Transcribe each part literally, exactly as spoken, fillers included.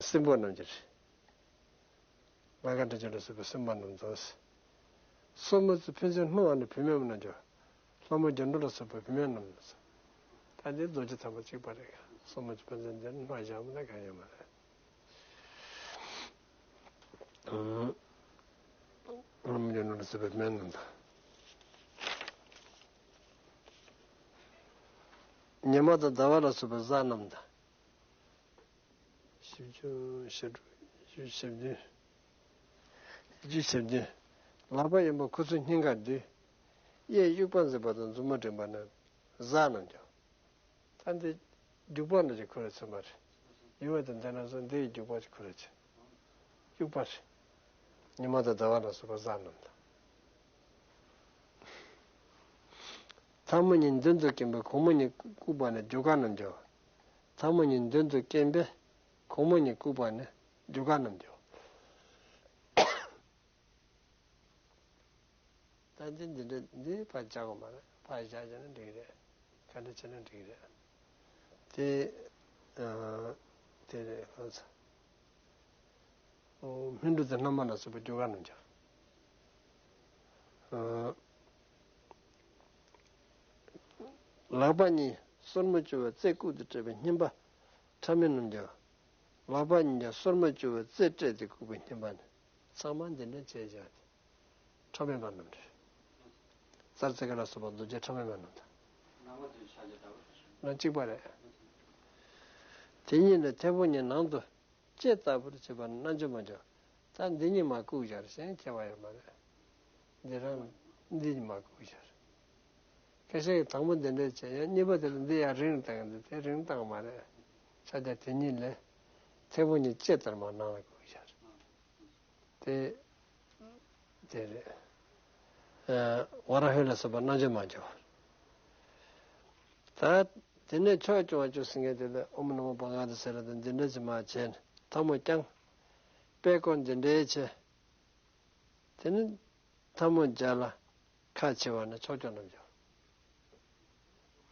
སྲིན་པོ་རྣམས་ཀྱི་རེད། ལྷ་དགའ་འདྲ་ཅན་ལ་སོགས་པའི་སྲིན་པོ་རྣམས་དང་། སོར་མོ་ཚུལ་ཕན་ཚུན་སྣང་བ་ནི་བུད་མེད་རྣམས་ཀྱི། ལྷ་མོ་རྒྱན་སྒྲོ་ལ་སོགས་པའི་བུད་མེད་རྣམས་དང་། ད་འདི་རྡོ་རྗེ་ཐེག་པ་གཅིག་པ་རེད། སོར་མོ་ཚུལ་ཕན་ཚུན་འདིར་སྣང་བཞག་མི་ན་གང་ཡང་མ་རེད། ལྷ་མོ་རྒྱན་སྒྲོ་ལ་སོགས་པའི་བུད་མེད་རྣམས་དང་། ཉི་མ་དང་ཟླ་བ་ལ་སོགས་པའི་གཟའ་རྣམས་དང་། བཞི་བཅུ་ཞེ་དྲུག་བཞི་བཅུ་ཞེ་བདུན། བཞི་བཅུ་ཞེ་བདུན། ལག་པ་གཡོན་པ་ཁུ་ཚུར་སྙིང་གར་བསྡུས། གཡས་དབྱུག་པ་འཛིན་པ་དང་མཛུབ་མོ་འགྲེང་བ་ནི་གཟའ་རྣམས་ཀྱང་། ད་འདི་རྒྱུག་པ་འདྲ་ཅིག་ཁོ་ར་མཚོན་པ་རེད། ཡུལ་བ་དང་ལྡན་ན་སོགས་འདི་ཡི་རྒྱུག་པ་ཅིག་ཁོ་ར་ཅིག་དབྱུག་པ་རེད། ཉི་མ་དང་ཟླ་བ་ལ་སོགས་པ་གཟའ་རྣམས་དང་། ཐལ་མོ་གཉིས་མདུན་དུ་བསྐྱེད་པའི་གུང་མོ་གཉིས་བཀུག་པ་ནི་རྒྱུ་སྐར་རྣམས་ཀྱང་། ཐལ་མོ་གཉིས་མདུན་དུ་བསྐྱེད་པའི་གུང་མོ་གཉིས་བཀུག་པ་ནི་རྒྱུ་སྐར་རྣམས་ཀྱང་། ད་འདི་འདི་འདྲ་འདི་ཕར་བཞག་དགོས་མ་རེད། ཕར་བཞག་བཞག་ན་འགྲིག་རེད། ག་འདྲ་བྱས་ན་འགྲིག་རེད། དེ་ཨ་དེ་རེད་ཁོ་ཚོ། ཨོ་སྨིན་དྲུག་དང་སྣར་མ་ལ་སོགས་པའི་རྒྱུ་སྐར་རྣམས་ཀྱང་། ཨ་ལག་པ་གཉིས་སོར་མོ་བཅུ་བའི་རྩེ་བཀུག་ཏུ་སྤྲད་པའི་སྙིམ་པ་ཕྲ་མེན་རྣམས་ཀྱང་། ལག་པ་གཉིས་ཀྱང་སོར་མོ་བཅུ་བའི་རྩེ་སྤྲད་དེ་བཀུག་པའི་སྙིམ་པ་ནི། ཚང་མ་འདི་འདྲ་བྱས་བཞག་སྟེ། ཕྲ་མེན་པ་རྣམས་རེད། རྩར་རྩེ་དགའ་ལ་སོགས་པ་རྡོ་རྗེ་ཕྲ་མེན་པ་རྣམས་དང་། ལ་གཅིག་པ་རེད། དེ་གཉིས་ནི་མཐེ་བོང་གཉིས་ནང་དུ་ལྕེ་ལྟ་བུར་བྱེད་པ་ནི་རྣལ་འབྱོར་མ་བྱ། ད་འདི་གཉིས་མར་བཀུག་བཞག་རེད། གཞན་ཁྱད་པར་ཡོད་མ་རེད། འདི་རང་འདི་གཉིས་མར་བཀུག་བཞག་རེད། ཁ་ཤས་ཀྱིས་དང་པོ་འདི་འདྲ་བྱས། ཡང་གཉིས་པ་དེ་ལ་འདི་ཡར་རིང་བཏང་གི་འདུག་དེ་རིང་བཏང་མ་རེད། ཤ་རྒྱགས་དེ་གཉིས་ལས་མཐེ་བོང་གཉིས་ལྕེ་ལྟར་མར་ནང་ལ་བཀུག་བཞག་རེད། དེ་དེ་རེད། ཨ་ཝ་ར་ཧི་ལ་སོགས་པ་རྣལ་འབྱོར་མ་བྱ། ད་དེ་ནས་ཕྱོགས་སྐྱོང་བ་བཅུ་ཟེར་མཁན་དེ་ལ་ཨོཾ་ནམོ་བྷ་ག་ཝ་ཏ་ཟེར་བ་དང་འདི་འདྲ་ཅིག་མར་བྱས་ནས་ཐལ་མོ་བརྐྱང་། པད་ཀོ་འདི་འདྲའི་བྱས། དེ་ནས་ཐལ་མོ་སྦྱར་ལ་ཁ་ཕྱེ་བ་ནི་ཕྱོགས་སྐྱོང་རྣལ་འབྱོར།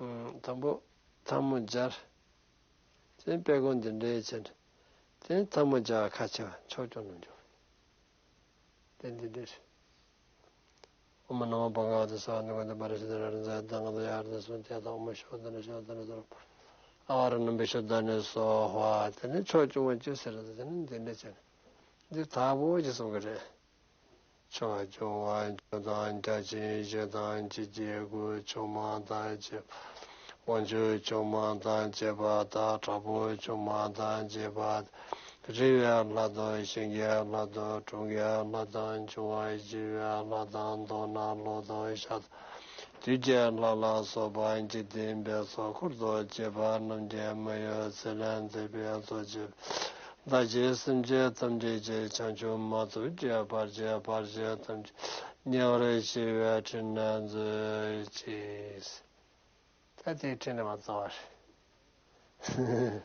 ཨང་། དང་པོ་ཐལ་མོ་སྦྱར། དེ་ནས་པད་ཀོ་འདི་འདྲའི་བྱས། དེ་ནས་ཐལ་མོ་སྦྱར་ཁ་ཕྱེ་བ་ཕྱོགས་སྐྱོང་རྣལ་འབྱོར། དེ་འདི་འདྲ་རེད། ཨོཾ་ནམོ་བྷ་ག་ཝ་ཏ་སྭཱ་ཧཱ། ནུ་ག་ཏ་པ་ར་ཤུ་ཏ་ར་ར་ཛ་ཡ་ཏ་ག་ཏ་ཡ་ཧ་ར་ཏ་སུ་ཏ་ཡ་ཏ། ཨོཾ་ཤུདྡྷ་ན་ཤུདྡྷ་ན་སརྦ་ཨ་བ་ར་ནམ་པི་ཤུདྡྷ་ནི་སྭཱ་ཧཱ། དེ་ནས་ཕྱོགས་སྐྱོང་བ་བཅུ་ཟེར་ཏེ་དེ་ནས་འདི་འདྲ་བྱས་ནས་འདི་དག་པོ་ཅིག་གསུང་གི་རེད། ཕྱོགས་སྐྱོང་བ་བཅུ་དང་། བརྒྱ་བྱིན་བཞི་དང་། ཅི་བགྱིས་དགུ། ཆུང་མ་དང་བཅས་པ། དབང་ཕྱུག་ཆུང་མ་དང་བཅས་པ་དང་། དྲག་པོ་ཆུང་མ་དང་བཅས་པ། རིག་པའི་ལྷ་དང་། ཞིང་གི་ལྷ་དང་། གྲོང་གི་ལྷ་དང་། འབྱུང་བ་བཞི་པའི་ལྷ་དང་། མདོར་ན་ལྷོ་དང་ཤར་དང་། དུས་ཀྱི་ལྷ་ལ་སོགས་པ་འཇིག་རྟེན་པའི་ཚོགས་འཁོར་དང་བཅས་པ་རྣམས་ཀྱིས་མི་གཡོ་ཚུལ་ལས་མཛད་པའི་ཚོགས་ཀྱི་བདག་གཞན་སེམས་ཅན་ཐམས་ཅད་ཀྱི་བྱང་ཆུབ་མ་ཐོབ་ཀྱི་བར་གྱི་བར་ཆད་ཐམས་ཅད་ཉེ་བར་ཞི་བའི་ཕྲིན་ལས་མཛོད་ཅིག་ད་དེའི་ཕྲིན་ལས་མ་རྫོགས་པ་རེད།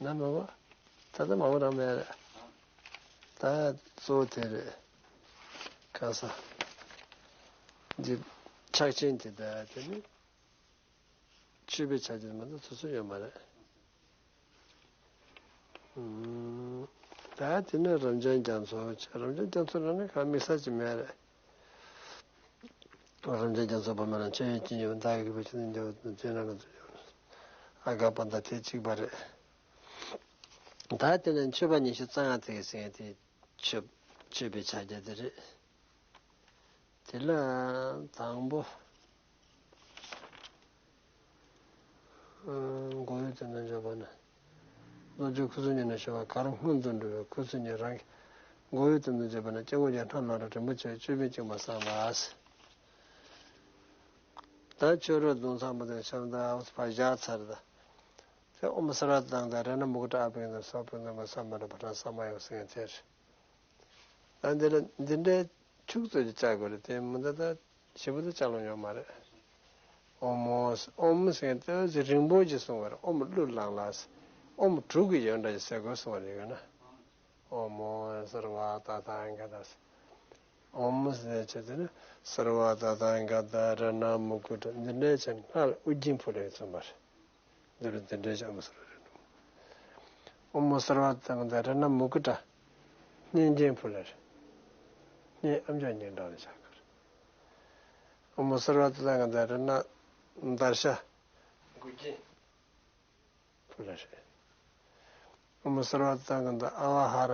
ན་མ་བ། ད་ལྟ་མ་བ་རང་མེད་རེད། ད་གཙོ་བོ་དེ་རེད། ག་ས། འདི་ཕྱག་ཆེན་དེ་ད་དེ་ནི། མཆོད་པའི་ཆ་རྐྱེན་མ་གཏོགས་སོ་སོ་ཡོད་མ་རེད། ཨུམ། ད་དེ་ནས་རབ་འབྱམས་རྒྱ་མཚོ། རབ་འབྱམས་རྒྱ་མཚོ་རང་ནས་གང་དམིགས་བསལ་ཅིག་མེད་རེད། རབ་འབྱམས་རྒྱ་མཚོ་པདྨ་རང་ཆོས་ཡོན་ཅན་ཡོད། བདག་གིས་གུས་པས་ཆོས་ནི་འདི་བ་དང་ཆོས་རྣམས་ལ་ཐུགས་རྗེ་ཆེ། ཨ་ག་པ་ད་དེ་གཅིག་པ་རེད། ད་དེ་ནས་མཆོད་པ་ཉི་ཤུ་རྩ་ལྔ་དེ་ཟེར་མཁན་དེ་མཆོད་མཆོད་པའི་ཕྱག་རྒྱ་དེ་རེད། དེ་ལ་དང་པོ། མགོ་བོའི་སྟེང་དུ་འཇོག་པ་ན། རྡོ་རྗེ་ཁུ་ཚུར་གཉིས་ནས་ཞུ་བ། གར་སྔོན་དུ་འགྲོ་བའི་ཁུ་ཚུར་གཉིས་རང་གི་མགོ་བོའི་སྟེང་དུ་འཇོག་པ་ན་སྐྱེ་བོ་ཡང་ཁྲ་ལ་ར་རིན་པོ་ཆེ་ཅོད་པན་བཅིངས་པ་བསམ་ལ། ད་ཆོས་རོལ་རྡུང་ཚར་བ་དང་ཆབ་མདའ་ཕར་བཞག་ཚར་ད། དེ་ཨོཾ་སརྦ་ཏ་ཏཱཾ་དང་རཏྣ་མུ་ཀུ་ཊ་ཨ་བྷ་ནནྡ་སྭཱ་ཧཱ་ཨ་བྷ་ནནྡ་ན་མ་སྭཱ་ཧཱ་མ་ན་པ་ཊ་ན་ས་མ་ཡོ་ཟེར་མཁན་དེ་རེད། ད་འདི་ལ་འདི་འདྲའི་ཁྱུག་ཙམ་ཅིག་བཅག་དགོས་རེད། དེ་མི་འདི་ད་ཞེ་པོ་ཅིག་བཅག་ལོང་ཡོད་མ་རེད། ཨོཾ་ཨོཾ་ཟེར་མཁན་དེ་ཅིག་རིང་པོ་ཅིག་གསུང་བ་རེད། ཨོཾ་གླུ་བླངས་ལ། ཨོཾ་དྲུག་གི་ཡོད་འདྲ་ཅིག་ཟེར་དགོས་གསུང་བ་རེད་ཡོད་ན། ཨོཾ་ཨོཾ་སརྦ་ཏ་ཐཱ་ག་ཏ་ཟེར། ཨོཾ་ཟེར་བྱས་དེ་ནི་སརྦ་ཏ་ཐཱ་ག་ཏ་རཏྣ་མུ་ཀུ་ཊ་འདི་འདྲའི་ཆེ་སྔགས་ལ་ཨོ་རྒྱན་ཕུལ་ལེ་ཚུལ་མ་རེད། འདི་ལ་འདི་འདྲའི་ཆེ་ཨོཾ་སརྦ་རེད། ཨོཾ་སརྦ་ཏ་ག་ཏ་རཏྣ་མུ་ཀུ་ཊ། སྙན་རྒྱན་ཕུལ་ལེ་རེད། སྙན་ཨམ་ཅོག་སྙན་གྲགས་ལ་བཞག་གི་རེད། ཨོཾ་སརྦ་ཏ་ག་ཏ་རཏྣ་དར་ཤ་མགུལ་རྒྱན་ཕུལ་ལེ་རེད། ཨོཾ་སརྦ་ཏ་ག་ཏ་ཨ་བ་ཧ་ར་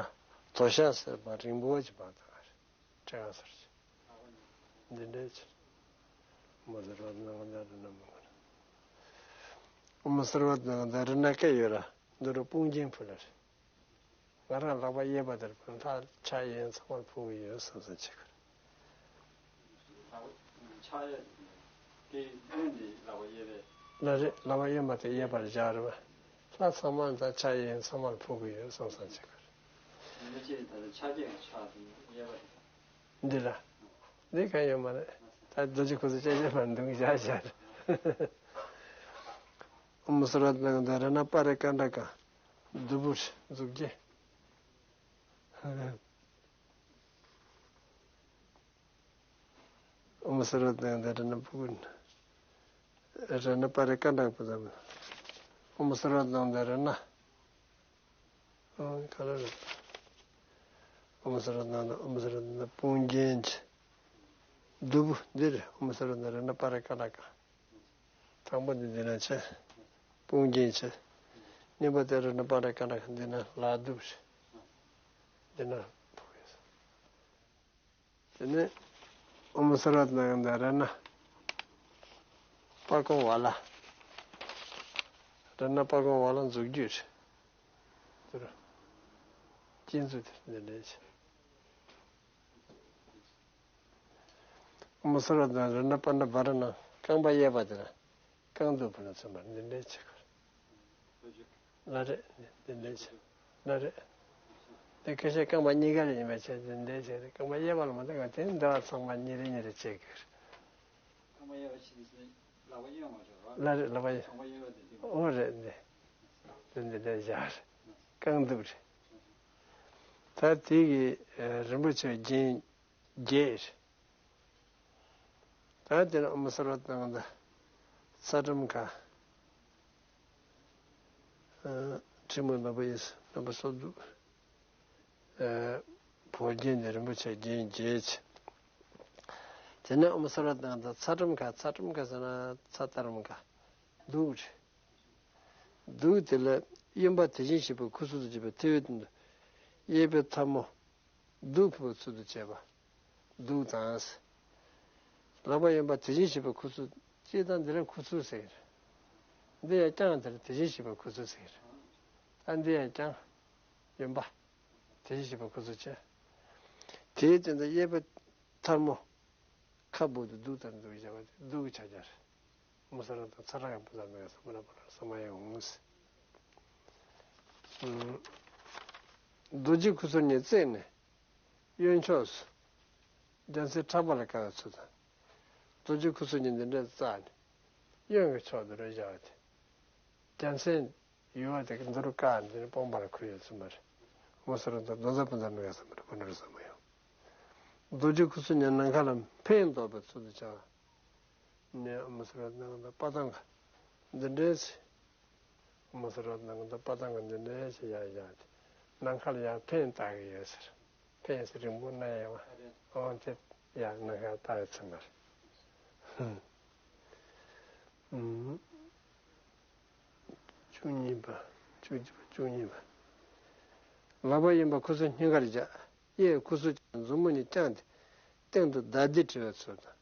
དོ་ཤལ་ཟེར་བ་རིང་པོ་ཅིག་བར་དང་རེད། ཕྲེང་བ་ཟེར་ཅིག་འདི་འདྲའི་ཕྱིར། ཨོཾ་སརྦ་ཏ་ག་ཏ་རཏྣ་མུ་ཀུ་ཊ། ཨོཾ་སརྦ་ཏ་ག་ཏ་རཏྣ་སྐད་ཡོད་ར། འདི་རུ་དཔུང་རྒྱན་ཕུལ་ལེ་རེད། ང་རང་ལག་པ་གཡས་པ་དེར་ཕུལ་ལྷ་ཕྱག་གཡས་ཚང་མར་ཕུལ་གྱི་ཡོད་བསམ་བསམ་བྱེད་དགོས། ཕྱག་གཡས་དེ་གཡོན་དེ་ལག་པ་གཡས་པས། ལག་རེད་ལག་པ་གཡོན་པ་དེ་གཡས་པར་བཞག་རེད་པ། ལྷ་ཚང་མ་དང་ཕྱག་གཡས་ཚང་མར་ཕུལ་གྱི་ཡོད་བསམ་བསམ་བྱེད་དགོས། མི་ཅེས་ད་ལྟ་ཕྱག་གཡས་ཕྱག་དེ་གཡས་པ་དེ། འདི་ལ། འདི་གང་ཡོད་མ་རེད། ད་རྡོ་རྗེ་ཁུ་ཚུར་ཅན་ཅན་མར་འདུག་བཞག་བཞག་རེད། ཨོཾ་སརྦ་ཏ་ག་ཏ་རཏྣ་པཱ་རི་ཀ་ཎ་ཀ། གདུ་བུར་མཛུབ་རྒྱན། ཨོཾ་སརྦ་ཏ་ག་ཏ་རཏྣ་པུ་ཀུ། རཏྣ་པཱ་རི་ཀ་ཎ་ཀ་པུ་ཛ་མ། ཨོཾ་སརྦ་ཏ་ག་ཏ་རཏྣ། ཨོཾ་ག་ལ་རེད། ཨོཾ་སརྦ་ཏ་ག་ཏ་ཨོཾ་སརྦ་ཏ་ག་ཏ་དཔུང་རྒྱན་གྱི། གདུ་བུར་འདི་རེད། ཨོཾ་སརྦ་ཏ་ག་ཏ་རཏྣ་པཱ་རི་ཀ་ཎ་ཀ། དང་པོ་འདི་འདི་ན་བྱས། དཔུང་རྒྱན་བྱས། གཉིས་པ་དེ་རུ་ནི་པཱ་རི་ཀ་ཎ་ཀ་འདི་ན་ལག་གདུབ་རེད། འདི་ན་ཕུག་ཡོད། དེ་ནས་ཨོཾ་སརྦ་ཏ་ག་ཏ་རཏྣ། པ་ཀོ་ཝ་ལ། རཏྣ་པ་ཀོ་ཝ་ལ་མཛུབ་རྒྱུད་རེད། དེ་རུ་སྤྱན་མཛུབ་དེ་འདི་འདྲ་བྱས། ཨོཾ་སརྦ་ཏ་ག་ཏ་རཏྣ་པཱ་ཎ་བྷ་ར་ཎ། རྐང་པ་གཡས་པ་དེ་ལ་རྐང་གདུབ་ཕུལ་ལ་མཚོན་པར་འདི་འདྲའི་ཆེ་ཁར། ལ་རེད། འདི་འདྲའི་ཆེ། ལ་རེད། འདི་ཁ་ཤས་རྐང་པ་གཉིས་ཀ་ལ་ཡིན་པའི་ཆེ་འདི་འདྲའི་ཆེ་རེད། རྐང་པ་གཡས་པ་ལ་མ་བཏང་བ་དེ་འདི་བ་ཚང་མ་གཉིས་རེ་གཉིས་རེ་ཆེ་གི་རེད། རྐང་པ་གཡས་པ་ཆེ་ནི་ལག་པ་གཡོན་མ་རེད་བ། ལ་རེད་ལག་པ་གཡོན། རྐང་པ་གཡས་པ་དེ་འདི་མ། ཨོ་རེད་འདི། འདི་འདི་འདྲའི་བཞག་རེད། རྐང་གདུབ་རེད། ད་དེ་གི་རིན་པོ་ཆེ་རྒྱན། བརྒྱད། ད་དེ་ནས་ཨོཾ་སརྦ་ཏ་ག་ཏ་ཚ་ཊཱཾ་ཀ། ཨ་ཁྲི་མུ་ལ་བ་ཡིས་རྣམ་པ་སོ་བདུན། ཨ་བོད་རྒྱན་ནི་རིན་པོ་ཆེ་རྒྱན་བརྒྱད། དེ་ནས་ཨོཾ་སརྦ་ཏ་ག་ཏ་ཚ་ཊཱཾ་ཀ། ཚ་ཊཱཾ་ཀ་ཟེར་ན་ཚ་ཊཱཾ་ཀ། གདུགས་རེད། གདུགས་དེ་ལ་གཡོན་པ་དེ་བཞིན་གཤེགས་པའི་ཁུ་ཚུར་དུ་བྱས་པའི་ཐེ་བའི་སྟེང་དུ་གཡས་པའི་ཐལ་མོ་གདུགས་ཕུལ་བའི་ཚུལ་དུ་བྱས་པ། གདུགས་དང་། ལག་པ་གཡོན་པ་དེ་བཞིན་གཤེགས་པའི་ཁུ་ཚུར། སྤྱིར་བཏང་འདི་ལ་ཁུ་ཚུར་ཟེར་གྱི་རེད། འདི་ཡང་བརྐྱངས་དེར་དེ་བཞིན་གཤེགས་པའི་ཁུ་ཚུར་ཟེར་གྱི་རེད། ད་འདི་ཡང་བརྐྱངས། གཡོན་པ་དེ་བཞིན་གཤེགས་པའི་ཁུ་ཚུར་བྱས། དེའི་སྟེང་དུ་གཡས་པའི་ཐལ་མོ་ཁ་སྦུབ་ཏུ་གདུགས་ལྟར་འཛུགས་བཞག་པ་དེ་གདུགས་ཕྱག་རྒྱ་རེད། ཨོཾ་སརྦ་ཏ་ཚ་ཊཱཾ་ཀ་པུ་ཛ་མ་ཡ་ས་མ་ན་པ་ན་ས་མ་ཡ་ཧཱུྃ། རྡོ་རྗེ་ཁུ་ཚུར་གཉིས་བརྩེགས་ནས་གཡོན་ཕྱོགས་སུ་རྒྱལ་མཚན་ཕྲག་པ་ལ་དཀར་བའི་ཚུལ་དང་། རྡོ་རྗེ་ཁུ་ཚུར་གཉིས་འདི་འདྲས་བརྩེགས་ནས་གཡོན་གྱི་ཕྱོགས་དུ་རུ་བཞག་པ་དེ། རྒྱལ་མཚན་ཡུ་བ་དེ་གི་འདི་རུ་བཀག་ནས་འདི་ནས་པང་པར་འཁུར་ཡོད་ཚུལ་མ་རེད། ཨོཾ་སརྦ་ཏ་ག་ཏ་རྡོ་རྗེ་ཕུན་ཚོགས་མི་འགག་ས་མ་རེད། པ་ན་རོ་ས་མ་ཡ་ཧཱུྃ། རྡོ་རྗེ་ཁུ་ཚུར་གཉིས་ནམ་མཁའ་ལ་འཕེན་འདོགས་པའི་ཚུལ་དུ་བྱ་བ། ནས་ཨོཾ་སརྦ་ཏ་ག་ཏ་པ་ཏང་ག་འདི་འདྲའི་ཚེ། ཨོཾ་སརྦ་ཏ་ག་ཏ་པ་ཏང་ག་འདི་འདྲའི་ཚེ་ཡར་བཞག་སྟེ། ནམ་མཁའ་ལ་ཡར་འཕེན་བཏགས་ཀྱི་ཡོད་ཟེར། འཕེན་ཟེར་རིང་པོ་སྣ་ཡལ་བ། འོང་དེ་ཡར་ནམ་མཁའ་བཏགས་ཡོད་ཚུལ་མ་རེད། ཧུམ། བཅུ་གཉིས་པ། བཅུ་གཅིག་པ། བཅུ་གཉིས་པ། ལག་པ་གཡོན་པ་ཁུ་ཚུར་སྙིང་གར་བཞག་གཡས་ཁུ་ཚུར་གྱི་མཛུབ་མོ་གཉིས་བརྐྱངས་ཏེ་སྟེང་དུ་ལྡ་ལྡི་བྲི་བའི་ཚུལ་དང་།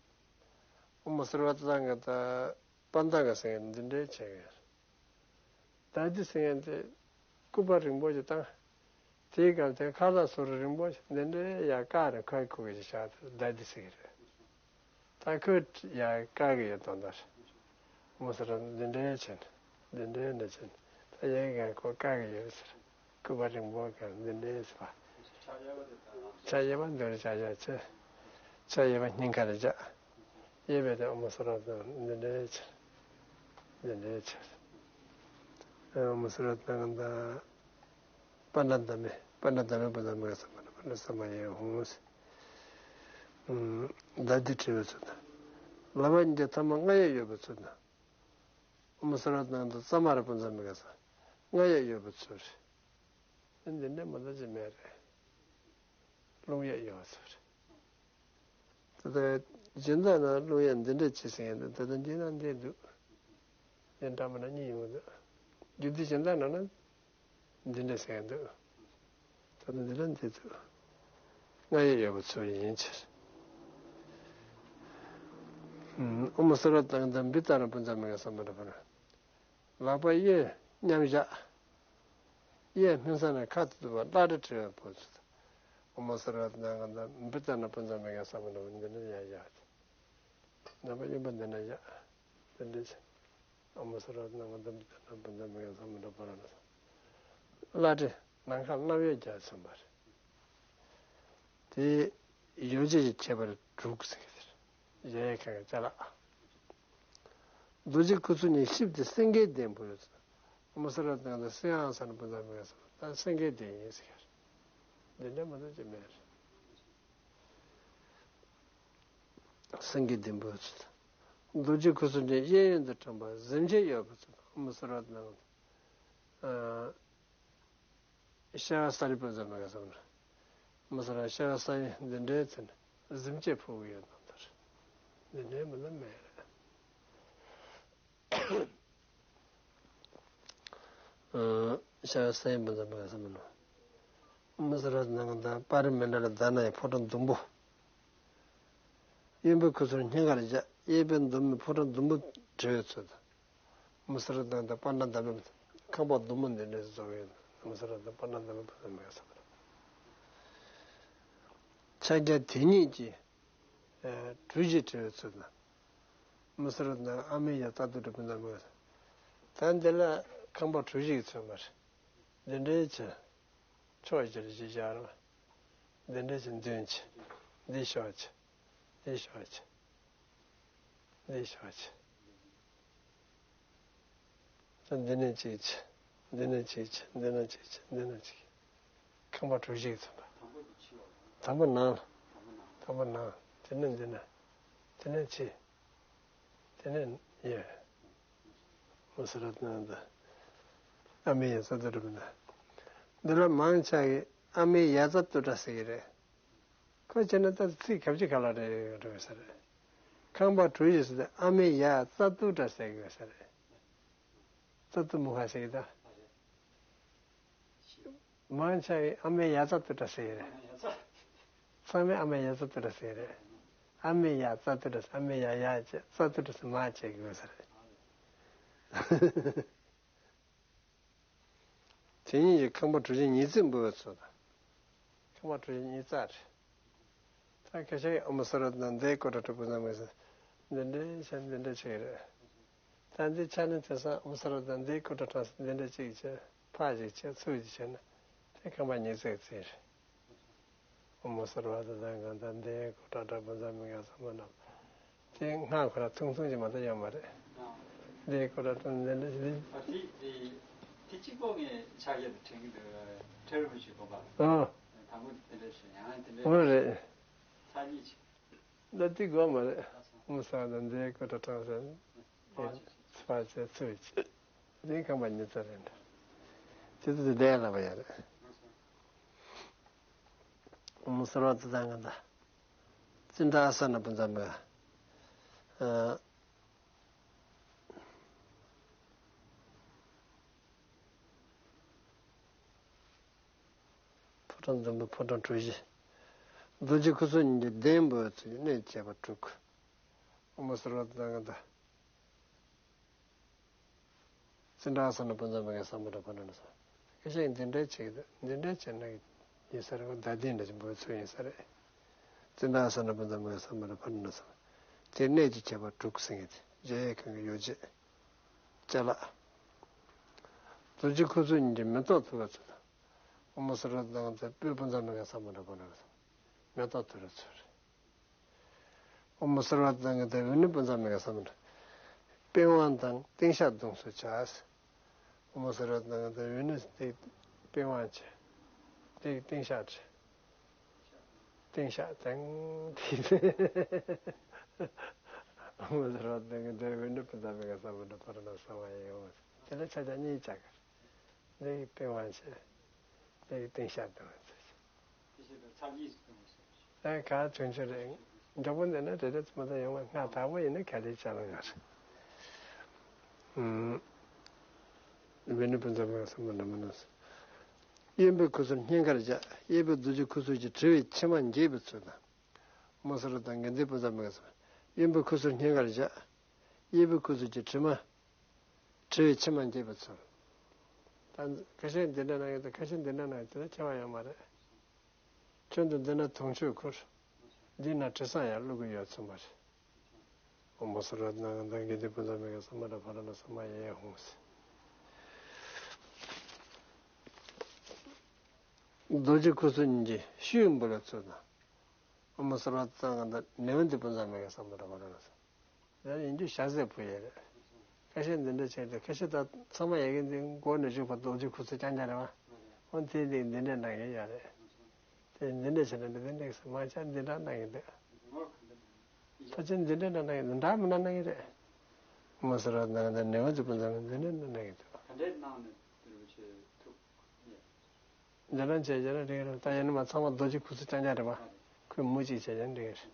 ཨོཾ་སརྦ་ཏ་ག་ཏ་པ་ཏང་ག་ཟེར་མཁན་འདི་འདྲའི་བྱེད་མཁན་རེད། ལྡ་ལྡི་ཟེར་མཁན་དེ་སྐུད་པ་རིང་པོ་ཞིག་བཏང་། དེའི་སྒང་དེ་ཁ་ལག་སོ་རུ་རིང་པོ་ཞིག་འདི་འདྲའི་ཡར་བཀག་ནས་ཁོའི་ཁུག་གི་ཞིག་བཞག་དེ་ལྡ་ལྡི་ཟེར་གྱི་རེད། ད་ཁོས་ཡར་བཀག་གི་ཡོད་དོན་དག་རེད། ཨོཾ་སརྦ་ཏ་འདི་འདྲའི་བྱས་ནས་འདི་འདྲའི་འདྲ་བྱས་ནས་ད་ཡར་གང་ཁོ་བཀག་གི་ཡོད་ཟེར། སྐུད་པ་རིང་པོ་གང་འདི་འདྲའི་ཟེར་བ། ཕྱག་གཡས་པ་འདི་རུ་ཕྱག་རྒྱ་བྱས། ཕྱག་གཡས་པ་སྙིང་ཁར་བཞག་གཡས་པས་དེ་ཨོཾ་སརྦ་ཏ་འདི་འདྲའི་བྱས། འདི་འདྲའི་བྱས། ཨོཾ་སརྦ་ཏ་ག་ཏ། པཎྜི་ཏ་མེ། པཎྜི་ཏ་མེ་པ་ཏ་མ་ག་ས་མ་ན་པ་ན་རོ་ས་མ་ཡ་ཧཱུྃ། ལྡ་ལྡི་བྲི་བའི་ཚུལ་དང་། ལག་པ་གཉིས་ཀྱི་ཐལ་མོ་སྔ་གཡས་གཡོན་པའི་ཚུལ་དང་། ཨོཾ་སརྦ་ཏ་ག་ཏ་ཙ་མ་ར་པུན་ཛ་མི་ག་ས། སྔ་གཡས་གཡོན་པའི་ཚུལ་རེད། འདི་འདྲ་མ་གཏོགས་ཅི་མེད་རེད། རླུང་གཡབ་ཡོད་ཟེར། ད་ལྟ་སྦྱིན་བདག་ན་རླུང་གཡབ་འདི་འདྲ་བྱེད་ཟེར་ཡིན་འདུག་ད་ལྟ་འདི་ན་འདི་འདུག་འདི་འདྲ་མ་ན་གཉིས་ཡོང་གི་འདུག་རྒྱུ་འདི་སྦྱིན་བདག་ན་ན་འདི་འདྲ་ཟེར་ཡིན་འདུག་ད་ལྟ་འདི་ན་འདི་འདུག་རྔ་གཡབ་ཡོད་པ་ཚོ་ཡིན་ཕྱིར། ཨོཾ་སརྦ་ཏང་དང་བི་ཏ་ར་བུན་ཙ་མི་ག་ས་མ་འདྲ་བ་ན། ལག་པ་གཡས་མཉམ་བཞག་གཡས་སྨིན་ས་ནས་ཁ་ཐུག་ཏུ་བ་སླ་བྲེ་བྲེ་བའི་བོ་ཚུ་དང་། ཨོཾ་སརྦ་ཏང་དང་བི་ཏ་ན་བུན་ཙ་མི་ག་ས་མ་འདྲ་བ་འདི་འདྲ་ཡ་ཡ། རྣམ་པ་གཡོན་པ་འདི་ན་ཡ། འདི་འདྲ་བྱས། ཨོཾ་སརྦ་ཏང་དང་བི་ཏ་ན་བུན་ཙ་མི་ག་ས་མ་འདྲ་བ་ན། སླ་བྲེ་ནམ་མཁའ་རྣམ་གཡོ་རྒྱ་ཆེན་པ་རེད། དེ་ཡོ་བྱད་ཀྱི་ཁྱད་པར་དྲུག་ཟེར་གྱི་རེད། གཞལ་ཡས་ཁང་གི་ཅ་ལག་རྡོ་རྗེ་ཁུ་ཚུར་གཉིས་གཤིབས་ཏེ་སེང་གེའི་གདན་འབུལ་ཡོད་ཚུལ། ཨོཾ་སརྦ་ཏང་དང་སེང་ཨ་ས་ན་བུན་ཙ་མི་ག་ས་མ་ད་སེང་གེའི་གདན་ཡིན་ཟེར་གྱི་རེད། འདི་འདྲ་མ་གཏོགས་ཅི་མེད་རེད། སེང་གེའི་གདན་འབུལ་ཡོད་ཚུལ། རྡོ་རྗེ་ཁུ་ཚུར་གཉིས་གཡས་གཡོན་དུ་བཀྲམ་པ་གཟིམ་ཆས་ཡོད་པ་ཚུལ། ཨོཾ་སརྦ་ཏང་ཨ། ཤ་ས་རི་བུན་ཙ་མི་ག་ས་མ་འདྲ། མི་ས་ར་ཤ་ས་ཡི་འདི་འདྲའི་ཚེ་ན་གཟིམ་ཆས་ཕུབ་ཀྱི་ཡོད་དམ་ལྟར། འདི་འདྲའི་མི་ལ་མེད་རེད། ཤ་ས་ཡི་བུན་ཙ་མི་ག་ས་མ་འདྲ། མི་ས་ར་ནང་གི་ད་པ་རི་མི་འདྲ་ལ་ད་ན་ཡི་ཕོ་བྲང་ཟླུམ་པོ། གཡོན་པའི་ཁུ་ཚུར་སྙིང་གར་བཞག་གཡས་པའི་མདུན་མའི་ཕོ་བྲང་ཟླུམ་པོ་བྲི་བའི་ཚུལ་དང་། ཨོཾ་སརྦ་ཏང་དང་པར་སྣ་བདག་མེད་ཁང་པ་ཟླུམ་པོ་འདི་འདྲའི་བཟོ་བའི་ཨོཾ་སརྦ་ཏང་པར་སྣ་བདག་མེད་པ་མེད་ས་མ་རེད། ཕྱག་རྒྱ་དེ་ཉིད་ཀྱིས་གྲུ་བཞི་བྲི་བའི་ཚུལ་དང་། ཨོཾ་སརྦ་ཏང་ཨ་མི་ཡ་ཙ་ཏུ་ཏྲ་བུན་ཙ་མི་ག་ས། ད་འདི་ལ་ཁང་པ་གྲུ་བཞི་གི་ཚོད་མ་རེད། འདི་འདྲའི་ཆ། ཕྱོགས་བཞིར་བཞི་བཞག་རོགས། འདི་འདྲ་ཞིག་འདོན་ཆེ། འདི་ཤོག་ཆེ། འདི་ཤོག་ཆེ། འདི་ཤོག་ཆེ། འདི་ནས་གཅིག་ཆེ། འདི་ནས་གཅིག་ཆེ། འདི་ནས་གཅིག་ཆེ། འདི་ནས་གཅིག་ཁང་པ་གྲུ་བཞི་གི་ཚོམ་པ། དང་པོ་ནང་ལ། དང་པོ་ནང་། དེ་ནས་འདི་ན། དེ་ནས་ཕྱི། དེ་ནས་ཡོད། ཨོཾ་སརྦ་ཏང་དང་། ཨ་མི་ཡ་ཙ་ཏུ་ཏྲ་བུན་ཙ། འདི་ལ་མང་ཆེ་གིས་ཨ་མི་ཡ་ཙ་ཏུ་ཏྲ་ཟེར་གྱི་རེད། ཁོ་བྱས་ན་ད་ཚིག་གབ་ཅི་ག་ལ་རེད་རེད་ས་རེད། ཁང་པ་གྲུ་བཞི་ཟེར་ཏེ་ཨ་མི་ཡ་ཙ་ཏུ་ཏྲ་ཟེར་གྱི་ཡོད་ས་རེད། ཙ་ཏུ་མུ་ཁ་ཟེར་གྱི་ད། མང་ཆེ་བས་ཨ་མའི་ཡ་ཙ་ཏུ་ཏྲ་ཟེར་གྱི་རེད། ཚང་མས་ཨ་མའི་ཡ་ཙ་ཏུ་ཏྲ་ཟེར་གྱི་རེད། ཨ་མའི་ཡ་ཙ་ཏུ་ཏྲ་ཟེར། ཨ་མའི་ཡ་ཡ་བྱས། ཙ་ཏུ་ཏྲ་ཟེར་མ་བྱས་གྱི་ཡོད་ས་རེད། དེ་ཉིད་ཀྱི་ཁང་པ་གྲུ་བཞི་ཉིས་བརྩེགས་འབུལ་བའི་ཚུལ་དང་། ཁང་པ་གྲུ་བཞི་ཉིས་བརྩེགས་རེད། ད་ཁ་ཤས་ཨོཾ་སརྦ་ཏང་དང་ཀོ་ཊ་ཏྲ་བུན་ཙ་མི་ག་ས་འདི་འདྲའི་བྱས། འདི་འདྲ་བྱེད་ཀྱི་རེད། ད་འདི་ཆ་ནས་དེང་སང་ཨོཾ་སརྦ་ཏང་དང་ཀོ་ཊ་ཏྲ་ཏང་འདི་འདྲ་གཅིག་བྱས། ཕར་གཅིག་བྱས། ཚུར་གཅིག་བྱས་ན་དེ་ཁང་པ་ཉིས་བརྩེགས་ཙམ་རེད། ཨོཾ་སརྦ་ཏང་དང་ཀོ་ཊ་ཏྲ་བུན་ཙ་མི་ག་ས་མ་འདྲ། དེ་སྔགས་ཁོ་རང་ཐུང་ཐུང་ཅིག་མ་གཏོགས་ཡོད་མ་རེད། ཨ། འདི་ཀོ་ཊ་ཏྲ་ཏང་འདི་འདྲ་ཞིག་རེད། ཨ། དེ་དེ་དེ་གཅིག་པོ་ངས་ཕྱག་རྒྱ་དང་དྲན་གྱི་འདུག་ཁྲ་རིན་པོ་ཆེ་དགོན་པ་ལ། ཨ། དང་པོ་དེ་འདྲ་ཞིག་ཡང་དེ་འདྲ། འོ་རེད། ཚར་གཉིས་ཅིག་ད་དེ་དགོས་མ་རེད། ཨོཾ་སརྦ་ཏང་དང་ཀོ་ཊ་ཏྲ་ཏང་ཟེར། ཕར་ཕར་བྱས། ཚུར་བྱས། དེ་ཁང་པ་ཉིས་བརྩེགས་རེད་འདྲ། དེ་ཚོ་དེ་ལས་སླ་པོ་ཡོད་རེད། ཨོཾ་སརྦ་ཏང་དང་ཀོ་ཊ་ཏྲ། ཙནྡྲ་ཨ་ས་ན་བུན་ཙ་མི་ག་ས། ཨ། ཕོ་བྲང་ཟླུམ་པོ། ཕོ་བྲང་གྲུ་བཞི། རྡོ་རྗེ་ཁུ་ཚུར་གཉིས་ཀྱི་གདན་འབུལ་བའི་ཚུལ་གྱིས་གནས་བཅས་པ་དྲུག་ཨོཾ་སརྦ་ཏང་དང་ཀོ་ཊ་ཏྲ་ཏང་། ཙནྡྲ་ཨ་ས་ན་བུན་ཙ་མི་ག་ས་མ་འདྲ་བ་ན་ན་ས། ཁ་ཤས་འདི་འདྲའི་ཆེད་དུ་འདི་འདྲའི་ཆེད་ན་ཡིན་ས་རེད། བ་ད་འདི་འདྲ་ཞིག་འབུལ་ཚུལ་ཡིན་ས་རེད། ཙནྡྲ་ཨ་ས་ན་བུན་ཙ་མི་ག་ས་མ་འདྲ་བ་ན་ན་ས། དེ་གནས་ཀྱི་ཁྱད་པར་དྲུག་ཟེར་མཁན་དེ་གཞལ་ཡས་ཁང་གི་ཡོ་བྱད། ཅ་ལག་རྡོ་རྗེ་ཁུ་ཚུར་གཉིས་ཀྱིས་མེ་ཏོག་གཏོར་བའི་ཚུལ་དང་། ཨོཾ་སརྦ་ཏང་དང་སྤོས་བུན་ཙ་མི་ག་ས་མ་འདྲ་བ་ན་ན་ས། མེ་ཏོག་གཏོར་བའི་ཚུལ་རེད། ཨོཾ་སརྦ་ཏང་དང་ཝེ་ཎུ་བུན་ཙ་མི་ག་ས་མ་འདྲ། པི་ཝང་དང་ཏིང་ཤགས་བརྡུངས་སུ་བྱ། ཨོཾ་སརྦ་ཏང་དང་ཝེ་ཎུ་དེ་པི་ཝང་བྱས། དེ་ཏིང་ཤགས་བྱས། ཏིང་ཤགས་དང་དེ། ཨོཾ་སརྦ་ཏང་དང་ཝེ་ཎུ་བུན་ཙ་མི་ག་ས་མ་འདྲ་བ་ན་ན་ས་བ་ཡེ་ཨོ། དེ་ལ་ཕྱག་རྒྱ་གཉིས་བྱ་གར། འདི་པི་ཝང་བྱས། དེ་ཡི་སྟེང་ཤར་དང་། དེ་བྱས་པའི་ཚར་གྱིས་སུ་གཏོང་བ་ཟེར། ཨ་ག་བྱུང་ཆུ་རེད། མགྱོགས་པོ་འདི་ན་དེ་རེད་མ་ད་ཡོང་བ་སྔ་དག་པོ་ཡིན་ན་ག་ལེ་ཆ་ལ་ཡོད་རེད། ཨུམ། བི་ནི་པུན་ཛ་མ་ག་ས་མ་ན་མ་ན་ས། གཡོན་པའི་ཁུ་ཚུར་སྙིང་གར་བཞག་གཡས་པའི་རྡོ་རྗེ་ཁུ་ཚུར་གྱིས་བྲི་བའི་མཆིལ་མ་འགྱེད་པའི་ཚུལ་དང་། མོ་སོ་ར་དང་དགེ་འདུན་པུན་ཛ་མ་ག་ས་མ། གཡོན་པའི་ཁུ་ཚུར་སྙིང་གར་བཞག་གཡས་པའི་ཁུ་ཚུར་གྱིས་བྲི་མ། བྲི་བའི་མཆིལ་མ་འགྱེད་པའི་ཚུལ། ད་ཁ་ཤས་འདི་འདྲ་གནང་གི་འདུག་ཁ་ཤས་འདི་འདྲ་གནང་གི་འདུག་ཁྱད་པར་ཡོད་མ་རེད། ཁྱོད་ཚོ་འདི་ན་དུང་ཆོས་ཁུར། འདི་ན་དྲི་བཟང་ཡང་བླུག་གི་ཡོད་ཚོད་མ་རེད། འོ་མོ་སོ་ར་ནང་དང་དགེ་འདུན་པུན་ཛ་མ་ག་ས་མ་ད་ཕ་ར་ན་ས་མ་ཡེ་ཧུང་སི། རྡོ་རྗེ་ཁུ་ཚུར་གཉིས་ཀྱིས་ཤུད་འབུལ་བའི་ཚུལ་དང་། འོ་མོ་སོ་ར་ཙང་ག་ད་ནེ་ཝན་དི་པུན་ཛ་མ་ག་ས་མ་ད་ཕ་ར་ན་ས། ཡང་ཡིན་རྒྱུ་ཞྭ་ཟས་ཕུལ་ཡས་རེད། ཁ་ཤས་འདི་འདྲ་བྱས་ཏེ་ཁ་ཤས་ད་ཚང་མ་ཡ་གི་འདི་མགོ་ནས་མཇུག་བར་རྡོ་རྗེ་ཁུ་ཚུར་རྐྱང་རྐྱང་རེད་བ། འོ་དེ་འདི་འདི་འདྲ་གནང་གི་ཡོད་རེད། དེ་འདི་འདྲ་བྱས་ན་འདི་འདི་འདྲ་མ་བྱས་འདི་འདྲ་གནང་གི་འདུག་ཁ་ཤས་འདི་འདྲ་གནང་གི་འདུག་འདྲ་མི་འདྲ་གནང་གི་རེད། མོ་སོ་ར་ནང་ད་ནེ་ཝན་དི་པུན་ཛ་མ་ག་འདི་འདྲ་གནང་གི་འདུག་ག་འདྲས་གནང་ནས་དེ་རུ་ཆེ་ཐུབ་ཡས། འདི་ལ་བྱས་བྱས་ན་འགྲིག་རེད། ད་ཡིན་ན་མ་ཚང་མ་རྡོ་རྗེ་ཁུ་ཚུར་རྐྱང་རྐྱང་རེད་པ། ཁོས་མུ་གཅིག་བྱས་བྱས་ན་འགྲིག་རེད།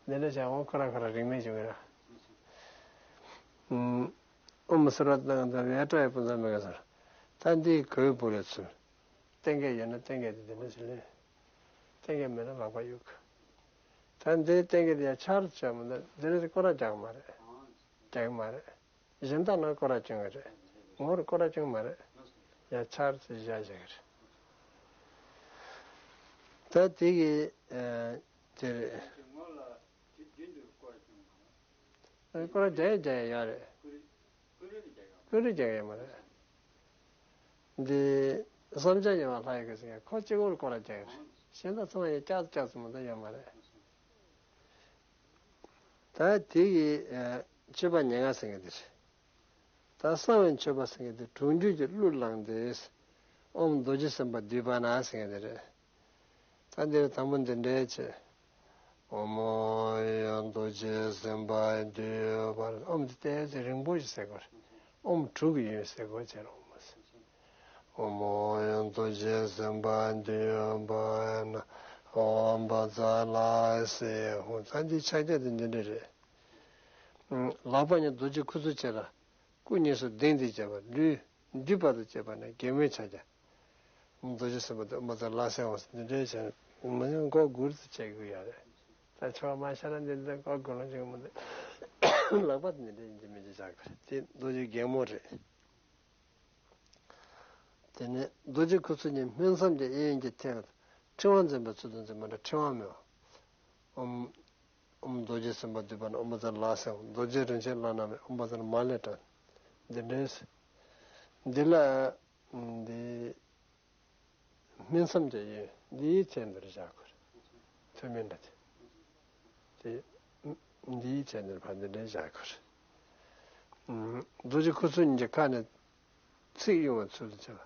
འདི་འདྲ་བྱས་འོང་ཁོ་ར་ཁོ་ར་རིང་མིན་བྱུང་གི་ར། ཨུམ། ཨོཾ་སརྦ་ཏང་ཏ་བྱས་ཏྲ་ཡ་པུན་ཛ་མ་ག་ས། ད་འདི་གོས་བུ་ལ་ཚུར། སྟོན་སྐད་ཡོད་ན་སྟོན་སྐད་དེ་འདི་འདྲ་ཞིག་ལེན། སྟོན་སྐད་མེད་ན་ལག་པ་གཡུག་ད་འདིའི་སྟོན་སྐད་དེ་ཡང་ཆར་བྱས་མ་ད་འདི་འདྲ་ཞིག་སྐོར་ར་རྒྱག་མ་རེད། རྒྱག་གི་མ་རེད། གཞན་དག་ན་སྐོར་ར་བྱུང་བ་རེད། ངོ་ར་སྐོར་ར་བྱུང་མ་རེད། ཡ་ཆར་ཚེ་བཞག་བཞག་གི་རེད། ད་དེ་གི་ཨ་དེ་རེད། སྐོར་ར་རྒྱག་ཡ་རྒྱག་ཡ་ཡོད་རེད། ཀུན་རེ་རྒྱག་ཡ་མ་རེད། འདི་བསམ་འཆར་ཡོད་པ་ལྷ་ཡི་གེ་ཟེར་ཡ་ཁོ་གཅིག་པོར་སྐོར་ར་རྒྱག་ཡ་རེད། གཞན་དག་ཚང་མ་ཡ་ཀྱག་ཀྱག་ཙམ་མ་གཏོགས་ཡོད་མ་རེད། ད་དེ་གི་ཨ་མཆོད་པ་ཉེར་ལྔ་ཟེར་མཁན་དེ་རེད། ད་གསང་བའི་མཆོད་པ་ཟེར་མཁན་དེ་དྲུང་འཇུག་གི་གླུ་བླངས་ཏེ། ཨོཾ་རྡོ་རྗེ་སེམས་དཔའ་འདུས་པ་ན་ཟེར་མཁན་དེ་རེད། ད་འདིར་དང་པོ་འདི་འདྲའི་ཆེ། ཨོཾ་ཨཱོ་ཡ་རྡོ་རྗེ་སེམས་དཔའ་འདུས་པ་ན། ཨོཾ་དེ་ཏོག་ཙམ་རིང་པོ་ཞིག་ཟེར་དགོས་རེད། ཨོཾ་དྲུག་གི་ཡུན་ཟེར་དགོས་ཅེས་རོ་མ་ཟེར། ཨོཾ་ཨཱོ་ཡ་རྡོ་རྗེ་སེམས་དཔའ་འདུས་པ་ན། ཨོཾ་བཛྲ་ལ་སེ་ཧཱུྃ། ད་འདི་ཕྱག་རྒྱ་དེ་འདི་འདྲ་རེད། ལག་པ་གཉིས་རྡོ་རྗེ་ཁུ་ཚུར་བྱས་ལ། སྐུ་གཉིས་སུ་ལྡིང་སྟེ་བྱས་པ་ལུས་འདུས་པ་དང་བཅས་པ་ནི་གད་མོའི་ཕྱག་རྒྱ། རྡོ་རྗེ་སེམས་དཔའ་དེ་ཨོཾ་བཛྲ་ལ་སེ་ཧཱུྃ་འདི་འདྲའི་བྱས་ནས་མི་ཡང་མགོ་སྒུར་དུ་བྱེད་དགོས་ཡ་རེད། ད་ཆོག་མ་ཤ་ན་འདི་འདི་མགོ་སྒུར་ལོང་བྱེད་མི་འདུག་ལག་པ་དེ་འདི་འདྲའི་ཡིན་གྱི་མིན་གྱི་བཞག་དགོས་རེད། དེ་རྡོ་རྗེ་གད་མོ་རེད། དེ་ནས་རྡོ་རྗེ་ཁུ་ཚུར་གཉིས་སྨིན་མཚམས་ཀྱི་གཡས་གཡོན་གྱི་ཐད་ཀར་དུ་ཕྲེང་བ་འཛིན་པའི་ཚུལ་དུ་འཛིན་པ་འདྲ་ཕྲེང་བ་མེད་པ། ཨོཾ། ཨོཾ་རྡོ་རྗེ་སེམས་དཔའ་འདུས་པ་ན་ཨོཾ་བཛྲ་ལ་སེ་ཧཱུྃ། རྡོ་རྗེ་རིན་ཆེན་བླ་ན་མེད་ཨོཾ་བཛྲ་མ་ལེ་བྲམ། འདི་འདྲའི་འདི་ལ་འདི་སྨིན་མཚམས་ཀྱི་གཡས་འདིའི་ཚད་འདིར་བཞག་དགོས་རེད། ཐུན་མིན་འདྲ་དེ། དེ་འདིའི་ཚད་འདིར་ཕར་འདི་འདྲའི་བཞག་དགོས་རེད། རྡོ་རྗེ་ཁུ་ཚུར་གཉིས་ཀྱི་ཁ་ནས། ཚིག་དབྱུང་བའི་ཚུལ་དུ་བྱས་པ།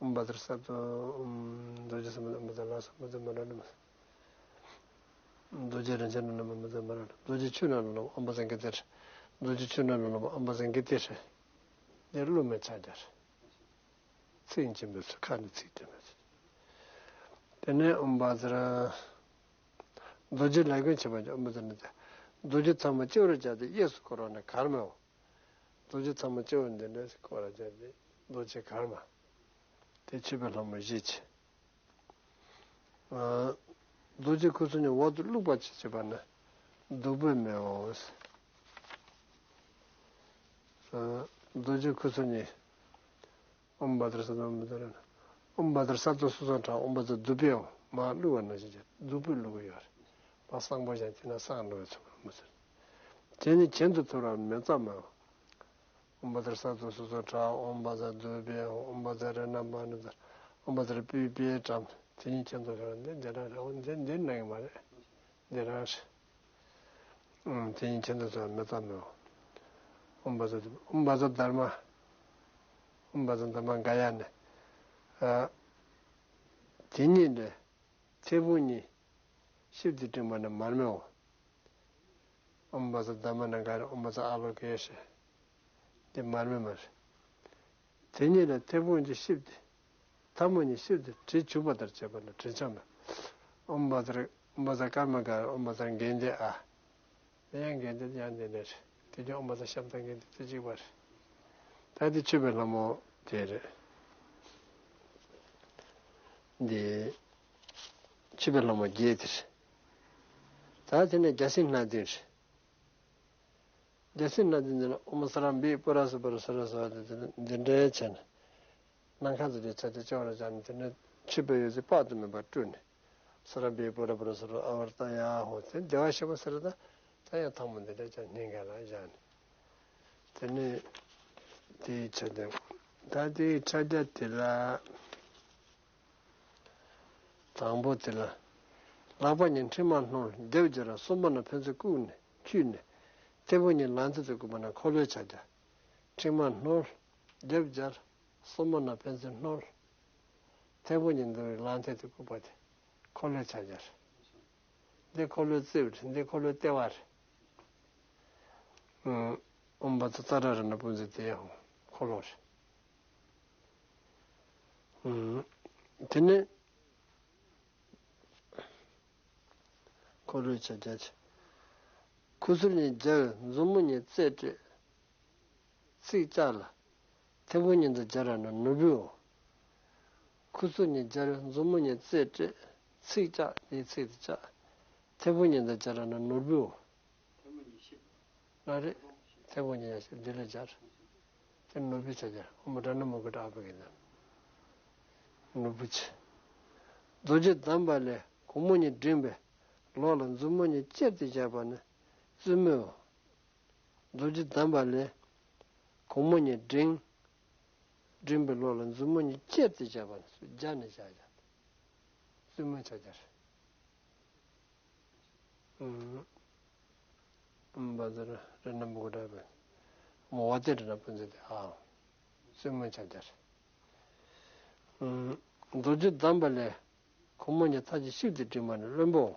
ཨོཾ་བཛྲ་སཏྭ། ཨོཾ་རྡོ་རྗེ་སེམས་དཔའ་ཨོཾ་བཛྲ་ལ་སེ་ཧཱུྃ། ཨོཾ་བཛྲ་མ་ར་ཎི་མ། རྡོ་རྗེ་རིན་ཆེན་བླ་ན་མེད་ཨོཾ་བཛྲ་མ་ར་ཎི། རྡོ་རྗེ་ཆོས་རྣམས་ལ་སློབ་པ་ཨོཾ་བཛྲ་གི་ཏི་རེ། རྡོ་རྗེ་ཆོས་རྣམས་ལ་སློབ་པ་ཨོཾ་བཛྲ་གི་ཏི་རེ། འདིར་གླུ་མེད་ཕྱག་རྒྱ་རེད། ཚིག་འབྱིན་པའི་ཚུལ། ཁ་ནས་ཚིག་འབྱིན་པའི་ཚུལ། དེ་ནས་ཨོཾ་བཛྲ། རྡོ་རྗེ་ལས་མགོན་བྱེད་པ་ཀྱང་ཨོཾ་བཛྲ་ནི་སྟེ། རྡོ་རྗེ་ཚང་མ་སྤྱི་བོར་སྦྱར་ཏེ་གཡས་སུ་བསྐོར་བ་ནི་གར་མའོ། རྡོ་རྗེ་ཚང་མ་སྤྱི་བོར་འདི་འདྲ་ཞིག་བསྐོར་བ་བྱས་ཏེ་རྡོ་རྗེ་གར་མ། དེ་མཆོད་པའི་ལྷ་མོ་བཞི་བྱས། ཨ། རྡོ་རྗེ་ཁུ་ཚུར་གཉིས་འོག་ཏུ་བླུགས་པ་ཅིག་བྱས་པ་ནི་བདུག་སྤོས་མེའོ། ཨ། རྡོ་རྗེ་ཁུ་ཚུར་གཉིས། ཨོཾ་བཛྲ་སཏྭ། ཨོཾ་བཛྲ། ཨོཾ་བཛྲ་སཏྭ་སོ་སོར་བགྲངས། ཨོཾ་བཛྲ་དུ་པེ་ཡང་མར་བླུགས་པ་ནང་བཞིན་བྱས་བདུག་སྤོས་བླུགས་ཀྱི་ཡོད་རེད། མར་སང་པོ་བཞག་དེ་ནས་སང་བླུགས་པའི་ཚུལ་ཨོཾ་བཛྲ། དེ་ནི་གྱེན་དུ་འཐོར་བ་མེ་བཙའ་མའོ། ཨོཾ་བཛྲ་སཏྭ་སོ་སོར་བགྲངས། ཨོཾ་བཛྲ་དུ་པེ་ཡང་། ཨོཾ་བཛྲ་རཏྣ་པཱ་ཎི་བཛྲ། ཨོཾ་བཛྲ་པུཥྤེ་ཊཱཾ། དེ་གཉིས་གྱེན་དུ་འཐོར་བ་འདི་འདི་རང་རེད། འོ་འདི་འདི་ནང་གི་མ་རེད། འདི་རང་རེད། ཨང་། དེ་གཉིས་གྱེན་དུ་འཐོར་བ་མེ་བཙའ་མའོ། ཨོཾ་བཛྲ་དུ། ཨོཾ་བཛྲ་དྷརྨ། ཨོཾ་བཛྲ་དྷརྨ་ག་ཡ་ནི། ཨ། དེ་གཉིས་ལས་མཐེ་བོང་གཉིས་གཤིབས་ཏེ་བསྒྲེངས་པ་ནི་མར་མེའོ། ཨོཾ་བཛྲ་དྷརྨ་ནི་ག་རེ། ཨོཾ་བཛྲ་ཨཱ་ལོ་ཀེ་ཤྭཱ། འདི་མར་མེ་མ་རེད། དེ་གཉིས་ལས་མཐེ་བོང་གཉིས་གཤིབས་ཏེ། ཐལ་མོ་གཉིས་གཤིབས་ཏེ་གྲི་འཇུག་པ་ལྟར་བྱས་པ་ན་གྲི་འཆམ་ལ། ཨོཾ་བཛྲ་ཨོཾ་བཛྲ་ཀརྨ་གར་ཨོཾ་བཛྲ་གནྡྷེ་ཨ། དེ་ཡང་གནྡྷེ་ཡང་དེ་ནས་རེད། དེ་ཀྱང་ཨོཾ་བཛྲ་ཤམ་བྷ་གནྡྷེ་དེ་གཅིག་པ་རེད། ད་དེ་མཆོད་པའི་ལྷ་མོ་དེ་རེད། འདི་མཆོད་པའི་ལྷ་མོ་བརྒྱད་དེ་རེད། ད་དེ་ནས་བརྒྱ་བྱིན་སྣ་བདུན་རེད། བརྒྱ་བྱིན་སྣ་བདུན་འདི་ལ་ཨོཾ་སརྦ་པུ་ར་སུ་པུ་ར་སུ་ར་སྭཱ་ཧཱ་དེ་འདི་འདྲའི་བྱས་ནས། ནམ་མཁའ་ཙམ་གྱི་ཆ་དེ་ཅོག་ར་བཞག་ནས་དེ་ནས་མཆོད་པའི་འོད་ཟེར་དཔག་ཏུ་མེད་པ་སྤྲོས་ནས། སརྦ་པུ་ར་པུ་ར་སུ་ར་ཨ་ཝརྟ་ཡ་ཧོ་དེ་བདེ་བར་གཤེགས་པ་ཟེར་ད། ད་ཡང་ཐལ་མོ་འདི་འདྲ་ཅང་སྙིང་ག་ལ་བཞག་ནས། དེ་ནས་དེའི་ཆ་དེ། ད་དེའི་ཕྱག་རྒྱ་དེ་ལ། དང་པོ་དེ་ལ། ལག་པ་གཉིས་མཁྲིག་མ་བསྣོལ་རྒྱབ་སྦྱར་སོར་མོ་ནང་ཕན་ཚུན་བཀུག་ནས་འཁྱུད་ནས། མཐེ་བོ་གཉིས་ལག་མཐིལ་དུ་བཀུག་པ་ན་འཁོར་ལོའི་ཕྱག་རྒྱ། མཁྲིག་མ་བསྣོལ། རྒྱབ་སྦྱར། སོར་མོ་ནང་ཕན་ཚུན་བསྣོལ། མཐེ་བོ་གཉིས་འདུལ་བའི་ལག་མཐིལ་དུ་བཀུག་པ་དེ་འཁོར་ལོའི་ཕྱག་རྒྱ་རེད། འདི་འཁོར་ལོའི་རྩིབས་རེད། འདི་འཁོར་ལོའི་ལྟེ་བ་རེད། ཨོཾ་བཛྲ་ཙཱ་ར་ར་ཎ་པུ་ཛ་དེ་ཡང་འཁོར་ལོ་རེད། དེ་ནས་འཁོར་ལོའི་ཕྱག་རྒྱ་ཆེ། ཁུ་ཚུར་གཉིས་སྦྱར་མཛུབ་མོ་གཉིས་རྩེ་སྤྲད། ཚིགས་བཅག་ལ། མཐེ་བོ་གཉིས་དང་སྦྱར་བ་ན་ནོར་བུའོ། ཁུ་ཚུར་གཉིས་སྦྱར་མཛུབ་མོ་གཉིས་རྩེ་སྤྲད། ཚིགས་བཅག་འདིའི་ཚིགས་དེ་བཅག་མཐེ་བོ་གཉིས་དང་སྦྱར་བ་ན་ནོར་བུའོ། མ་རེད། མཐེ་བོ་གཉིས་ཡ་ཤེས་འདི་ལ་སྦྱར། དེ་ནོར་བུའི་ཕྱག་རྒྱ་ཨོཾ་རཏྣ་མུ་ཀུ་ཊ་ཨ་བྷ་ག་ནི་ནོར་བུ་ཆེ། རྡོ་རྗེ་གདམས་པ་ལས་གུང་མོ་གཉིས་བསྒྲེངས་པའི་ལོགས་ལ་མཛུབ་མོ་གཉིས་ཅེར་ཏེ་བཞག་པ་ནི་བཙུན་མོའོ། རྡོ་རྗེ་གདམས་པ་ལས་གུང་མོ་གཉིས་བསྒྲེངས། བསྒྲེངས་པའི་ལོགས་ལ་མཛུབ་མོ་གཉིས་ཅེར་ཏེ་བཞག་པ་ནི་སྦྱར་ནས་བཞག་བཞག་བཙུན་མོའི་ཕྱག་རྒྱ་རེད། ཨུམ། ཨུམ། བཛྲ་རཏྣ་མུ་ཀུ་ཊ་བཛྲ། མོ་བ་ཏི་རཏྣ་པུ་ཛ་དེ་ཨ། བཙུན་མོའི་ཕྱག་རྒྱ་རེད། ཨུམ། རྡོ་རྗེ་གདམས་པ་ལས། གུང་མོ་གཉིས་མཐའ་གཅིག་གཤིབས་ཏེ་བསྒྲེངས་པ་ནི་བློན་པོའོ།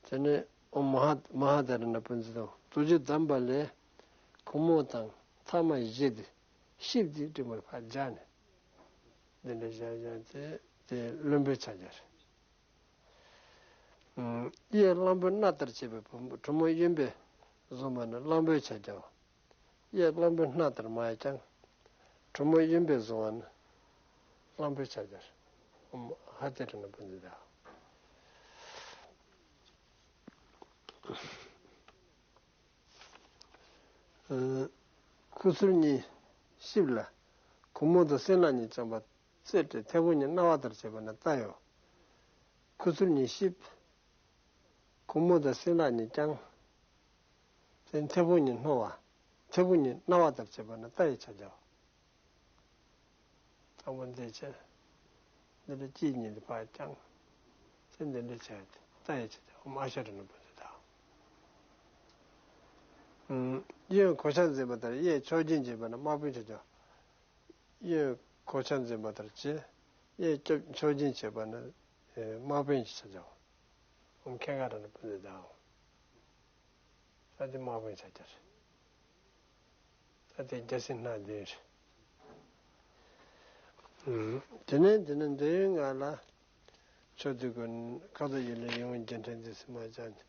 དེ་ནས་ཨོཾ་མ་ཧཱ་མ་ཧཱ་ཏ་རཏྣ་པུ་ཛ་དང་རྡོ་རྗེ་གདམས་པ་ལས། གུང་མོ་དང་མཐའ་མ་བཞི་དེ་གཤིབས་ཏེ་བསྒྲེངས་པ་ནི་ཕར་སྦྱར་ནས། འདི་འདྲ་བཞག་བཞག་སྟེ་དེ་བློན་པོའི་ཕྱག་རྒྱ་རེད། གཡས་གླང་པོའི་སྣ་ལྟར་བྱས་པའི་བུ་གྲུ་མོ་གཡོན་པས་བཟུང་བ་ནི་གླང་པོའི་ཕྱག་རྒྱའོ། གཡས་གླང་པོའི་སྣ་ལྟར་མ་ཡིན་ཀྱང་། གྲུ་མོ་གཡོན་པས་བཟུང་བ་ནི་གླང་པོའི་ཕྱག་རྒྱ་རེད། ཧ་ཏེ་ཏྲ་ན་པུ་ཛ་དེ་ཨ། ཁུ་ཚུར་གཉིས་གཤིབས་ལ། གུང་མོ་དང་སྲིན་ལག་གཉིས་བརྐྱངས་པ་རྩེ་སྤྲད་མཐེ་བོ་གཉིས་རྣ་བ་ལྟར་བྱས་པ་ནི་རྟ་ཡོ། ཁུ་ཚུར་གཉིས་གཤིབས། གུང་མོ་དང་སྲིན་ལག་གཉིས་བརྐྱངས། དེ་མཐེ་བོ་གཉིས་བསྣོལ་བ། མཐེ་བོ་གཉིས་རྣ་བ་ལྟར་བྱས་པ་ནི་རྟ་ཡི་ཕྱག་རྒྱའོ། དང་པོ་འདི་བྱས། འདི་ལ་ལྕེ་གཉིས་འདི་ཕར་བརྐྱངས། དེ་འདི་འདྲ་བྱས་ཏེ་རྟ་ཡི་ཕྱག་རྒྱའོ། ཨོཾ་ཨ་ཤྭ་ཊ་ན་པུ་ཛ་དེ་ཨ། གཡོན་གོ་ཆ་འཛིན་པ་ལྟར་གཡས་ཕྱོགས་སྦྱིན་བྱེད་པ་ནི་དམག་དཔོན་ཕྱག་རྒྱའོ། གཡོན་གོ་ཆ་འཛིན་པ་ལྟར་བྱས། གཡས་སྐྱབས་ཕྱོགས་སྦྱིན་བྱེད་པ་ནི་དམག་དཔོན་གྱི་ཕྱག་རྒྱའོ། ཨོཾ་ཁེན་གྷ་ཊ་ན་པུ་ཛ་དེ་ཨ། ད་དེ་དམག་དཔོན་ཕྱག་རྒྱ་རེད། ད་དེ་བརྒྱ་བྱིན་སྣ་བདུན་རེད། དེ་ནས་དེ་ནས་འདོད་ཡོན་ལྔ་ལ། ཕྱོགས་བསྡུས་སྒོ་ནས་ཁ་དོག་ཡིད་ལ་ཡིད་འོང་རྒྱན་ཕྲན་འདི་ཚོ་མ་སྦྱར་ནས།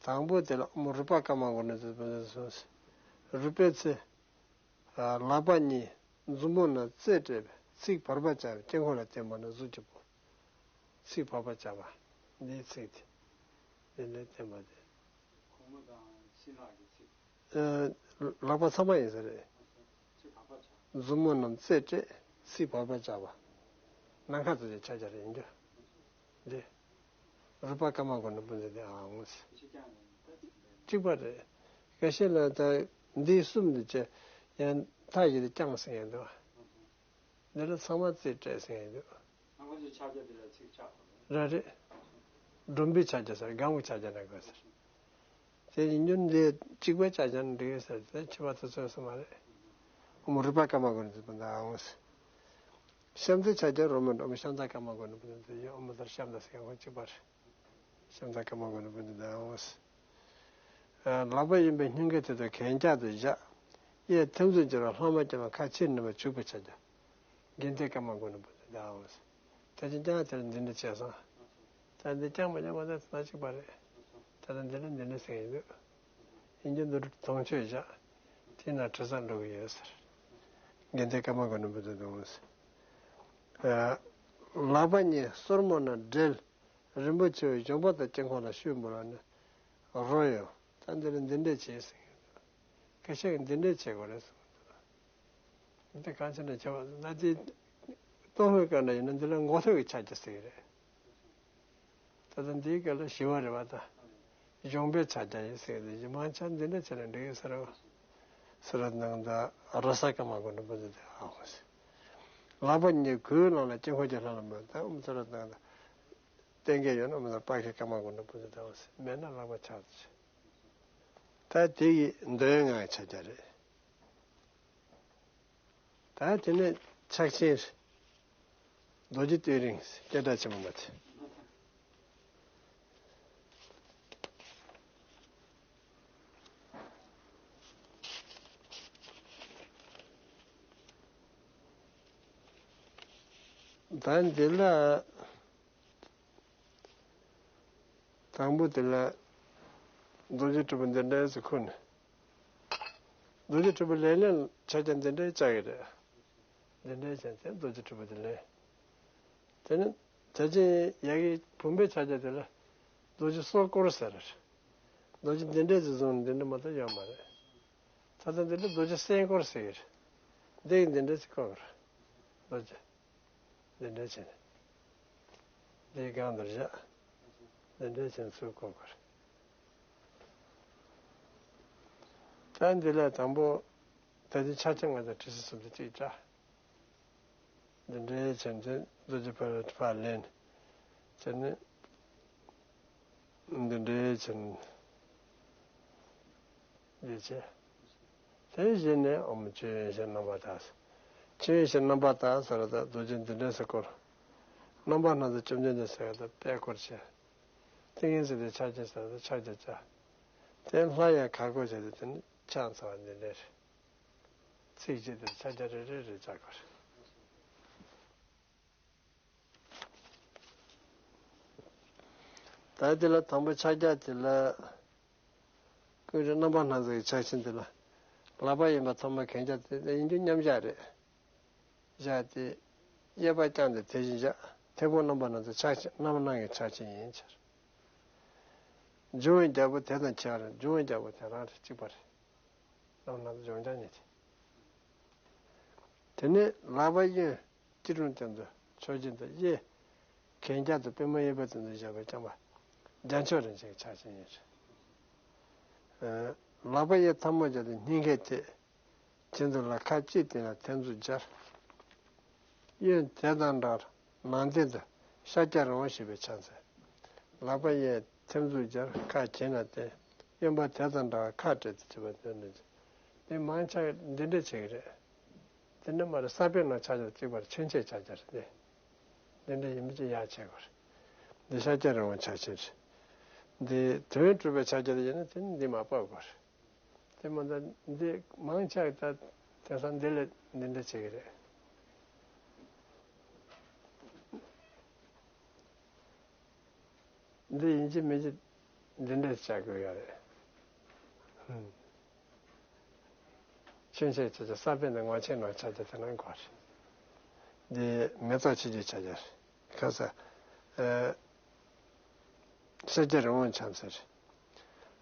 དང་པོ་དེ་ལ་ཨོཾ་རུ་པ་ཀརྨ་གུ་ཎ་ཙི་པུ་ཛ་སོང་ཟེར། རུས་པའི་ཚེ། ལག་པ་གཉིས་མཛུབ་མོ་རྣམས་རྩེ་སྤྲད་པས་ཚིགས་བར་པ་བཅའ་བའི་དཀྱིལ་འཁོར་ལ་བརྟེན་པ་ནི་གཟུགས་ཀྱི་བུ། ཚིགས་བར་པ་བཅའ་བ། འདིའི་ཚིགས་དེ། འདི་ལས་བརྟེན་པ་དེ། གུང་མོ་དང་སྲིན་ལག་གི་ཚིགས། ལག་པ་ཚང་མ་ཡིན་ས་རེད། ཚིགས་བར་པ་བཅའ། མཛུབ་མོ་རྣམས་རྩེ་སྤྲད་ཚིགས་བར་པ་བཅའ་བ། ནམ་མཁའ་ཙམ་གྱི་ཕྱག་རྒྱ་རེད་ཡིན་རྒྱུ། འདི། རུས་པ་ཀརྨ་གུ་ཎ་པུ་ཛ་དེ་ཨ་འོང་ཟེར། གཅིག་པ་རེད། ཁ་ཤས་ལ་ད་འདི་གསུམ་འདི་བྱས་ཡང་མཐའ་བཞི་དེ་བརྐྱངས་ཟེར་ཡང་འདུག་འདི་ལ་ཚང་མ་རྩེ་སྤྲད་ཟེར་ཡང་འདུག་རང་གི་ཕྱག་རྒྱ་འདི་ལ་ཚིགས་བཅག་དགོས་རེད། རེད། སྒྲོམ་བུའི་ཕྱག་རྒྱ་ཟེར་སྒམ་པོའི་ཕྱག་རྒྱ་ན་དགོས་ཟེར། དེ་ཡིན་རྒྱུ་འདི་གཅིག་པའི་ཕྱག་རྒྱ་ན་འགྲིག་ཟེར་དེ་ཕྱི་པ་དེ་ཚོས་སུ་མ་རེད། ཨོཾ་རུས་པ་ཀརྨ་གུ་ཎ་ཙི་པུ་ཛ་དེ་ཨ་འོང་ཟེར། ཤམ་ཐབས་ཕྱག་རྒྱ་རོ་མ་འགྲོ་མི་ཤམ་ཐབས་ཀརྨ་གུ་ཎ་པུ་ཛ་དེ་ཡོད་ཨོཾ་ཨ་ཏར་ཤམ་ཐབས་ཟེར་ཡང་ཁོ་གཅིག་པ་རེད། ཤམ་ཐབས་ཀརྨ་གུ་ཎ་པུ་ཛ་དེ་ཨ་འོང་ཟེར། ལག་པ་གཡོན་པའི་སྙིང་གའི་ཐད་དུ་གན་རྐྱལ་དུ་བཞག་གཡས་ཐལ་མཛུབ་སྦྱར་བ་ལྷག་མ་བརྐྱངས་པ་ཁ་ཕྱིར་ནུབ་པ་བྱུག་པའི་ཕྱག་རྒྱ། གན་ཐལ་ཀརྨ་གུ་ཎ་པུ་ཛ་ ད་འོང་ཟེར། ད་ཅི་ཀྱང་དེར་འདི་འདྲ་བྱས་སོང་། ད་འདི་ཀྱང་མ་ཉམས་པ་ད་ད་གཅིག་པ་རེད། ད་ད་འདི་ལ་འདི་འདྲ་ཟེར་ཡིན་འདུག་ཡིན་གྱི་འདུག་དོང་ཆོས་བཞག་དེ་ན་དྲི་ཟ་འགྲོ་གི་ཡོད་ཟེར། དགེ་ལྡན་ཀརྨ་མགོན་རིན་པོ་ཆེ་དང་ཟེར། ལག་པ་གཉིས་སོར་མོ་ན་སྦྲེལ། རིན་པོ་ཆེའི་གཞོང་པ་དང་དཀྱིལ་འཁོར་ལ་བཤུས་འབུལ་བ་ནི་རོ་ཡོད། ད་འདི་ལ་འདི་འདྲས་བྱེད་ཟེར་གྱི་འདུག་སྐད་ཆ་གི་འདི་འདྲས་བྱེད་དགོས་རེད་ཟེར་གྱི་འདུག་འདི་གང་ཕྱིར་ན་བྱ་བ་ན་དེ་གཏོང་བའི་སྐབས་ན་ཡིན་ན་འདི་ལ་མགོ་ཐོག་གི་ཕྱག་རྒྱ་ཟེར་གྱི་རེད། ད་ལྟ་འདིའི་སྐབས་ལ་ཞི་བ་རེད་བ་ད། གཞོང་པའི་ཕྱག་རྒྱ་ཡིན་ཟེར་གྱི་འདུག་མང་ཆ་འདི་འདྲ་བྱས་ན་འགྲིག་གི་ཟེར་བ། ཟེར་བ་ནང་ད་ར་ས་ཀརྨ་མགོན་རིན་པོ་ཆེ་དེ་ཨ་ཧོ་ཟེར། ལག་པ་གཉིས་གུས་ལངས་ལ་དཀྱིལ་འཁོར་གྱི་ལྷ་ལ་འབུལ་ད་ཨུམ་ཟེར་བ་ནང་ད། བསྟན་རྒྱས་ཡོད་ན་མི་ལ་དཔལ་མཁས་ཀརྨ་མགོན་རིན་པོ་ཆེ་དང་ཟེར་མེད་ན་ལག་པ་ཕྱག་ཏུ་བྱེད། ད་དེ་ཡི་འདོད་ཡོན་ལྔའི་ཕྱག་རྒྱ་རེད། ད་དེ་ནས་ཕྱག་ཆེན་རྡོ་རྗེ་སྟོད་རིང་སྐད་གྲགས་ཆེན་པོ་མ་ཚད། ད་འདི་ལ། དང་པོ་དེ་ལ་རྡོ་རྗེ་སྤྲུལ་པ་འདི་འདྲའི་ཟེར་ཁུར་ནས། རྡོ་རྗེ་སྤྲུལ་པ་ལེན་ལེན་ཕྱག་རྒྱ་འདི་འདྲའི་བཅའ་གི་རེད། འདི་འདྲའི་བྱས་ཏེ་རྡོ་རྗེ་སྤྲུལ་པ་འདི་ལེན། དེ་ནི་ད་ཅི་ཡ་གི་བུམ་པའི་ཕྱག་རྒྱ་དེ་ལ་རྡོ་རྗེ་སྲོག་འཁོར་ཟེར། རྡོ་རྗེ་འདི་འདྲའི་ཟེར་བཟུང་འདི་འདྲ་མ་གཏོགས་ཡོད་མ་རེད། ད་ལྟ་འདི་འདྲ་རྡོ་རྗེ་སྲན་འཁོར་ཟེར་གི་རེད། འདི་ཡི་འདི་འདྲ་ཟེར་ཁོ་རེད། རྡོ་རྗེ། འདི་འདྲ་བྱས་ནས། འདིའི་སྒང་དུ་བཞག་འདི་འདྲ་བྱས་ནས་ཚུར་བཀོག་དགོས་རེད། ད་འདི་ལ་དང་པོ། ད་འདི་ཕྱག་ཆེན་ལྔ་དང་ཁྲི་སྲོང་སུམ་བརྒྱ་གཅིག་བཅའ། འདི་འདྲའི་བྱས་ནས་རྡོ་རྗེ་ཕར་ཕར་ལེན། བྱས་ནས། འདི་འདྲའི་བྱས་ནས། འདི་བྱས། དེ་བཞིན་ནས་ཨོཾ་ཆོས་དབྱིངས་ཞེས་རྣམ་པར་དག་ཆོས་དབྱིངས་ཞེས་རྣམ་པར་དག་ཟེར་བ་དང་རྡོ་རྗེ་འདི་འདྲའི་ཟེར་སྐོར། རྣམ་པར་སྣང་མཛད་བཅོམ་ལྡན་འདས་ཟེར་བ་དང་པད་སྐོར་བྱས། ཏིང་ངེ་འཛིན་དེ་ཕྱག་ཆེན་ཟེར་བ་དང་ཕྱག་རྒྱ་བཅའ། དེ་ལྷ་ཡང་གར་སྐོར་བྱས་ཏེ་དེ་ནི་ཕྱག་འཚལ་བ་འདི་འདྲའི་རེད། ཚིགས་བཅད་དེར་ཕྱག་རྒྱ་རེ་རེ་རེ་བཅའ་དགོས་རེད། ད་དེ་ལ་དང་པོ་ཕྱག་རྒྱ་དེ་ལ། ཀུན་རིག་རྣམ་པར་སྣང་མཛད་ཀྱི་ཕྱག་ཆེན་དེ་ལ། ལག་པ་གཡས་པ་ཐལ་མོ་གན་རྐྱལ་དེ་ཡིན་རྒྱུ་མཉམ་བཞག་རེད། བཞག་སྟེ། གཡས་པ་བརྐྱངས་ཏེ་དེ་བཞིན་བཞག་མཐེ་བོང་རྣམ་པར་སྣང་མཛད་ཕྱག་ཆེན་རྣམ་སྣང་གི་ཕྱག་ཆེན་ཡིན་ཕྱིར། འབྱུང་བའི་རྒྱལ་པོ་དེ་དང་ཁྱད་པར་འབྱུང་བའི་རྒྱལ་པོ་དེ་རང་རེད་གཅིག་པ་རེད། རྣམ་སྣང་འབྱུང་བྱ་ཉིད་དེ། དེ་ནས་ལག་པ་གཡོན། སྐྱིལ་ཀྲུང་སྟེང་དུ་ཕྱོགས་བཞིན་དུ་གཡས། གན་རྐྱལ་དུ་པུས་མོ་གཡས་པའི་སྟེང་དུ་བཞག་པའི་རྐྱང་པ། རྒྱན་མཆོག་རིན་ཆེན་གྱི་ཕྱག་ཆེན་ཡིན། ལག་པ་གཡས་ཐལ་མོ་སྦྱར་ཏེ་སྙིང་གའི་ཐད། གྱེན་དུ་ལ་ཁ་གཅིག་སྟེང་ལ་ཐེམ་ཙུགས་སྦྱར། གཡོན་དེ་དང་འདྲ་བར་ནང་བསྟན་དུ་ཤཱཀྱ་རིན་པོ་ཞེས་པའི་ཕྱག་འཚལ། ལག་པ་གཡས་ཐེམ་ཙུགས་སྦྱར་ཁ་གྱེན་ལ་བསྟན། གཡོན་པ་དེ་དང་འདྲ་བར་ཁ་བྲལ་ཏེ་བྱེད་པ་དེ་འདྲ། དེ་མང་ཆེ་འདི་འདྲ་བྱེད་ཀྱི་རེད། དེ་འདྲ་མ་རེད་ས་པཎ་ནང་ཕྱག་རྒྱ་གཅིག་པར་ཆོས་འཆད་ཕྱག་རྒྱ་རེད་དེ། འདི་འདྲ་ཡིན་མི་ཅི་ཡག་བྱེད་དགོས་རེད། འདི་ཤཱཀྱ་རིན་པོ་ཆེ་ཕྱག་ཆེན་རེད། འདི་དོན་གྲུབ་པའི་ཕྱག་རྒྱ་དེ་ཡིན་ན་དེ་ནི་འདི་མ་སྤོ་དགོས་རེད། དེ་མ་ད་འདི་མང་ཆེ་ད་དེང་སང་འདི་ལས་འདི་འདྲ་བྱེད་ཀྱི་རེད། འདི་ཡིན་གཅིག་མིན་གཅིག་འདི་འདྲ་བྱ་དགོས་ཡ་རེད། ཧུམ། ཆོས་འཆད་ཕྱག་རྒྱ་ས་པཎ་དང་ངག་ཆོས་ནང་ཕྱག་རྒྱ་དེ་ནང་དགོས་རེད། འདི་མེ་ཏོག་ཆོས་ཀྱི་ཕྱག་རྒྱ་རེད། ཁ་ས། ཨེ། ཤཱཀྱ་རིན་པོ་ཆེ་ཕྱག་འཚལ་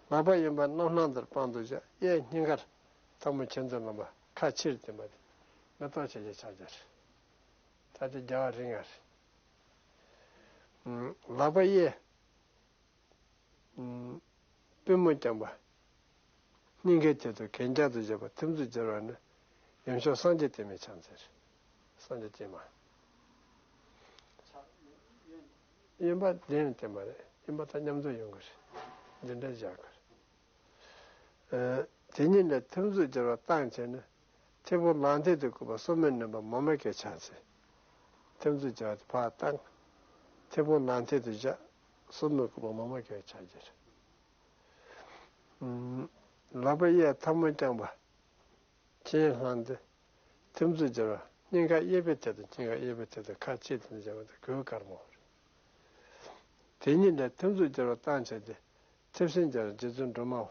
རེད། ལག་པ་གཡོན་པ་རྣམ་སྣང་དུ་དཔང་དུ་བཞག་གཡས་སྙིང་གར་ཐལ་མོ་གྱེན་དུ་བསྣུན་པ་ཁ་ཕྱིར་བསྟན་པ་དེ་མེ་ཏོག་ཆོས་ཀྱི་ཕྱག་རྒྱ་རེད། ད་དེ་རྒྱལ་བ་རིང་ང་རེད། ལག་པ་གཡས། པུས་མོ་བརྐྱངས་པ། སྙིང་གའི་ཐད་དུ་གན་རྐྱལ་དུ་བཞག་པ་ཐེམ་ཙུགས་སྦྱར་བ་ནི། ཡུམ་མཆོག་སངས་རྒྱས་བསྟན་པའི་ཕྱག་འཚལ་རེད། སངས་རྒྱས་བསྟན་མ། གཡོན་པ་བདེན་བསྟན་པ་རེད། གཡོན་པ་དང་མཉམ་དུ་ཡོང་གི་རེད། འདི་འདྲ་བཞག་གི་རེད། དེ་ཉིད་ལས་ཐེམ་ཙུགས་སྦྱར་བ་བཏང་བྱས་ནས། མཐེ་བོང་ལག་མཐིལ་དུ་བཀུག་པ་སོར་མོས་མནན་པ་མཱ་མ་ཀའི་ཕྱག་འཚལ། ཐེམ་ཙུགས་སྦྱར་བ་དེ་ཕར་བཏང་། མཐེ་བོང་ལག་མཐིལ་དུ་བཞག་སོར་མོས་བཀུག་པ་མཱ་མ་ཀའི་ཕྱག་རྒྱ་རེད། ལག་པ་གཡས་ཐལ་མོ་བརྐྱངས་པ། གྱེན་བསླངས་ཏེ། ཐེམ་ཙུགས་སྦྱར་བ། སྙིང་ག་གཡས་པའི་ཐད་དུ་སྙིང་ག་གཡས་པའི་ཐད་དུ་ཁ་ཕྱེ་སྟེ་བཞག་པ་དེ་གོས་དཀར་མོ་རེད། དེ་གཉིས་ལས་ཐིམ་ཚུགས་སྦྱར་བ་བཏང་བྱས་ཏེ། མཐེབ་སྲིན་སྦྱར་བ་རྗེ་བཙུན་སྒྲོལ་མའོ་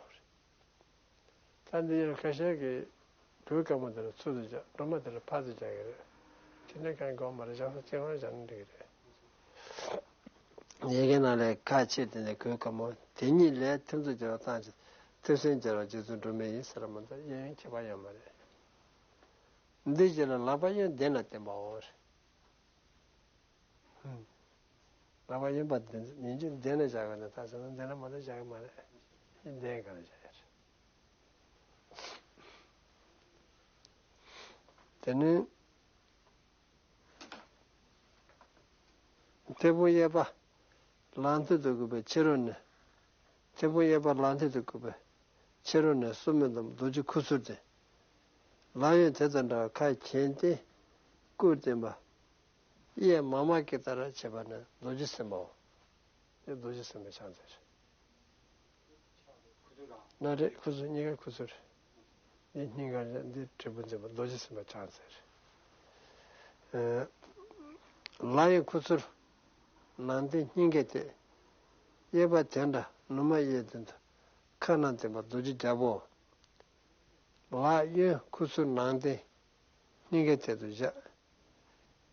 རེད། ད་འདི་ཡང་ཁ་ཤས་ཀྱིས་གོས་དཀར་མོ་དེ་ལ་ཚུར་དུ་བཞག་སྒྲོལ་མ་དེ་ལ་ཕར་ཚུར་བཞག་གི་རེད། དེ་ནས་གང་དགོས་མ་རེད། བཞག་ས་གཅིག་པ་བཞག་ན་འགྲིག་གི་རེད། ཡ་གི་ནང་ལས་ཁ་ཕྱེ་སྟེ་ནས་གོས་དཀར་མོ་དེ་གཉིས་ལས་ཐིམ་ཚུགས་སྦྱར་བ་བཏང་བྱས། མཐེབ་སྲིན་སྦྱར་བ་རྗེ་བཙུན་སྒྲོལ་མའི་ཡིན་ཟེར་བ་མ་གཏོགས་གཡས་གཡོན་ཁྱད་པར་ཡོད་མ་རེད། འདི་རྗེས་ལ་ལག་པ་གཡོན་གདན་ལ་བསྟན་པའོ། ལག་པ་གཡོན་པ་འདི་ཉིན་གཅིག་གདན་ལ་བཞག་གི་འདུག་ད་ཟེར་ན་གདན་ལ་མ་གཏོགས་བཞག་གི་མ་རེད། གདན་གང་ལ་བཞག་ཡ་རེད། དེ་ནས་མཐེ་བོང་གཡས་པ་ལག་མཐིལ་དུ་བཀུག་པའི་ཕྱི་རོལ་ནས། མཐེ་བོང་གཡས་པ་ལག་མཐིལ་དུ་བཀུག་པའི་ཕྱི་རོལ་ནས་སྲུབས་མོ་བསྣམས་རྡོ་རྗེ་ཁུ་ཚུར་ཏེ། ལག་གཡོན་དེ་དང་འདྲ་བ་ཁ་གྱེན་ཏེ། སྐུ་བསྟན་པ། གཡས་མཱ་མ་ཀི་ཏཱ་ར་བྱེད་པ་ནི་རྡོ་རྗེ་སེམས་དཔའོ། དེ་རྡོ་རྗེ་སེམས་དཔའི་ཕྱག་མཚན་རེད། ན་རེ་ཁུ་ཚུར་གཉིས་ཀ་ཁུ་ཚུར། འདི་སྙིང་ག་རེད། འདི་དྲིལ་བུ་འཛིན་པ་རྡོ་རྗེ་སེམས་དཔའི་ཕྱག་མཚན་རེད། ལག་གཡས་ཁུ་ཚུར། ནང་རྟེན་སྙིང་གའི་ཐད། གཡས་པ་དེ་འདྲ་ནུ་མ་གཡས་སྟེང་དུ། ཁ་ནང་བསྟན་པ་རྡོ་རྗེ་རྒྱལ་པོའོ། ལག་གཡོན་ཁུ་ཚུར་ནང་རྟེན་སྙིང་གའི་ཐད་དུ་བཞག་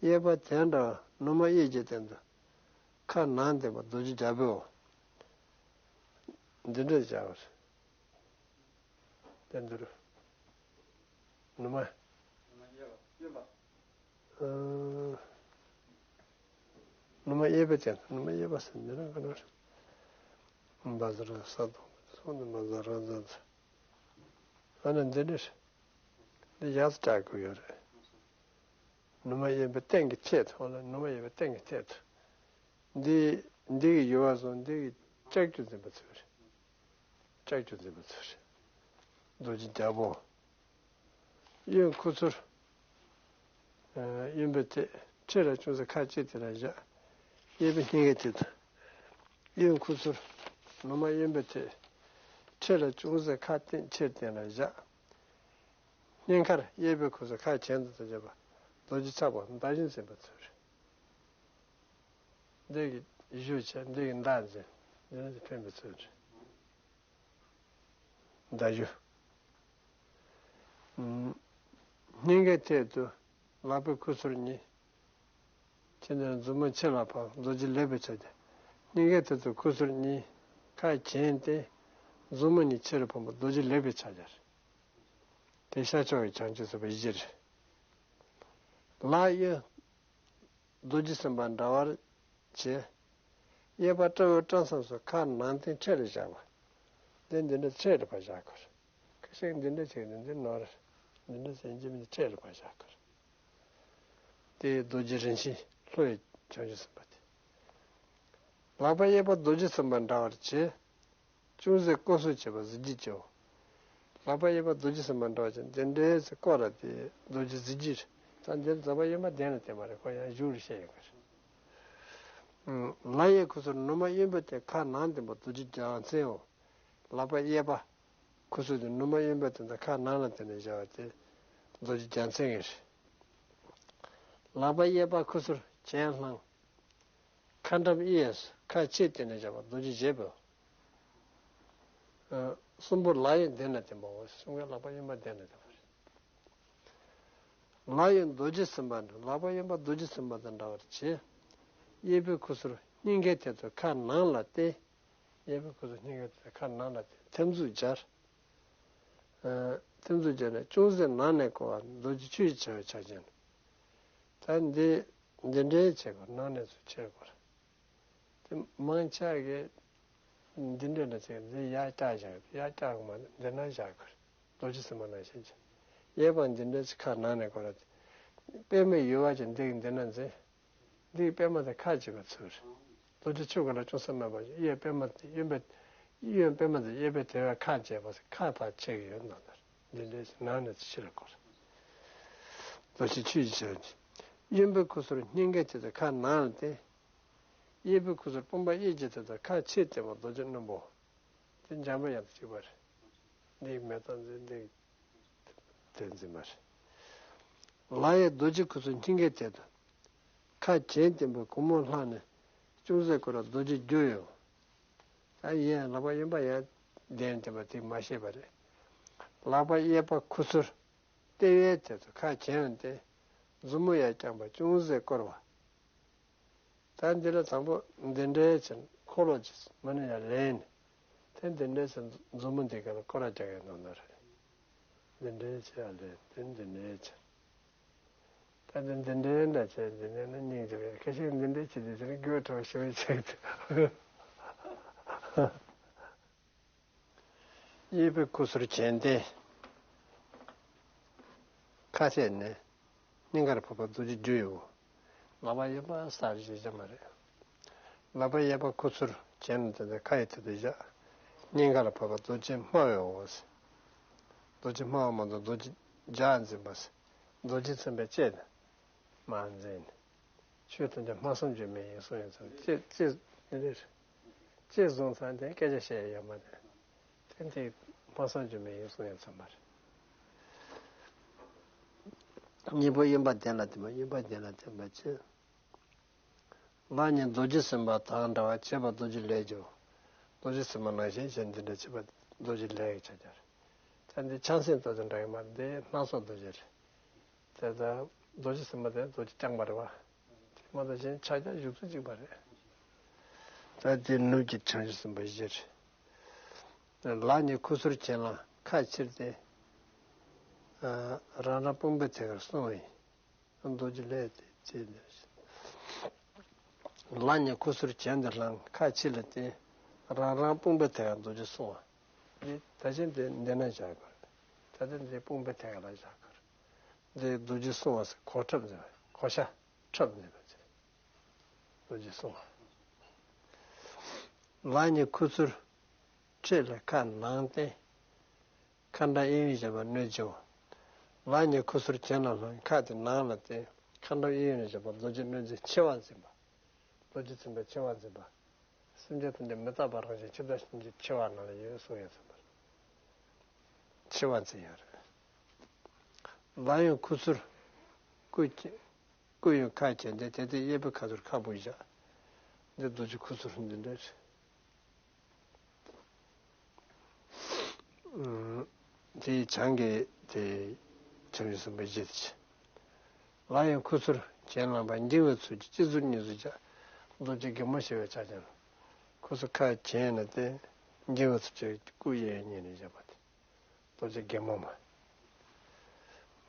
གཡས་པ་དེ་འདྲ་ནུ་མ་གཡས་ཀྱི་སྟེང་དུ། ཁ་ནང་བསྟན་པ་རྡོ་རྗེ་རྒྱལ་པོའོ། འདི་འདྲ་བྱ་བར། དེ་འདིར། ནུ་མ། ཨ། ནུ་མ་གཡས་པའི་སྟེང་དུ། ནུ་མ་གཡས་པ་ཟེར་འདི་རང་ག་ན་རེད། བཛྲ་ས་དང་སོགས་ནི་བཛྲ་ཛ། ཨ་ནི་འདི་འདྲ་རེད། འདི་ཡག་ཏུ་བྲིས་དགོས་ཡོད་རེད། ནུ་མ་གཡས་པའི་སྟེང་གི་ཐད་དུ། ཨོ་ལ་ནུ་མ་གཡས་པའི་སྟེང་གི་ཐད་དུ། འདི་འདི་གི་ཡུ་བ་སོང་འདི་གི་ལྕགས་ཀྱུ་འཛིན་པ་ཚུལ་རེད། ལྕགས་ཀྱུ་འཛིན་པ་ཚུལ་རེད། རྡོ་རྗེ་རྒྱལ་པོ། གཡོན་ཁུ་ཚུར། གཡོན་པའི་ཐད་ཁྲི་ལ་ཅུང་ཟད་ཁ་ཕྱེ་སྟེ་ལ་བཞག་གཡས་པའི་སྙིང་གའི་ཐད་དུ། གཡོན་ཁུ་ཚུར། ནུ་མ་གཡོན་པའི་ཐད། ཁྲི་ལ་ཅུང་ཟད་ཁ་སྟེང་ཕྱེ་སྟེ་ལ་བཞག་སྙིང་ཁར་གཡས་པའི་ཁུ་ཚུར་ཁ་གྱེན་དུ་བྱས་པ། རྡོ་རྗེ་ཕྱག་དཔལ་མདའ་གཞུ་འཛིན་པ་ཚུལ་རེད། འདི་གི་གཞུ་བྱས། འདི་གི་མདའ་འཛིན། འདི་ནི་འཕེན་པའི་ཚུལ་རེད། མདའ་གཞུ། སྙིང་གའི་ཐད་དུ་ལག་པའི་ཁུ་ཚུར་གཉིས། ཕྱི་ནས་མཛུབ་མོ་ཕྱི་ལ་འཕངས། རྡོ་རྗེ་ལེགས་པའི་ཕྱག་རྒྱ། སྙིང་གའི་ཐད་དུ་ཁུ་ཚུར་གཉིས། ཁ་གྱེན་ཏེ། མཛུབ་མོ་གཉིས་ཕྱི་རུ་འཕངས་པ་རྡོ་རྗེ་ལེགས་པའི་ཕྱག་རྒྱ་རེད། དེ་ཤར་ཕྱོགས་ཀྱི་བྱང་ཆུབ་སེམས་དཔའི་གཞི་རེད། ལག་གཡས། རྡོ་རྗེ་སེམས་དཔའ་འདྲ་བར་བྱེད། གཡས་པ་སྤྲ་བོའི་སྐྲ་མཚམས་སུ་ཁ་ནང་རྟེན་འཕྲེད་ལ་བཞག་པ། འདི་འདི་འདྲ་འཕྲེད་ལ་ཕར་བཞག་དགོས། ཁ་ཤས་འདི་འདྲ་བྱས་ནས་འདི་ནོར། འདི་འདྲ་བྱས་ཀྱི་མི་འཕྲེད་ལ་ཕར་བཞག་དགོས། དེ་རྡོ་རྗེ་རིན་ཆེན་ལྷོ་ཡི་བྱང་ཆུབ་སེམས་དཔའ་དེ། ལག་པ་གཡས་པ་རྡོ་རྗེ་སེམས་དཔའ་འདྲ་བར་བྱེད། ཅུང་ཟད་བསྐོར་གསོལ་བྱེད་པ་གཟི་བརྗིད་ཀྱིའོ། ལག་པ་གཡས་པ་རྡོ་རྗེ་སེམས་དཔའ་འདྲ་བ་ཅན་དེ་འདྲའི་སྐོར་ར་དེ་རྡོ་རྗེ་གཟི་བརྗིད། ད་འདིར་ལག་པ་གཡོན་པ་གདན་ལ་བསྟན་པ་རེད། ཁོ་ཡང་གཞུག་ལ་བཤད་ཡོང་གི་རེད། ལག་གཡས་ཁུ་ཚུར་ནུ་མ་གཡོན་པའི་སྟེང་ཁ་ནང་བསྟན་པ་རྡོ་རྗེ་རྒྱལ་བ་མཚན་འོ། ལག་པ་གཡས་པ་ཁུ་ཚུར་དེ་ནུ་མ་གཡོན་པའི་སྟེང་དུ་ཁ་ནང་ལ་བསྟན་ནས་བཞག་པ་དེ་རྡོ་རྗེ་རྒྱལ་མཚན་གྱི་རེད། ལག་པ་གཡས་པ་ཁུ་ཚུར་གྱེན་བསླངས། ཁ་འགྲམ་གཡས་སུ་ཁ་ཕྱེ་སྟེ་ནས་བཞག་པ་རྡོ་རྗེ་བཞད་པའོ། གསུམ་པོ་ལག་གཡས་གདན་ལ་བསྟན་པའོ། གསུམ་ཀའི་ལག་པ་གཡོན་པ་གདན་ལ་བསྟན་པ་རེད། ལག་གཡོན་རྡོ་རྗེ་སེམས་དཔའ་འདྲ། ལག་པ་གཡོན་པ་རྡོ་རྗེ་སེམས་དཔའ་དང་འདྲ་བར་བྱེད། གཡས་པའི་ཁུ་ཚུར་སྙིང་གའི་ཐད་དུ་ཁ་ནང་ལ་གཏད། གཡས་པའི་ཁུ་ཚུར་སྙིང་གའི་ཐད་དུ་ཁ་ནང་ལ་གཏད། ཐིམ་མཛུབ་སྦྱར། ཐིམ་མཛུབ་སྦྱར་ནས་ཅུང་ཟད་ནང་ནས་བསྐོར་བ་རྡོ་རྗེ་ཆོས་ཀྱི་བྱ་བའི་ཕྱག་རྒྱ། ད་འདི་འདི་འདྲའི་བྱེད་དགོས། ནང་ནས་ཚུར་ཁྱེར་དགོས། དེ་མང་ཆེ་གིས་འདི་འདྲ་ལ་བྱས་འདི་ཡར་བཀྱག་བཞག་ཡར་བཀྱག་མ་འདི་ན་བཞག་གི་རེད། རྡོ་རྗེ་སེམས་དཔའ་ནང་བཞིན་གྱི། གཡས་པ་འདི་འདྲ་ཅིག་ཁ་ནང་ནས་བསྐོར་ར། པད་མའི་ཡུ་བ་ཅིག་འདི་གི་འདི་ན་འཛིན། འདི་གི་པད་མ་དེ་ཁ་འབྱེད་པའི་ཚུལ་རེད། རྡོ་རྗེ་ཆོས་སྐུ་ལ་ཅུང་ཟད་སྨད་པ་ཞིག་གཡས་པད་མ་དེ་གཡོན་པའི་གཡོན་པད་མ་དེ་གཡས་པའི་དེ་བས་ཁ་འབྱེད་པ་ཞིག་ཁ་ཕར་ཕྱེ་གི་ཡོད་ནོ། འདི་འདྲའི་ནང་ནས་ཕྱི་ལ་བསྐོར། རྡོ་རྗེ་ཆོས་ཀྱི་བྱ་བ་གྱི། གཡོན་པའི་ཁུ་ཚུར་སྙིང་གའི་ཐད་དུ་ཁ་ནང་ལ་གཏད། གཡས་པའི་ཁུ་ཚུར་དཔུང་པ་གཡས་ཀྱི་ཐད་དུ་ཁ་ཕྱེ་བསྟན་པ་རྡོ་རྗེ་སྣུམ་པོ། དེ་འཇམ་པ་ཡང་དུ་གཅིག་པ་རེད། འདི་མེ་ཏོག་འཛིན། འདི་དེ་འཛིན་པ་རེད། ལག་གཡས་རྡོ་རྗེ་ཁུ་ཚུར་སྙིང་གའི་སྟེང་དུ། ཁ་གྱེན་བསྟན་པའི་གུང་མོ་ལྷགས་ནས་ཅུང་ཟད་བསྐོར་བ་རྡོ་རྗེ་རྒྱུ་ཡོད། ད་ཡན་ལག་པ་གཡོན་པ་ཡར་བསྟན་བསྟན་པ་དེ་མ་ཤེས་པ་རེད། ལག་པ་གཡས་པ་ཁུ་ཚུར་ལྟེ་བའི་སྟེང་དུ་ཁ་གྱེན་ལ་བསྟན། མཛུབ་མོ་ཡར་བརྐྱངས་པ་ཅུང་ཟད་བསྐོར་བ། ད་འདི་ལ་དང་པོ་འདི་འདྲའི་ཕྱིར་འཁོར་ལོ་ཅིག་མ་ནི་ཡང་ལེན། དེ་འདི་འདྲའི་ཕྱིར་མཛུབ་མོ་འདི་ག་ལ་སྐོར་ར་རྒྱག་ཡོད་མདོག་མདོག་རེད། འདི་འདྲའི་ཕྱིར་ཡང་ལེན་དེ་འདི་འདྲའི་ཕྱིར། ད་འདི་འདི་འདྲའི་འདྲ་བྱས་འདི་འདྲའི་ན་སྙིང་རྗེ་བས་ཁ་ཤས་འདི་འདྲའི་བྱེད་དུས་ཚེ་རིང་རྒྱུ་གྲོགས་ཤི་བའི་ཆེད་དུ། གཡས་པའི་ཁུ་ཚུར་གྱེན་ཏེ། ཁ་ཕྱེ་ནས་སྙིང་གར་ཕབ་པ་རྡོ་རྗེ་རྒྱུ་ཡོད། ལག་པ་གཡོན་པ་སར་བཞེས་བྱ་མ་རེད། ལག་པ་གཡས་པ་ཁུ་ཚུར་གྱེན་ལ་བསྟན་ཏེ་ཁ་ཡི་ཐད་དུ་བཞག་སྙིང་གར་ཕབ་པ་རྡོ་རྗེ་སྨྲ་བའི་འོ། རྡོ་རྗེ་སྨྲ་བ་མ་གཏོགས་རྡོ་རྗེ་ལྗགས་འཛིན་པ། རྡོ་རྗེ་མཚོན་པའི་ལྕེ་དང་མ་འཛིན། ཆོས་ཐམས་ཅད་སྨྲ་བསམ་བརྗོད་མེད་ཡིན་གསུངས་ཡོད་ཙང་ལྕེ་ལྕེ་འདི་རེད། ལྕེ་བཟུང་ཙང་དེ་སྐད་ཆ་བཤད་ཡ་ཡོད་མ་རེད། དེ་འདི་སྨྲ་བསམ་བརྗོད་མེད་ཡིན་གསུངས་ཡ་ཚང་མ་རེད། གཉིས་པོ་གཡོན་པ་གདན་ལ་བསྟན་པ་གཡོན་པ་གདན་ལ་བསྟན་པ་བྱས། ལག་གཉིས་རྡོ་རྗེ་སེམས་དཔའ་དང་འདྲ་བ་བྱེད་པ་རྡོ་རྗེ་ལས་སྦྱོར། རྡོ་རྗེ་སེམས་དཔའ་ནང་བཞིན་བྱས་འདི་འདྲ་བྱེད་པ་རྡོ་རྗེ་ལས་ཀྱི་ཆ་ཆར། ད་འདི་ཆང་སེམས་རྡོ་རྗེ་འདྲ་ཡིན་མ་འདི་སྣ་ཚོགས་རྡོ་རྗེ་རེད། དེ་ལྟར་རྡོ་རྗེ་སེམས་དཔའ་དེ་རྡོ་རྗེ་རྐྱང་པ་རེད་བ། དེ་མ་གཏོགས་གཞན་ཆ་ཆ་བཞུགས་ཚུལ་གཅིག་པ་རེད། ད་དེ་ནུབ་ཀྱི་བྱང་ཆུབ་སེམས་དཔའ་བཞི་རེད། ལག་གཉིས་ཁུ་ཚུར་གྱེན་ལ་ཁ་ཕྱིར་ཏེ། རང་རང་དཔུང་པའི་ཐད་ཀར་སོང་བས། རྡོ་རྗེ་ལས་ཏེ་བྱས་ནས། ལག་གཉིས་ཁུ་ཚུར་གྱེན་དུ་བསླངས་ཁ་ཕྱིར་ལ་བསྟན། རང་རང་དཔུང་པའི་ཐད་ཀར་རྡོ་རྗེ་སོང་བ། འདི་ད་ཅི་འདི་འདི་ན་བཞག་དགོས། ད་ལྟ་འདི་དཔུང་པའི་ཐད་ཀར་ལ་བཞག་དགོས། འདི་རྡོ་རྗེ་སྲུང་བ་ཟེར་གོ་ཁྲབ་ཟེར་བ་གོ་ཤ་ཁྲབ་ཟེར་བ་ཟེར། རྡོ་རྗེ་སྲུང་བ། ལག་གཉིས་ཁུ་ཚུར་འཕྲེད་ལ་ཁ་ནང་བསྟན། ཁ་འགྲམ་གཡས་གཡོན་བཞག་པ་གནོད་སྦྱིན་འོང་། ལག་གཉིས་ཁུ་ཚུར་གྱེན་ལ་བསླངས་ཁ་དེ་ནང་ལ་བསྟན། ཁ་འགྲམ་གཡས་གཡོན་ལ་བཞག་པ་རྡོ་རྗེ་གནོད་སྦྱིན་འཆི་བ་འཛིན་པ། རྡོ་རྗེ་འཛིན་པའི་འཆི་བ་འཛིན་པ། སེམས་ཅན་ཐམས་ཅད་མི་རྟག་པ་རང་བཞིན་འཆི་བདག་གཤིན་རྗེ་འཆི་བ་ནང་ལ་ཡོད་གསུངས་ཡོད་ཚུལ་མ་རེད། འཆི་བ་འཛིན་ཡོད་རེད། ལག་གཡོན་ཁུ་ཚུར་སྐུ་སྐུ་གཡོན་ཁ་གྱེན་ཏེ་དེ་ལྟའི་གཡས་པའི་ཁ་ཚུར་ཁ་སྦུབ་བཞག་འདི་རྡོ་རྗེ་ཁུ་ཚུར་འདི་འདྲ་རེད། དེའི་བྱང་གི་དེ་བྱང་ཆུབ་སེམས་དཔའ་བཞི་དེ། ལག་གཡས་ཁུ་ཚུར་གྱེན་བསླངས་པ་འགྱིང་བའི་ཚུལ་གྱིས་སྤྱི་གཙུག་གཉིས་སུ་བཞག་རྡོ་རྗེ་སྒེག་མོ་ཞེས་པའི་ཕྱག་རྒྱ་ལ། ཁུ་ཚུར་ཁ་གྱེན་ལ་བསྟན། འགྱིང་བའི་ཚུལ་གྱིས་སྐུ་གཡས་གཡོན་གཉིས་ནས་བཞག་པ་སྟེ། རྡོ་རྗེ་སྒེག་མོ་མ།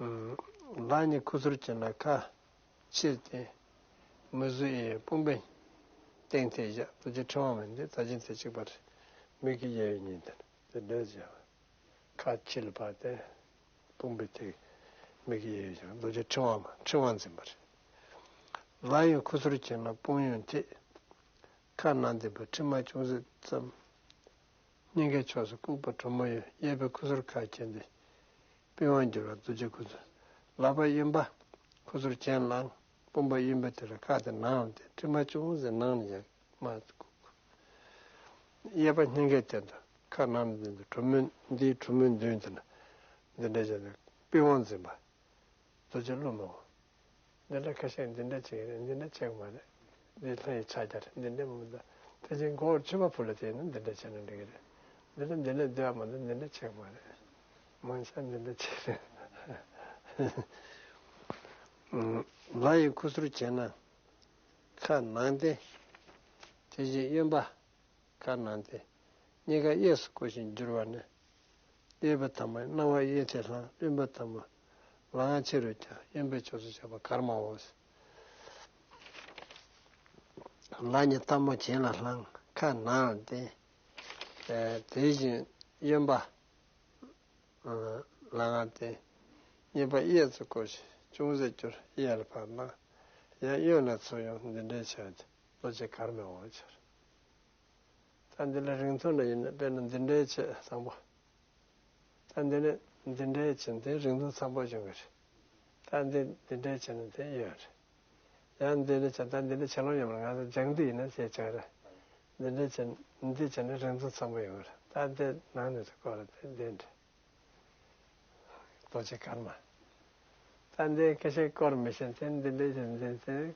ལག་གཉིས་ཁུ་ཚུར་གྱེན་ལ་ཁ་ཕྱིར་བསྟན། མིག་ཟུར་གཡས་གཡོན་དཔུང་པའི་སྟེང་ཐད་བཞག་རྡོ་རྗེ་ཕྲེང་བ་མ་འདི་ད་ཅི་དེ་གཅིག་པ་རེད། མིག་གི་གཡས་གཡོན་གཉིས་དེར་དེ་འདྲ་བཞག་ཁ་ཕྱིར་ལ་བབས་ཏེ། དཔུང་པའི་ཐད་མིག་གི་གཡས་གཡོན་བཞག་རྡོ་རྗེ་ཕྲེང་བ་མ་ཕྲེང་བ་འཛིན་པ་རེད། ལག་གཡོན་ཁུ་ཚུར་གྱེན་ལ་དཔུང་གཡོན་ཐད། ཁ་ནང་བསྟན་པའི་ཕྲེང་བ་ཅུང་ཟད་ཙམ། སྙིང་གའི་ཕྱོགས་སུ་ལྐུགས་པ་གྲུ་མོ་ཡོད། གཡས་པའི་ཁུ་ཚུར་ཁ་གྱེན་ཏེ། པི་ཝང་བསྒྱུར་བ་རྡོ་རྗེ་ཁུ་ཚུར། ལག་པ་གཡོན་པ་ཁུ་ཚུར་གྱེན་བསླངས། དཔུང་པ་གཡོན་པའི་ཐད་ལ་ཁ་དེ་ནང་ལ་བསྟན། ཕྲེང་བ་ཅུང་ཟད་ནང་ལ་བཞག་མ་ལྐུགས། གཡས་པ་སྙིང་གའི་སྟེང་དུ་ཁ་ནང་ལ་བསྟན་ཏེ་གྲུ་མོ་འདིའི་གྲུ་མོ་མདུན་དེ་ན་འདི་འདྲ་བྱས་ནས་པི་ཝང་འཛིན་པ། རྡོ་རྗེ་ཀླུ་མོ། འདི་འདྲ་ཁ་ཤས་འདི་འདྲ་བྱེད་ཀྱི་རེད། འདི་འདྲ་བྱེད་ཀྱི་མ་རེད། འདི་ལྷ་ཡི་ཕྱག་རྒྱ་རེད། འདི་འདྲ་མི་འདུག་དེ་བཞིན་མགོ་བོར་མཆོད་པ་ཕུལ་ལ་བྱས་ན་འདི་འདྲ་བྱས་ན་འགྲིག་གི་རེད། འདི་འདྲ་འདི་འདྲ་འདི་ཨ་མ་འདི་འདི་འདྲ་བྱེད་ཀྱི་མ་རེད། མང་ཆེ་འདི་འདྲ་བྱེད་རེད། ལག་གཡས་ཁུ་ཚུར་བྱས་ན་ཁ་ནང་བསྟན། དེ་བཞིན་གཡོན་པ། ཁ་ནང་བསྟན། གཉིས་ཀ་གཡས་སུ་བསྐོར་ཞིང་བསྒྱུར་བ་ནི། གཡས་པ་ཐལ་མོ་རྣ་བ་གཡས་ཐད་ལྷང་། གཡོན་པ་ཐལ་མོ་ལག་ཕྱི་རུ་བརྐྱང་། གཡོན་པའི་ཕྱོགས་སུ་བཞག་པ་གར་མའོ། ལག་གཉིས་ཐལ་མོ་གྱེན་ལ་བསླངས། ཁ་ནང་ལ་བསྟན། དེ་བཞིན་གཡོན་པ་ལག་ལ་བསྟན། གཉིས་པ་གཡས་སུ་བསྐོར་ཞིང་ཅུང་ཟད་བསྒྱུར། གཡས་ལ་ཕར་བསླངས། ཡང་གཡོན་ལ་ཚུར་ཡོང་། འདི་འདྲའི་ཆ་རྡོ་རྗེ་གར་མའི་འོ་ཟེར། ད་འདི་ལ་རིང་ཐུང་འདྲ་ཡིན་ན་དཔེར་ན་འདི་འདྲའི་ཆེད་བཟང་པོ། ད་འདི་ནི་འདི་འདྲའི་ཆེད་དེ་རིང་ཐུང་བཟང་པོ་བྱུང་གི་རེད། ད་འདི་འདི་འདྲའི་ཆེད་ནི་དེ་ཡོད་རེད། ཡང་འདི་ནི་ཆ་ད་འདི་ནི་ཆེ་ལོང་ཡོད་མ་རེད། ང་ཚོ་སྦྱང་འདི་ཡིན་ན་ཞེས་བྱ་རེད། འདི་འདྲའི་ཆེད་འདི་ཆེད་ནི་རིང་ཐུང་བཟང་པོ་ཡོང་གི་རེད། ད་འདི་ནང་ནས་སུ་བཀོད་ལ་དེ་འདི་འདྲ། རྡོ་རྗེ་གར་མ། ད་འདི་ཁ་ཤས་སྐོར་མི་ཤེས་ཚེ་འདི་འདྲའི་ཞིག་འཛིན་ཚེ།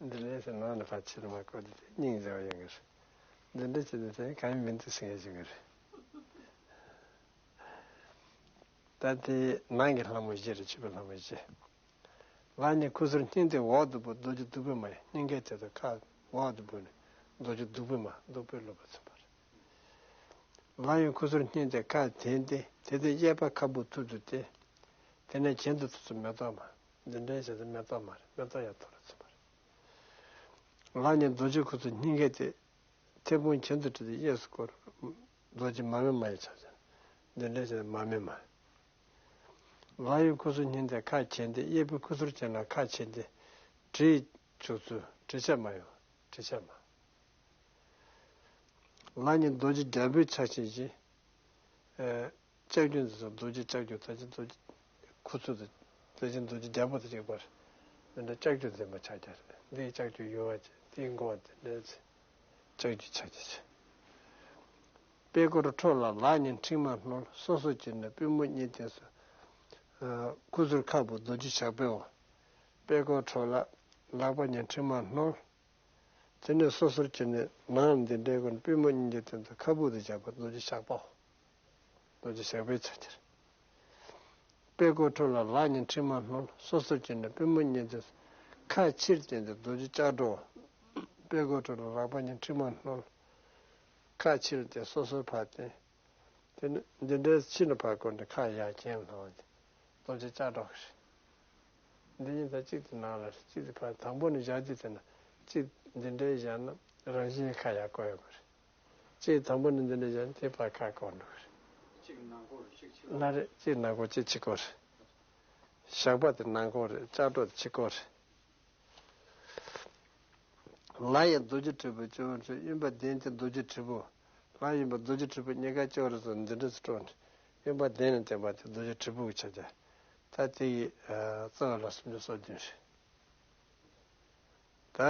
འདི་ལས་ཟེར་ནང་ནས་ཕར་ཕྱིར་མ་བསྐོར་དེ་སྙིང་རྗེ་བ་ཡོང་གི་རེད། འདི་འདྲ་བྱས་ནས་ཚེ་གང་ཡིན་མིན་དུ་ཟིན་ཡ་ཞིག་གི་རེད། ད་དེ་ནང་གི་ལྷ་མོ་བཞི་རེད། ཕྱི་པའི་ལྷ་མོ་བཞི། ལག་གཉིས་ཁུ་ཚུར་སྙིང་ཐིག་འོག་ཏུ་སྦུབས། རྡོ་རྗེ་བདུག་སྤོས་མ་ཡིན། སྙིང་གའི་ཐད་དུ་ཁ་འོག་ཏུ་སྦུབས་ནས་རྡོ་རྗེ་བདུག་སྤོས་མ་བདུག་སྤོས་བླུགས་པ་ཚུན་པར། ལག་གཡས་ཁུ་ཚུར་སྙིང་ཐིག་ཁ་བསྟན་ཏེ། དེ་སྟེང་གཡས་པ་ཁ་སྦུབས་ཐུར་དུ་བསྟན། དེ་ནས་གྱེན་དུ་ཐུགས་སུ་མེ་ཏོག་མ། འདི་འདྲའི་བྱས་ཏེ་མེ་ཏོག་མ་རེད། མེ་ཏོག་ཡར་ཐོར་ར་ཚུན་པར། ལག་གཉིས་རྡོ་རྗེ་ཁུ་ཚུར་སྙིང་གའི་ཐད། མཐེ་བོང་གྱེན་དུ་བྲིས་ཏེ་གཡས་སུ་བསྐོར། རྡོ་རྗེ་མར་མེ་མ་ཡི་ཕྱག་རྒྱ། འདི་འདྲའི་བྱས་ཏེ་མར་མེ་མ། ལག་གཡོན་ཁུ་ཚུར་སྙིང་ཐིག་ཁ་གྱེན་ཏེ། གཡས་པའི་ཁུ་ཚུར་གྱེན་ལ་ཁ་ཕྱེ་སྟེ། གྲི་བྱུག་ཚུལ། གྲི་ཆབ་མ་ཡོང་། གྲི་ཆབ་མ། ལག་གཉིས་རྡོ་རྗེ་རྒྱལ་པོའི་ཕྱག་བྱིན་ཅིང་། ཨེ། ལྕགས་ཀྱུ་འཛིན་ཚུལ། རྡོ་རྗེ་ལྕགས་ཀྱུ། ད་ཅི་རྡོ་རྗེ་ཁུ་ཚུར་དང་། ད་ཅི་རྡོ་རྗེ་རྒྱལ་པོ་དང་གཅིག་པར། འདི་འདྲ་ལྕགས་ཀྱུ་འཛིན་པ་ཕྱག་རྒྱ་རེད། འདིའི་ལྕགས་ཀྱུ་ཡུ་བ་ཅན། དེའི་མགོ་བ་དེ་འདྲ་ཅན། ལྕགས་ཀྱུ་ཕྱག་རྒྱ་ཅན། པད་ཀོ་ར་ཁྲོ་ལ་ལག་གཉིས་མཁྲིག་མ་སྣོལ། སོ་སོར་གྱེས་ནས་པུས་མོ་གཉིས་བསྟན་ཚུལ། ཨ། ཁུ་ཚུར་ཁ་སྦུབས་རྡོ་རྗེ་ཞགས་པའི་འོག། པད་ཀོ་ཁྲོ་ལ་ལག་པ་གཉིས་མཁྲིག་མ་སྣོལ། དེ་ནས་སོ་སོར་གྱེས་ནས་ནང་འདི་འདྲའི་སྒོ་ནས་པུས་མོ་གཉིས་ཀྱི་སྟེང་དུ་ཁ་སྦུབས་དེ་བཞག་པ་རྡོ་རྗེ་ཞགས་པའོ། རྡོ་རྗེ་ཞགས་པའི་ཕྱག་རྒྱ་རེད། པད་ཀོ་ཁྲོ་ལ་ལག་གཉིས་མཁྲིག་མ་སྣོལ། སོ་སོར་གྱེས་ནས་པུས་མོ་གཉིས་ཏེ། ཁ་ཕྱིར་བསྟན་ཏེ་རྡོ་རྗེ་ལྕགས་སྒྲོག། པད་ཀོ་ཁྲོ་ལ་ལག་པ་གཉིས་མཁྲིག་མ་སྣོལ། ཁ་ཕྱིར་བསྟན། སོ་སོར་ཕར་བསྟན། དེ་ནས་འདི་འདྲའི་ཕྱི་ནས་ཕར་བསྐོར་ནས་ཁ་ཡར་གྱེན་ལ་ལྷུང་བ་དེ་རྡོ་རྗེ་ལྕགས་སྒྲོག་རེད། འདི་གཉིས་ད་གཅིག་དེ་ནང་ལ་རེད། གཅིག་དེ་ཕར། དང་པོ་ནས་བཞག་དུས་དེ་ན་གཅིག་འདི་འདྲའི་བཞག་ན་རང་བཞིན་ཁ་ཡར་བསྐོར་ཡོང་གི་རེད། གཅིག་དང་པོ་ནས་འདི་འདྲའི་བཞག་ན་དེ་ཕར་ཁ་བསྐོར་འགྲོ་གི་རེད། གཅིག་ནང་བསྐོར་རེད། གཅིག་ཕྱི་བསྐོར། ལག་རེད། གཅིག་ནང་བསྐོར་གཅིག་ཕྱི་བསྐོར་རེད། ཞགས་པ་དེ་ནང་བསྐོར་རེད། ལྕགས་སྒྲོག་དེ་ཕྱི་བསྐོར་རེད། ལག་གཡས་རྡོ་རྗེ་དྲིལ་བུ་སྤྱི་བོར་འཁྲིལ། གཡོན་པ་གདན་ཏེ་རྡོ་རྗེ་དྲིལ་བུ། ལག་གཡས་པ་རྡོ་རྗེ་དྲིལ་བུ་གཉིས་ཀ་སྤྱི་བོར་སོང་། འདི་འདྲ་སེ་སྤྲོ་ནས་གཡོན་པ་གདན་ལ་བསྟན་པ་དེ་རྡོ་རྗེ་དྲིལ་བུ་གི་ཕྱག་རྒྱ། ད་དེ་ཡི་རྩ་བ་ལ་སུམ་ཅུ་སོ་བདུན་རེད། ད་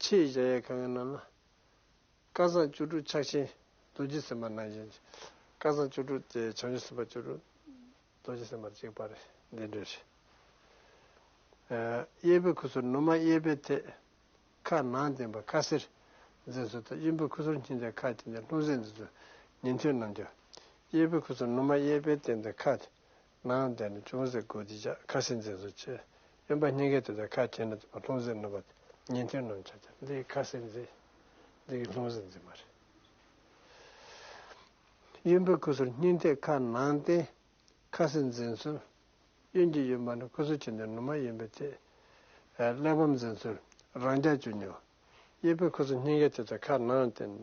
ཕྱིའི་གཞལ་ཡས་ཁང་གི་ནང་ལ། སྐལ་བཟང་བཅུ་དྲུག་ཕྱག་ཆེན་རྡོ་རྗེ་སེམས་དཔའ་ནང་བཞིན་གྱི། སྐལ་བཟང་བཅུ་དྲུག་དེ་བྱང་ཆུབ་སེམས་དཔའ་བཅུ་དྲུག་རྡོ་རྗེ་སེམས་དཔའ་གཅིག་པ་རེད། འདི་འདྲ་རེད། ཨ། གཡས་པའི་ཁུ་ཚུར་ནུ་མ་གཡས་པའི་ཐད། ཁ་ནང་བསྟན་པ་ཁ་ཟེར་འཛིན་ཚུལ་དང་། གཡོན་པའི་ཁུ་ཚུར་སྙིང་ཐིག་ཁ་བསྟན་ཏེ་ལྷུང་བཟེད་འཛིན་ཚུལ། ཉན་ཐོས་རྣམས་ཀྱི། གཡས་པའི་ཁུ་ཚུར་ནུ་མ་གཡས་པའི་སྟེང་དུ་ཁ་ནང་བསྟན་ནས་ཅུང་ཟད་སྒུར་ཏེ་བཞག། ཁ་ཟེར་འཛིན་ཚུལ་བྱས། གཡོན་པ་སྙིང་གའི་སྟེང་དུ་ཁ་གྱེན་ལ་བསྟན་པ་ལྷུང་བཟེད་ནུབ་པ། ཉན་ཐོས་རྣམས་ཀྱི་ཕྱག་རྒྱ། འདི་ཁ་ཟེར་འཛིན། འདི་ལྷུང་བཟེད་འཛིན་པ་རེད། གཡོན་པའི་ཁུ་ཚུར་སྙིང་ཐིག་ཁ་ནང་བསྟན། ཁ་ཟེར་འཛིན་ཚུལ། གཡོན་གྱི་གཡོན་པ་ནས་ཁུ་ཚུར་གྱེས་ནས་ནུ་མ་གཡོན་པའི་ཐད། ཨ། གླེགས་བམ་འཛིན་ཚུལ། རང་རྒྱལ་ཅུང་ཉུང་། གཡས་པའི་ཁུ་ཚུར་སྙིང་གའི་ཐད་དུ་ཁ་ནང་བསྟན།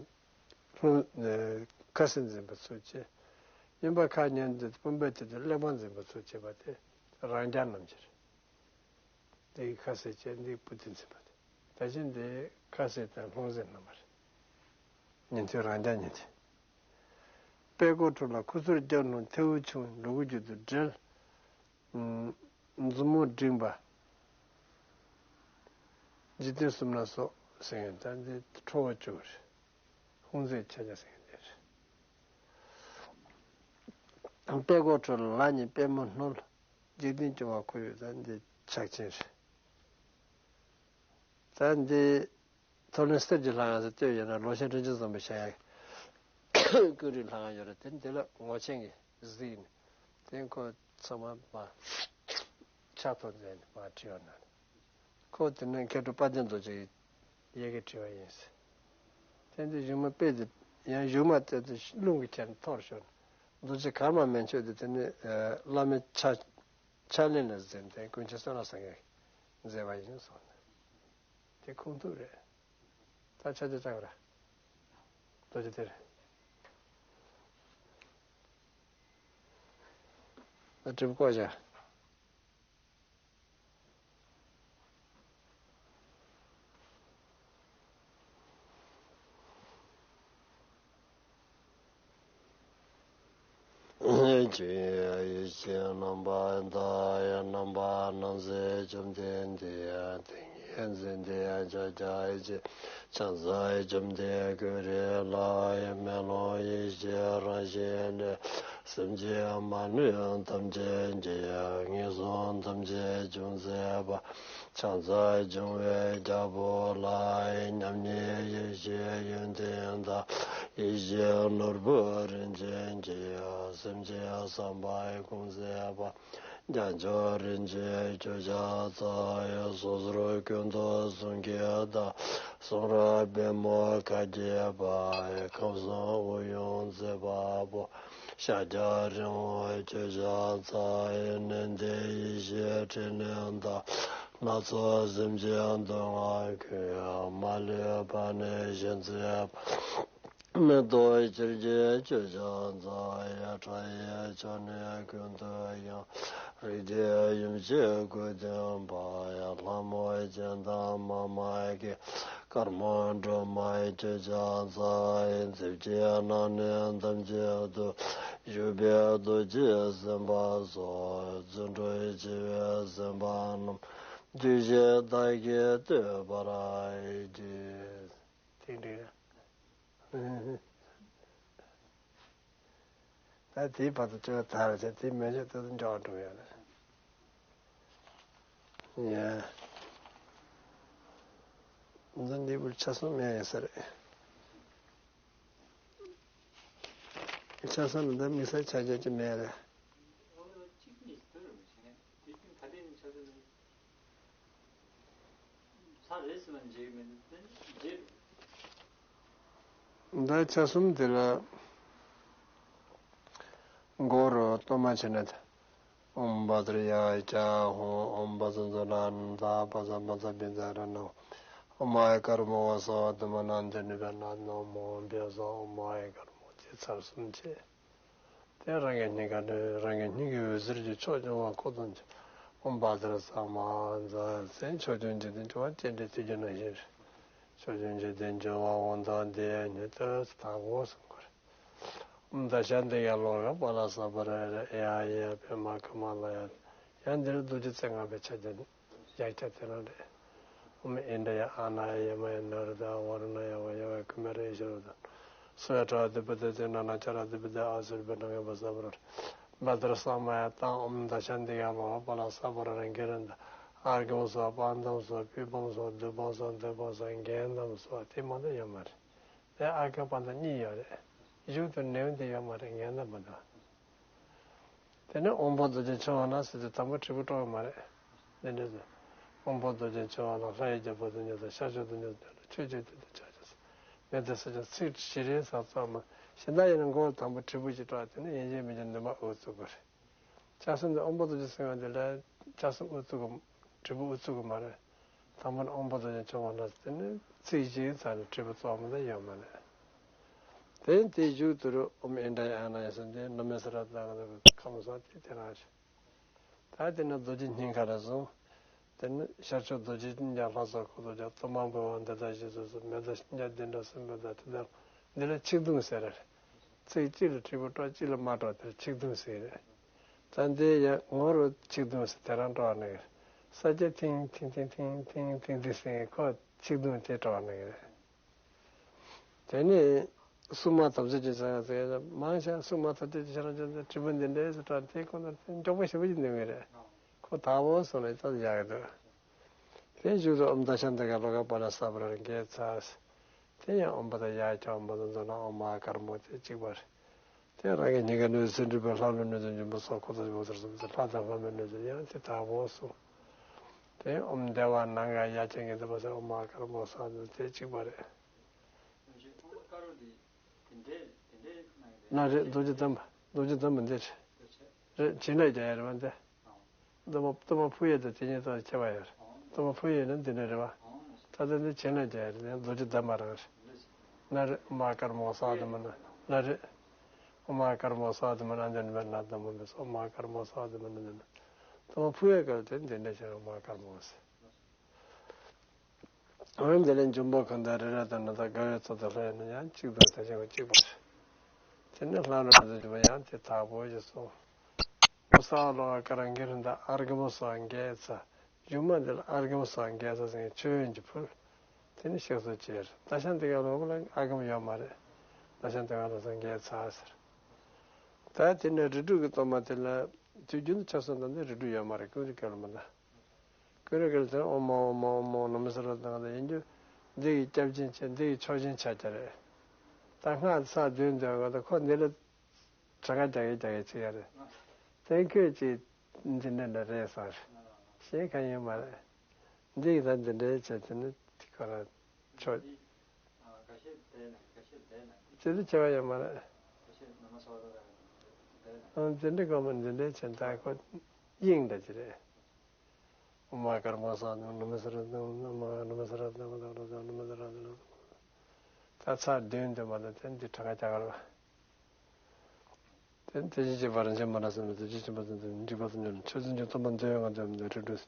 ལྷུང་། ཨ། ཁ་ཟེར་འཛིན་པ་ཚུལ་བྱས། གཡོན་པ་ཁ་གྱེན་ཏེ་བུམ་པའི་ཐད་དུ་གླེགས་བམ་འཛིན་པ་ཚུལ་བྱས་པ་དེ་རང་རྒྱལ་རྣམ་འབྱེད། འདི་ཁ་ཟེར་བྱས། འདི་པུ་ཏི་འཛིན་པ་དེ། ད་གིན་འདི་ཁ་ཟེར་དང་ལྷུང་བཟེད་རྣམ་པ་རེད། ཉན་ཐོས་རང་རྒྱལ་ཉན་ཐོས། པད་ཀོ་ཁྲོ་ལ་ཁུ་ཚུར་རྒྱབ་ནོར་མཐེ་བོ་ཆུང་ལུ་གུ་རྒྱུད་དུ་སྦྲེལ། ཨ། མཛུབ་མོ་བསྒྲེངས་པ། འཇིག་རྟེན་གསུམ་ན་སོགས་ཟེར་མཁན་ད་འདི་ཁྲོ་བོ་བཅུ་རེད། ལྷུང་བཟེད་ཕྱག་རྒྱ་ཟེར་མཁན་འདི་རེད། པད་ཀོ་ཁྲོ་ལ་ལག་གཉིས་པད་མོ་སྣོལ། འཇིག་རྟེན་སྐྱོང་བ་ཁོ་ཡོད། ད་འདི་ཕྱག་ཆེན་རེད། ད་འདི་མཐོ་ལྷུང་གསེར་གྱི་ལྷ་ཁང་ཟེར་བསྟོད་ཡོད་ན། ལོ་ཆེན་རིན་ཆེན་བཟང་པོས་བཞེངས་ཡག་ཀུན་རིག་ལྷ་ཁང་ཡོད་རེད། དེ་འདི་ལ་ངོ་ཆེན་གྱིས་གཟིགས་ནས། དེ་ཁོ་ཚང་མ་མར་ཕྱག་ཐོག་མཛད་ནས་མར་བྲིས་པ་ན། ཁོ་དེ་ནས་མཁས་གྲུབ་དཔལ་ལྡན་རྡོ་རྗེ་ཡི་ཡི་གེ་བྲིས་པ་ཡིན། དེ་འདི་གཞུག་མ་དཔེ་དེ་ཡང་གཞུག་མ་དེ་དུས་རླུང་གིས་ཁྱེར་ནས་འཐོར་ཤོར་ནས། རྡོ་རྗེ་ཀརྨ་མན་ཆོད་དེ་དེ་ནས་བླ་མའི་ཕྱག་ཕྱག་ལེན་ལ་གཟིམས་ཏེ་དཀོན་མཆོག་གསལ་ལ་སངས་རྒྱས་མཛད་པ་ཡིན་གསུངས། དེ་ཁུངས་ཐུབ་རེད། ད་ཆ་ཆ་ཆག་ར། རྡོ་རྗེ་གདན་རེད། ད་གྲིབ་བཀོག་བྱ། ཆོས་ཡེ་ཤེས་རྣམ་པར་དག། རྣམ་པར་སྣང་མཛད་བཅོམ་ལྡན་འདས། ཏིང་ངེ་འཛིན་ཏེ་ཕྱག་རྒྱ་ཡེ་ཤེས། ཕྱག་འཚལ་བཅོམ་ལྡན་ཀུན་རིག་ལྷ། མེ་ལོང་ཡེ་ཤེས་རང་བཞིན་གནས། སེམས་ཅན་མ་ལུས་ཐམས་ཅད་མཁྱེན། ངན་སོང་ཐམས་ཅད་སྦྱོང་མཛད་པ། ཕྱག་འཚལ་འབྱུང་བའི་རྒྱལ་པོ་ལ། མཉམ་ཉིད་ཡེ་ཤེས་ཡོན་ཏན་དང་། ཡེ་ཤེས་ནོར་བུ་རིན་ཆེན་གྱིས། སེམས་ཅན་བསམ་པ་སྐོང་མཛད་པ། རྒྱལ་མཆོག་རིན་ཆེན་ཁྱོད་ཕྱག་འཚལ། སོ་སོར་ཀུན་ཏུ་གསུང་གི་བདག་གསུང་རབ་པད་མོ་བཀའ་བརྒྱད་པ། ཁམས་གསུམ་དབུགས་དབྱུང་མཛད་པ་པོ། ཤཱཀྱ་རིང་བོ་ཁྱོད་ཕྱག་འཚལ། ནན་ཏན་ཡེ་ཤེས་ཕྲིན་ལས་དང་། སྣ་ཚོགས་སེམས་ཅན་སྡུག་བསྔལ་ཀུན། མ་ལུས་པ་ནས་ཞི་མཛད་པ། མེ་ཏོག་ཆར་གྱིས་ཁྱོད་ཕྱག་འཚལ། ཕྲ་ཡི་ཕྱོགས་ནས་ཀུན་ཏུ་ཡང་། རིགས་དྲུག་ཡུམ་གྱི་སྐུ་ལྡན་པ། ལྷ་མོ་སྤྱན་དང་མཱ་མ་ཀཱི། དཀར་མོ་སྒྲོལ་མ་ཁྱོད་ཕྱག་འཚལ། མཛེས་བརྒྱད་ནང་ནས་ཐམས་ཅད་དུ། བཞུགས་པའི་རྡོ་རྗེ་སེམས་དཔའ་སོགས། བརྩོན་འགྲུས་ཆེ་བའི་སེམས་དཔའ་རྣམས། བདུད་བཞི་དག་གིས་བསྟོད་པར་བགྱི། དེ་འདྲ། ད་དེའི་བར་དུ་བཅོས་ཐར་བྱས། དེ་མེད་ཆོག་ཏུ་འཇོག་འགྲོ་ཡོད་རེད། ཡ། འཛིན་འདི་བུར་ཆ་གསུམ་མེད་ཡོད་ས་རེད། ཆ་གསུམ་ལ་འདི་དམིགས་བསལ་ཆ་རྒྱུ་ཅི་མེད་རེད། ས་རེད་ཟེར་ན་འཇིགས་མེད་འདི་འཇིགས། ཟླ་ཆ་གསུམ་དེ་ལ་མགོ་རུ་གཏོར་མ་བྱས་ནས། ཨོཾ་བཛྲ་ཡ་ཨ་ཀྱ་ཧོ། ཨོཾ་བཛྲ་ཛྭ་ན་ནཱ་ད་བཛྲ་བཛྲ་བི་ཛ་ར་ཎ། ཨོཾ་ཨཱ་ཀརྨ་ཝ་སྭ་དྷཱ་མ་ན་དེ་ནི་བེ་ན་ན་མོ་བེ་སྭ། ཨོཾ་ཨཱ་ཀརྨ་ཅེས་ཚར་གསུམ་བྱས། དེ་རང་གི་སྙིང་ག་ནས་རང་གི་སྙིང་གི་འོད་ཟེར་གྱི་ཕྱོགས་སྐྱོང་བ་ཁོ་ཐམས་ཅད། ཨོཾ་བཛྲ་ས་མ་ཛཿ་ཟེར། ཕྱོགས་སྐྱོང་བྱེད་དུ་འགྱུར་བ་སྤྱན་འདྲེན་ཚིག་གི་ནང་བཞིན་རེད། ཕྱོགས་སྐྱོང་བྱེད་དུ་འགྱུར་བ་འོ་ད་དེ་ཉིད་དུ་དག་གོ་གསུང་གོ་རེད། ཨོཾ་ད་ཤཱནྟི་ཀ་ལོ་ཀ་པཱ་ལ་ས་པ་ར་ར་ཨེ་ཡ་ཡེ་པད་མ་ཀ་མ་ལ་ཡ། ཡང་འདིར་རྡོ་རྗེ་རྩེ་ལྔ་པའི་ཕྱག་རྒྱ་ཡང་བསྐྱར་དེ་རང་རེད། ཨོཾ་ཨིནྡྲ་ཡ་ཨཱ་ན་ཡ་ཡ་མ་ཡ་ན་རོ་དྷ་ཝ་རུ་ཎ་ཡ་ཝ་ཡ་ཝ་ཀུ་མ་ར་ཨི་ཤྭ་རོ་དྷ་ན། སྭཱ་ཧཱ་ཨ་དྷི་པ་ཏི་ཏི་ན་ན་ཙཱ་ར་དྷི་པ་ཏི་ཨ་སུ་རི་པ་ཎ་ག་པ་ས་པ་ར་ར། བཛྲ་ས་མ་ཡ་ཏཱ། ཨོཾ་ད་ཤཱནྟི་ཀ་ལོ་ཀ་པཱ་ལ་ས་པ་ར་ར་གེ་ར་ད། ཨརྒྷཾ་སྭཱ་ཧཱ། པཱདཾ་སྭཱ་ཧཱ། པུཥྤཾ་སྭཱ་ཧཱ། དྷཱུ་པཾ་སྭཱ་ཧཱ། དྷཱུ་པ་སྭཱ་ཧཱ། གནྡྷཾ་སྭཱ་ཧཱ། དེ་མ་གཏོགས་ཡོད་མ་རེད། དེ་ཨརྒྷ་པཱདཾ་གཉིས་ཡོད་རེད། གཞུག་ཏུ་ནེའུ་དེ་ཡོད་མ་རེད། གནྡྷ་པཱདཾ། དེ་ནས་དབང་པོ་རྡོ་རྗེ་འཆང་བ་ན་ཟེར་དུས་དང་པོ་དྲིལ་བུ་སྤྲོ་བ་མ་རེད། འདི་འདྲ་ཟེར། དབང་པོ་རྡོ་རྗེ་འཆང་བ་ན་ལྷ་ཡི་རྒྱལ་པོ་དང་མཉམ་དུ། ཤར་ཕྱོགས་རྡོ་རྗེ་འཆང་བ་ན་ཆོས་ཀྱི་དོན་དུ་ཕྱག་བྱ་ཟེར། མེ་ཏོག་སེར་ཆེན་ཚིག་བཞི་རེ་ཟེར་ཙམ་མ། གཞན་དག་ཡིན་ན་མགོ་དང་པོ་དྲིལ་བུ་ཞིག་སྤྲོ་བ། དེ་ནས་ཡིན་གཅིག་མིན་གཅིག་འདོན་པ་དབུ་བཙུགས་དགོས་རེད། ཕྱག་གསུམ་དེ་དབང་པོ་རྡོ་རྗེ་གསང་བ་འདི་ལ་ཕྱག་གསུམ་དབུ་བཙུགས་དགོས། དྲིལ་བུ་དབུ་བཙུགས་དགོས་མ་རེད། དང་པོ་ནས་དབང་པོ་རྡོ་རྗེ་འཆང་བ་ན་ཟེར་ནས་ཚིག་བཞི་ཙམ་ནས་དྲིལ་བུ་རྩོམ་མི་འདི་ཡོད་མ་རེད། དེ་དེའི་མཇུག་ཏུ་རུ་ཨོཾ་ཨིནྡྲ་ཡ་ཨཱ་ན་ཡ་ཟེར་འདི་ན་མེ་ས་ར་ད་ག་ཁམས་སོགས་དེ་དེ་རང་རེད། ད་དེ་ནས་རྡོ་རྗེ་སྙིང་ག་རེ་གསུངས། དེ་ནས་ཤར་ཕྱོགས་རྡོ་རྗེ་སྙིང་ག་ལྷ་ཚོགས་འཁོར་དུ་བཅས། གཏོར་མ་འབུལ་བ་འདི་དག་བཞེས་སུ་གསོལ། མེ་ཏོག་སྙིང་ག་བདུན་ཕྲག་གསུམ་པོ་དང་དེ་དག་འདི་ལ་ཆིག་བརྡུང་ཟེར་རེད། ཚིག་གཅིག་ལ་དྲིལ་བུ་སྤྲོ། གཅིག་ལ་མ་སྤྲོ། དེར་ཆིག་བརྡུང་ཟེར་རེད། ད་འདི་ཡང་ངོ་རུ་ཆིག་བརྡུང་ཟེར་དེ་རང་སྤྲོ་བ་ནི་རེད། ས་སྐྱ་ཐིང་ཐིང་ཐིང་ཐིང་ཐིང་ཐིང་ཟེར་ཁོ་ཆིག་བརྡུང་དེ་སྤྲོ་བ་ནི་རེད། དེ་ནས་སྲུང་མ་དམ་ཚིག་ཅན་ཟེར་ཡ་ཟེར་ཡ་མང་ཆེ་སྲུང་མ་དམ་ཚིག་ཅན་ཁྱེད་རང་ཚོ་དྲིལ་བུ་འདི་འདྲས་སུ་སྤྲོ་དེ་ཁོ་ན་དེ་མགྱོགས་པོ་ཞེ་པོ་ཅིག་འདོན་གི་རེད། ཁོ་དག་པོ་སོང་ལ་ད་ཡག་གི་འདུག་དེའི་མཇུག་ཏུ་ཨོཾ་ད་ཤཱནྟི་ཀ་ལོ་ཀ་པཱ་ལ་ས་པ་ར་ར་གེ་ཚ་ཟེར། དེ་ཡང་ཨོཾ་བཛྲ་ཡ་ཨ་ཀྱ་ཨོཾ་བཛྲ་ཛྭ་ན་ཨོཾ་ཨཱ་ཀརྨ་དེ་གཅིག་པ་རེད། དེ་རང་གི་སྙིང་ག་ནས་ཟེར་འགྲུབ་པའི་ལྷ་ཀླུ་གནོད་སྦྱིན་འབྱུང་པོ་སོགས་འཁོར་དང་འབྱུང་པོ་ཚུལ་གསུམ་དེ་ལྷ་དང་ལྷ་མིན་གནོད་སྦྱིན་ཡང་དེ་དག་པོ་སོང་། དེ་ཨོཾ་བདེ་བ་ནམ་མཁའ་ཡ་གྱལ་གྱི་བདེ་བ་ཟེར་ཨོཾ་ཨཱ་ཀརྨ་སྭཱ་ཧཱ་དེ་གཅིག་པ་རེད། ན་རེད། རྡོ་རྗེ་གདམས་པ། རྡོ་རྗེ་གདམས་པ་འདི་རེད། བྱིན་རླབས་རྒྱག་ཡ་རེད་པ་འདི། གཏོར་མ་གཏོར་མ་ཕུལ་ཡས་དང་དེ་གཉིས་དང་ཁྱད་པར་ཡོད་རེད། གཏོར་མ་ཕུལ་ཡས་ནི་འདི་འདྲ་རེད་པ། ད་ལྟ་འདི་བྱིན་རླབས་རྒྱག་ཡས་རེད། འདི་རྡོ་རྗེ་གདམས་པ་རང་རེད། ན་རེ། ཨོཾ་ཨཱ་ཀརྨ་སྭཱ་ཧཱ་དྷཱི་མ་ན། ན་རེ། ཨོཾ་ཨཱ་ཀརྨ་སྭཱ་ཧཱ་དྷཱི་མ་ན་དྷཱི་མ་ན་དྷཱི་མ་ན་དྷཱི་མ། ཨོཾ་ཨཱ་ཀརྨ་སྭཱ་ཧཱ་དྷཱི་མ་ན་དྷཱི་མ་ན། གཏོར་མ་ཕུལ་ཡས་སྐབས་དེ་འདི་འདྲ་བྱས་ཨོཾ་ཨཱ་ཀརྨ་ཟེར། འོན་དེ་ལས་འབྱུང་པོ་གང་དག་རི་རབ་དང་ནི་དང་། དགའ་བའི་ཚོགས་དང་ལྷ་ཡི་ནི་ཡང་གཅིག་ཏུ་དེ་བཞིན་གཅིག་པར། དེ་ནི་ལྷ་ཀླུ་གནོད་སྦྱིན་འབྱུང་པོ་ཡང་དེ་དག་པོ་ཞེས་སོ། ས་ལོ་ཀ་རང་གི་རིན་དང་ཨརྒྷ་མ་སྭཱ་ཧཱ་བརྒྱད་ཚར། མཇུག་མ་འདི་ལ་ཨརྒྷ་མ་སྭཱ་ཧཱ་བརྒྱད་ཚར་ཟེར་མཁན་མཆོད་ཡོན་གྱི་ཕུལ། དེ་ནི་གཤེགས་སོ་ཅེར། ད་ཤང་དེ་ག་ལོ་ལ་ཨ་གམ་ཡོད་མ་རེད། ད་ཤང་དེ་ག་ལོ་སང་གས་ཚ་ཟེར། ད་དེ་ནི་རིགས་དྲུག་གི་སྟོན་པ་དེ་ལ་དུས་རྒྱུན་དུ་ཆ་སོང་དང་དེ་རིགས་དྲུག་ཡོད་མ་རེད། ཀུན་རིག་སྐལ་མ་ད། ཀུན་རིག་སྐལ་དེ་ཨོ་མ་ཨོ་མ་ཨོ་མ་ཨོ་ནམ་སི་ར་དང་དེ་ཡིན་རྒྱུ་འདི་ཡི་སྐྱབས་ཆེན་ཆེ་འདི་ཡི་ཆོག་ཆེན་ཆ་ཀྱ་རེད། ད་སྔགས་ཚར་བདུན་འདོན་ག་ད་ཁོ་འདི་ལ་གྲངས་ཀ་རྒྱག་གི་རྒྱག་གི་ཅི་ཡ་རེད། དེ་ཁོས་ཅི་འདི་འདྲ་འདྲ་རེད་སོང་རེད། ཤེས་མཁན་ཡོད་མ་རེད། འདི་ཡི་ད་འདི་འདྲའི་བྱས་ཚེ་ནི་དེ་ཁོ་ར་ཆོག་ཅི་འདི་ཆེ་བ་ཡོད་མ་རེད། ཨང་འདི་འདྲའི་གོ་མ་འདི་འདྲའི་བྱས་ད་ཁོ་དབྱིངས་འདྲ་ཅི་རེད། ཨོ་མ་ཀརྨ་སྭཱ་ཧཱ་ནམ་སི་ར་ནམ་ནམ་ནམ་སི་ར་ནམ་ནམ་སི་ར་ནམ། ད་ཚར་བདུན་འདོན་པ་ན་དེ་འདི་གྲངས་ཀ་རྒྱག་ག་རེད་པ། དེ་དེ་བཞིན་གཤེགས་པ་རིན་ཆེན་མ་ཎི་བསམ་ཡས་དེ་བཞིན་གཤེགས་པ་དེ་འདི་འཇིགས་པ་དང་ཉོན་ཆོས་འཛིན་གྱི་སྟོན་པ་འདི་ཡོད་ང་འདོད་མི་འདོད་རིགས་དྲུག་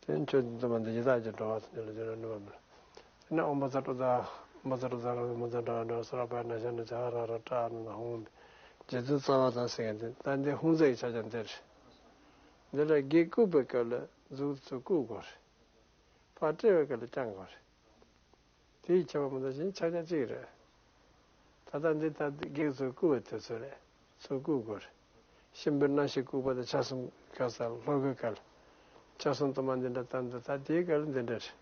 དེ་ཆོས་འཛིན་སྟོན་པ་འདི་ཡི་དྭགས་ཀྱི་འགྲོ་བ་དང་ཉོན་ལ་འཇོག་ན་ནུས་པ་མེད། དེ་ནས་ཨོཾ་བཛྲ་ཏྲཱི་ཛཿ་ཨོཾ་བཛྲ་ཏྲཱི་ཛཿ་ར་ཧུ་བཛྲ་ཏྲཱི་ཛཿ་སུ་ར་པ་ན་ཤ་ན་ཇ་ཧ་ར་ར་ཏྲ་ཨ་ན་ཧཱུྃ། རྗེ་བཙུན་རྩ་བ་དང་ཟེར་མཁན་དེ་ད་འདི་ཧཱུྃ་ཟེར་གྱི་ཆ་ཀྱང་འདིར། འདི་ལ་བགེགས་བཀུག་པའི་སྐབས་ལ་གཟུགས་ཚུར་བཀུག་དགོས་རེད། ཕར་སྤྲད་པའི་སྐབས་ལ་བརྐྱང་དགོས་རེད། དེའི་ཁྱད་པར་མི་འདུག་ཅིང་ཕྱག་རྒྱ་གཅིག་རེད། ད་ལྟ་འདི་ལྟར་བགེགས་ཚུར་བཀུག་པའི་དུས་ཚོད་རེད། ཚུར་བཀུག་དགོས་རེད། གཤིན་པོའི་རྣམ་ཤེས་བཀུག་པ་དང་ཆ་གསུམ་ག་ས་ལྷོ་སྒོའི་སྐབས་ལ། ཆ་གསུམ་དུ་མ་འདི་འདྲ་ལྟར་འདུག་ད་དེའི་སྐབས་ལ་འདི་འདྲ་རེད།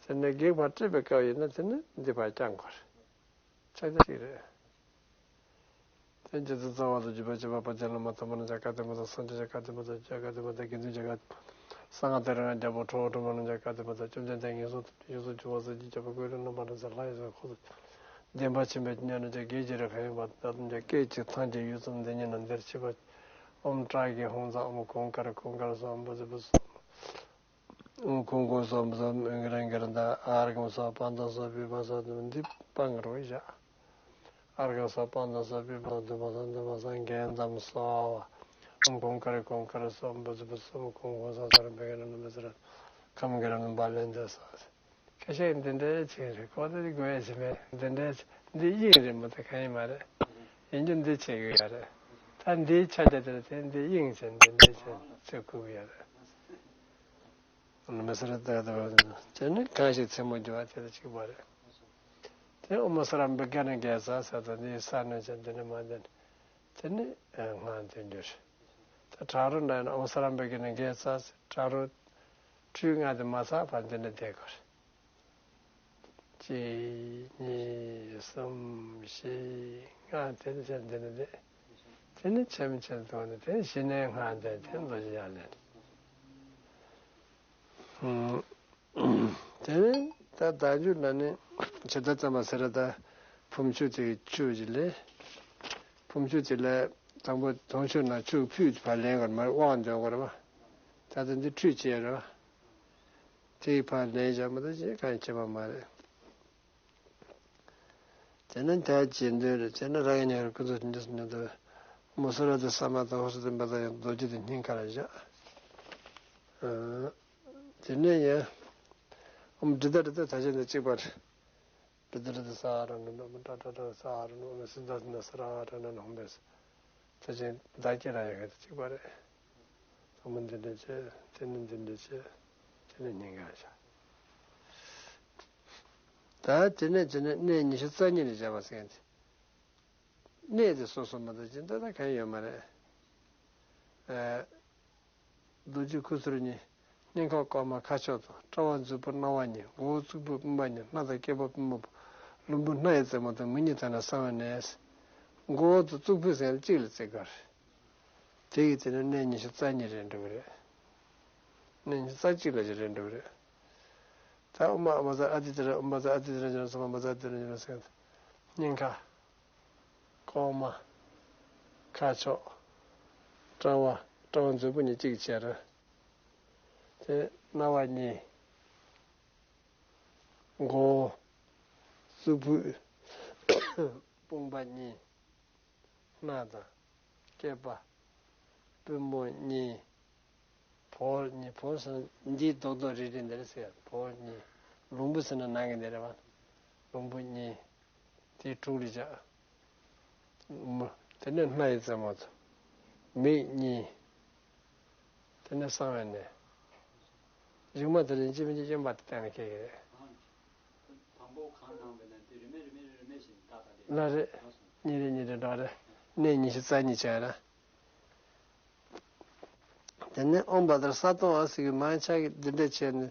ཟེར་ནས་བགེགས་ཕར་སྤྲད་པའི་སྐབས་ཡིན་ན་དེ་ནི་འདི་ཕར་བརྐྱང་དགོས་རེད། ཕྱག་རྒྱ་གཅིག་རེད། དེ་རྗེ་བཙུན་རྩ་བ་དང་བརྒྱུད་པ་བཅུ་པ་དཔལ་ལྡན་བླ་མ་དམ་པ་རྣམས་ཀྱང་བཀའ་སྡེ་མ་དང་སངས་རྒྱས་ཀྱི་བཀའ་སྡེ་མ་དང་ཆོས་བཀའ་སྡེ་མ་དང་དགེ་འདུན་གྱི་བཀའ་སྡེ་མ། གསང་སྔགས་དེ་རང་རྒྱལ་པོ་ཁྲོ་བོ་ཁྲོ་མོ་རྣམས་ཀྱང་བཀའ་སྡེ་མ་དང་བཅོམ་ལྡན་འདས་ངན་སོང་དུ་ཡོངས་སུ་སྦྱོང་བ་སོགས་ཀྱི་རྒྱལ་པོ་ཀུན་རིག་རྣམ་པ་རྣམས་སུ་ལྷ་ཡི་གཟུགས་འཁོར་དུ། བདེན་པ་ཆེན་པོའི་སྤྱན་རྣམས་ཀྱང་བགེགས་ཀྱི་རིགས་ཁ་ཡོད་པ་དེ་དག་ཐམས་ཅད་སྐད་ཅིག་ཐང་ཅིག་ཡུད་ཙམ་འདི་ཉིད་ནང་འདིར་མཆིས་པ། ཨོཾ་ཏྲཱི་ཀྱི་ཧཱུྃ་ཟེར། ཨོཾ་ཀུན་དཀར་ཀུན་དཀར་སྭཱ་ཧཱ། ཨོཾ་བཛྲ་བྷཱུ་ཨོཾ་ཀུན་ཀུན་སྭཱ་ཧཱ། ཨོཾ་ཀུན་ཀུན་སྭཱ་ཧཱ། ཨོཾ་ཀུན་ཀུན་སྭཱ་ཧཱ། ཨརྒྷཾ་སྭཱ་ཧཱ། པཱདྱཾ་སྭཱ་ཧཱ། པུཥྤཾ་སྭཱ་ཧཱ། འདི་སྤང་རོགས་བཞག་ཨརྒྷཾ་སྭཱ་ཧཱ། པཱདྱཾ་སྭཱ་ཧཱ། པུཥྤཾ་སྭཱ་ཧཱ། ཨརྒྷཾ་སྭཱ་ཧཱ། པཱདྱཾ་སྭཱ་ཧཱ། པུཥྤཾ་སྭཱ་ཧཱ། ཨརྒྷཾ་སྭཱ་ཧཱ། པཱདྱཾ་སྭཱ་ཧཱ། པུཥྤཾ་སྭཱ་ཧཱ། ཨོཾ་ཀུན་དཀར་ཀུན་དཀར་སྭཱ་ཧཱ། ཨོཾ་བཛྲ་བྷཱུ་ཨོཾ་ཀུན་ཀུན་སྭཱ་ཧཱ། ས་ར་བྷེ་ཀ་ན་ན་མ་ཙ་ར། ཁམས་གི་ར་ནུ་བ་ལེན་ཏེ་སྭཱ་ཧཱ། ཁ་ཤས་འདི་འདྲའི་ཆེད་རེད། ཁོ་ཚོ་འདི་དགོས་ཡ་ཞིག་མེད། འདི་འདྲའི་ཆེད་འདི་དབྱིངས་རེད་མ་གཏོགས་གང་ཡིན་མ་རེད། ཡིན་རྒྱུ་འདི་བྱེད་དགོས་ཡ་རེད། ད་འདིའི་ཆ་རྒྱ་དེ་ལ་བརྟེན་འདི་དབྱིངས་བྱས་འདི་འདྲའི་ཆེད་ཚུར་བཀུག་གི་ཡ་རེད། མི་སེར་ལྟ་ལྟ་བ་ཅི་ནི་གང་ཞིག་མཚན་མོ་འགྱུར་བ་དེ་དང་གཅིག་པ་རེད། དེ་ཨོཾ་ས་ར་བྷི་ཀ་ན་གེ་ས་ཟེར་དང་འདི་ས་ནས་ཅན་འདི་ནི་མ་འདི་ནི་དེ་ནི་སྔགས་འདོན་རྒྱུ་རེད། ད་བྲག་རི་འདྲ་ཡིན་ན་ཨོཾ་ས་ར་བྷི་ཀ་ན་གེ་ས་ཟེར་བྲག་རི་ཁྲུས་ལྔ་དེ་མ་ཚར་བར་འདི་འདྲ་བསྡད་དགོས་རེད། གཅིག་གཉིས་གསུམ་བཞི་ལྔ་དེ་ནི་ཆེན་འདི་ནི་བསྡད། དེ་ནི་ཆེན་ཆེན་དུ་ནི་དེ་ནི་ཞི་གནས་ལྔ་འདོན་དེ་རྡོ་རྗེ་ཡར་ལེན། དེ་ནས་ད་བདག་འཇུག་ན་ནི་ཇི་ལྟར་བརྩམ་པ་ཟེར་ར། ད་ཕུང་ཆུ་དེ་ཆུ་ཅིག་ལས། ཕུང་ཆུ་དེ་ལས་དང་པོ་དུང་ཆུ་ན་ཆུ་ཕུད་ཕར་ལེན་དགོས་མ་རེད། དབང་འདོན་དགོས་རེད་པ། ད་ལྟ་འདི་ཁྲུས་བྱས་རེད་པ། དེ་ཕར་ལེན་བཞག་མ་ཐག་ཅིག་གང་ཡང་བྱེད་པ་མ་རེད། དེ་ནི་ད་རྗེས་ཟློས་རེད། དེ་ནི་རང་གི་ཉེ་བར་ཀུན་ཏུ་ཉེ་སུ་ཉེ་དུ། མུ་སུ་ར་དེ་ས་མ་དང་ཧུ་སུ་དེ་མ་དང་ཡང་རྡོ་རྗེ་དེ་སྙིང་ག་ལ་བཞག་དེ་ནས་ཡང་། ཨོཾ་ཌི་ཏ་ཌི་ཏ་ད་ཅན་དང་གཅིག་པ་རེད། ཌི་ཏ་ཌི་ཏ་ས་ར་ནུ་ནུ་ཏྲ་ཏྲ་ཏྲ་ས་ར་ནུ་ནུ་སི་ཛ་ན་ས་ར་ཏྲ་ན་ནུ་ཧུམ་བེ་ས། ད་ཅན་ད་ཀྱེ་ར་ཡ་ག་ད་གཅིག་པ་རེད། ཨོཾ་འདི་འདྲ་བྱས། དེ་ནི་འདི་འདྲ་བྱས། དེ་ནི་སྙིང་ག་བཞག་ད་དེ་ནས་དེ་ནས་གནས་ཉི་ཤུ་རྩ་གཉིས་ལ་བཞག་པ་ཟེར་མཁན་དེ། གནས་དེ་སོ་སོ་མ་གཏོགས་ཅི་འདྲ་ད་གང་ཡོད་མ་རེད། ཨ། རྡོ་རྗེ་ཁུ་ཚུར་གཉིས། སྙིང་ཁ་ལྐོག་མ་ཁ་ཕྱོགས་དང་། དཔྲལ་བ་མཛུབ་བུ་རྣ་བ་གཉིས། མགོ་བོ་གཙུག་ཕུད་པུས་མོ་གཉིས། སྣ་དང་སྐེད་པ་པུས་མོ་པོ། ལྷུན་པོ་སྣ་ཡི་རྩེ་མོ་དང་། མིག་གཉིས་དག་ནི་གསང་བའི་གནས། མགོ་བོ་དང་གཙུག་ཕུད་ཟེར་ཡང་གཅིག་ལ་བརྩི་དགོས་རེད། དེ་ཡི་དེ་ནི་གནས་ཉི་ཤུ་རྩ་གཉིས་རེད་འགྲོ་གི་རེད། གནས་ཉི་ཤུ་རྩ་གཅིག་ལ་ཅིག་རེད་འགྲོ་གི་རེད། ད་ཨོཾ་ཨ་མ་ཛ་ཨ་ཏི་ཏི་ར། ཨོཾ་ཨ་མ་ཛ་ཨ་ཏི་ཏི་ར་ཇ་ན་སྭཱ་ཧཱ། ཨོཾ་ཨ་མ་ཛ་ཨ་ཏི་ཏི་ར་ཇ་ན་སྭཱ་ཧཱ་ཟེར། སྙིང་ཁ། ལྐོག་མ། ཁ་ཕྱོགས། དཔྲལ་བ། དཔྲལ་བ་མཛུབ་བུ་གཉིས་གཅིག་བྱས་རེད། དེ་རྣ་བ་གཉིས། མགོ། གཙུག་ཕུད། དཔུང་པ་གཉིས། སྣ་དང་། སྐེད་པ། པུས་མོ་གཉིས། ཕོར་གཉིས། ཕོར་ཟེར་ན་འདིའི་རྡོག་རྡོག་རིལ་རིལ་འདི་རེད་ཟེར། ཕོར་གཉིས། ལུང་པ་ཟེར་ན་ནང་གི་འདི་རེད་པ། ལུང་པ་གཉིས། དེ་དྲུག་ལ་བཞག་དེ་ནས་སྣ་ཡི་རྩེ་མོ་ཚོ། མིག་གཉིས། དེ་ནས་གསང་བའི་གནས། གཞུག་མ་དེ་ལ་ཡིན་གཅིག་མིན་གཅིག་གཡོན་པ་དེ་བསྟན་ན་ཁེལ་གི་རེད། ཁོ་གང་གནང་བས་ན་དེ་རིན་མེད་རིན་མེད་རིན་མེད་བཞིན་ཏག་ཏག་ལས་ལ་རེད། ཉིན་རེ་ཉིན་རེ་འགྲོ་རེད། གནས་ཉི་ཤུ་རྩ་གཉིས་བྱས་ར། དེ་ནས་ཨོཾ་བཛྲ་ས་སྟོང་ཨ་ཟེར་གི་མང་ཆེ་གི་འདི་འདྲ་བྱས་ནས་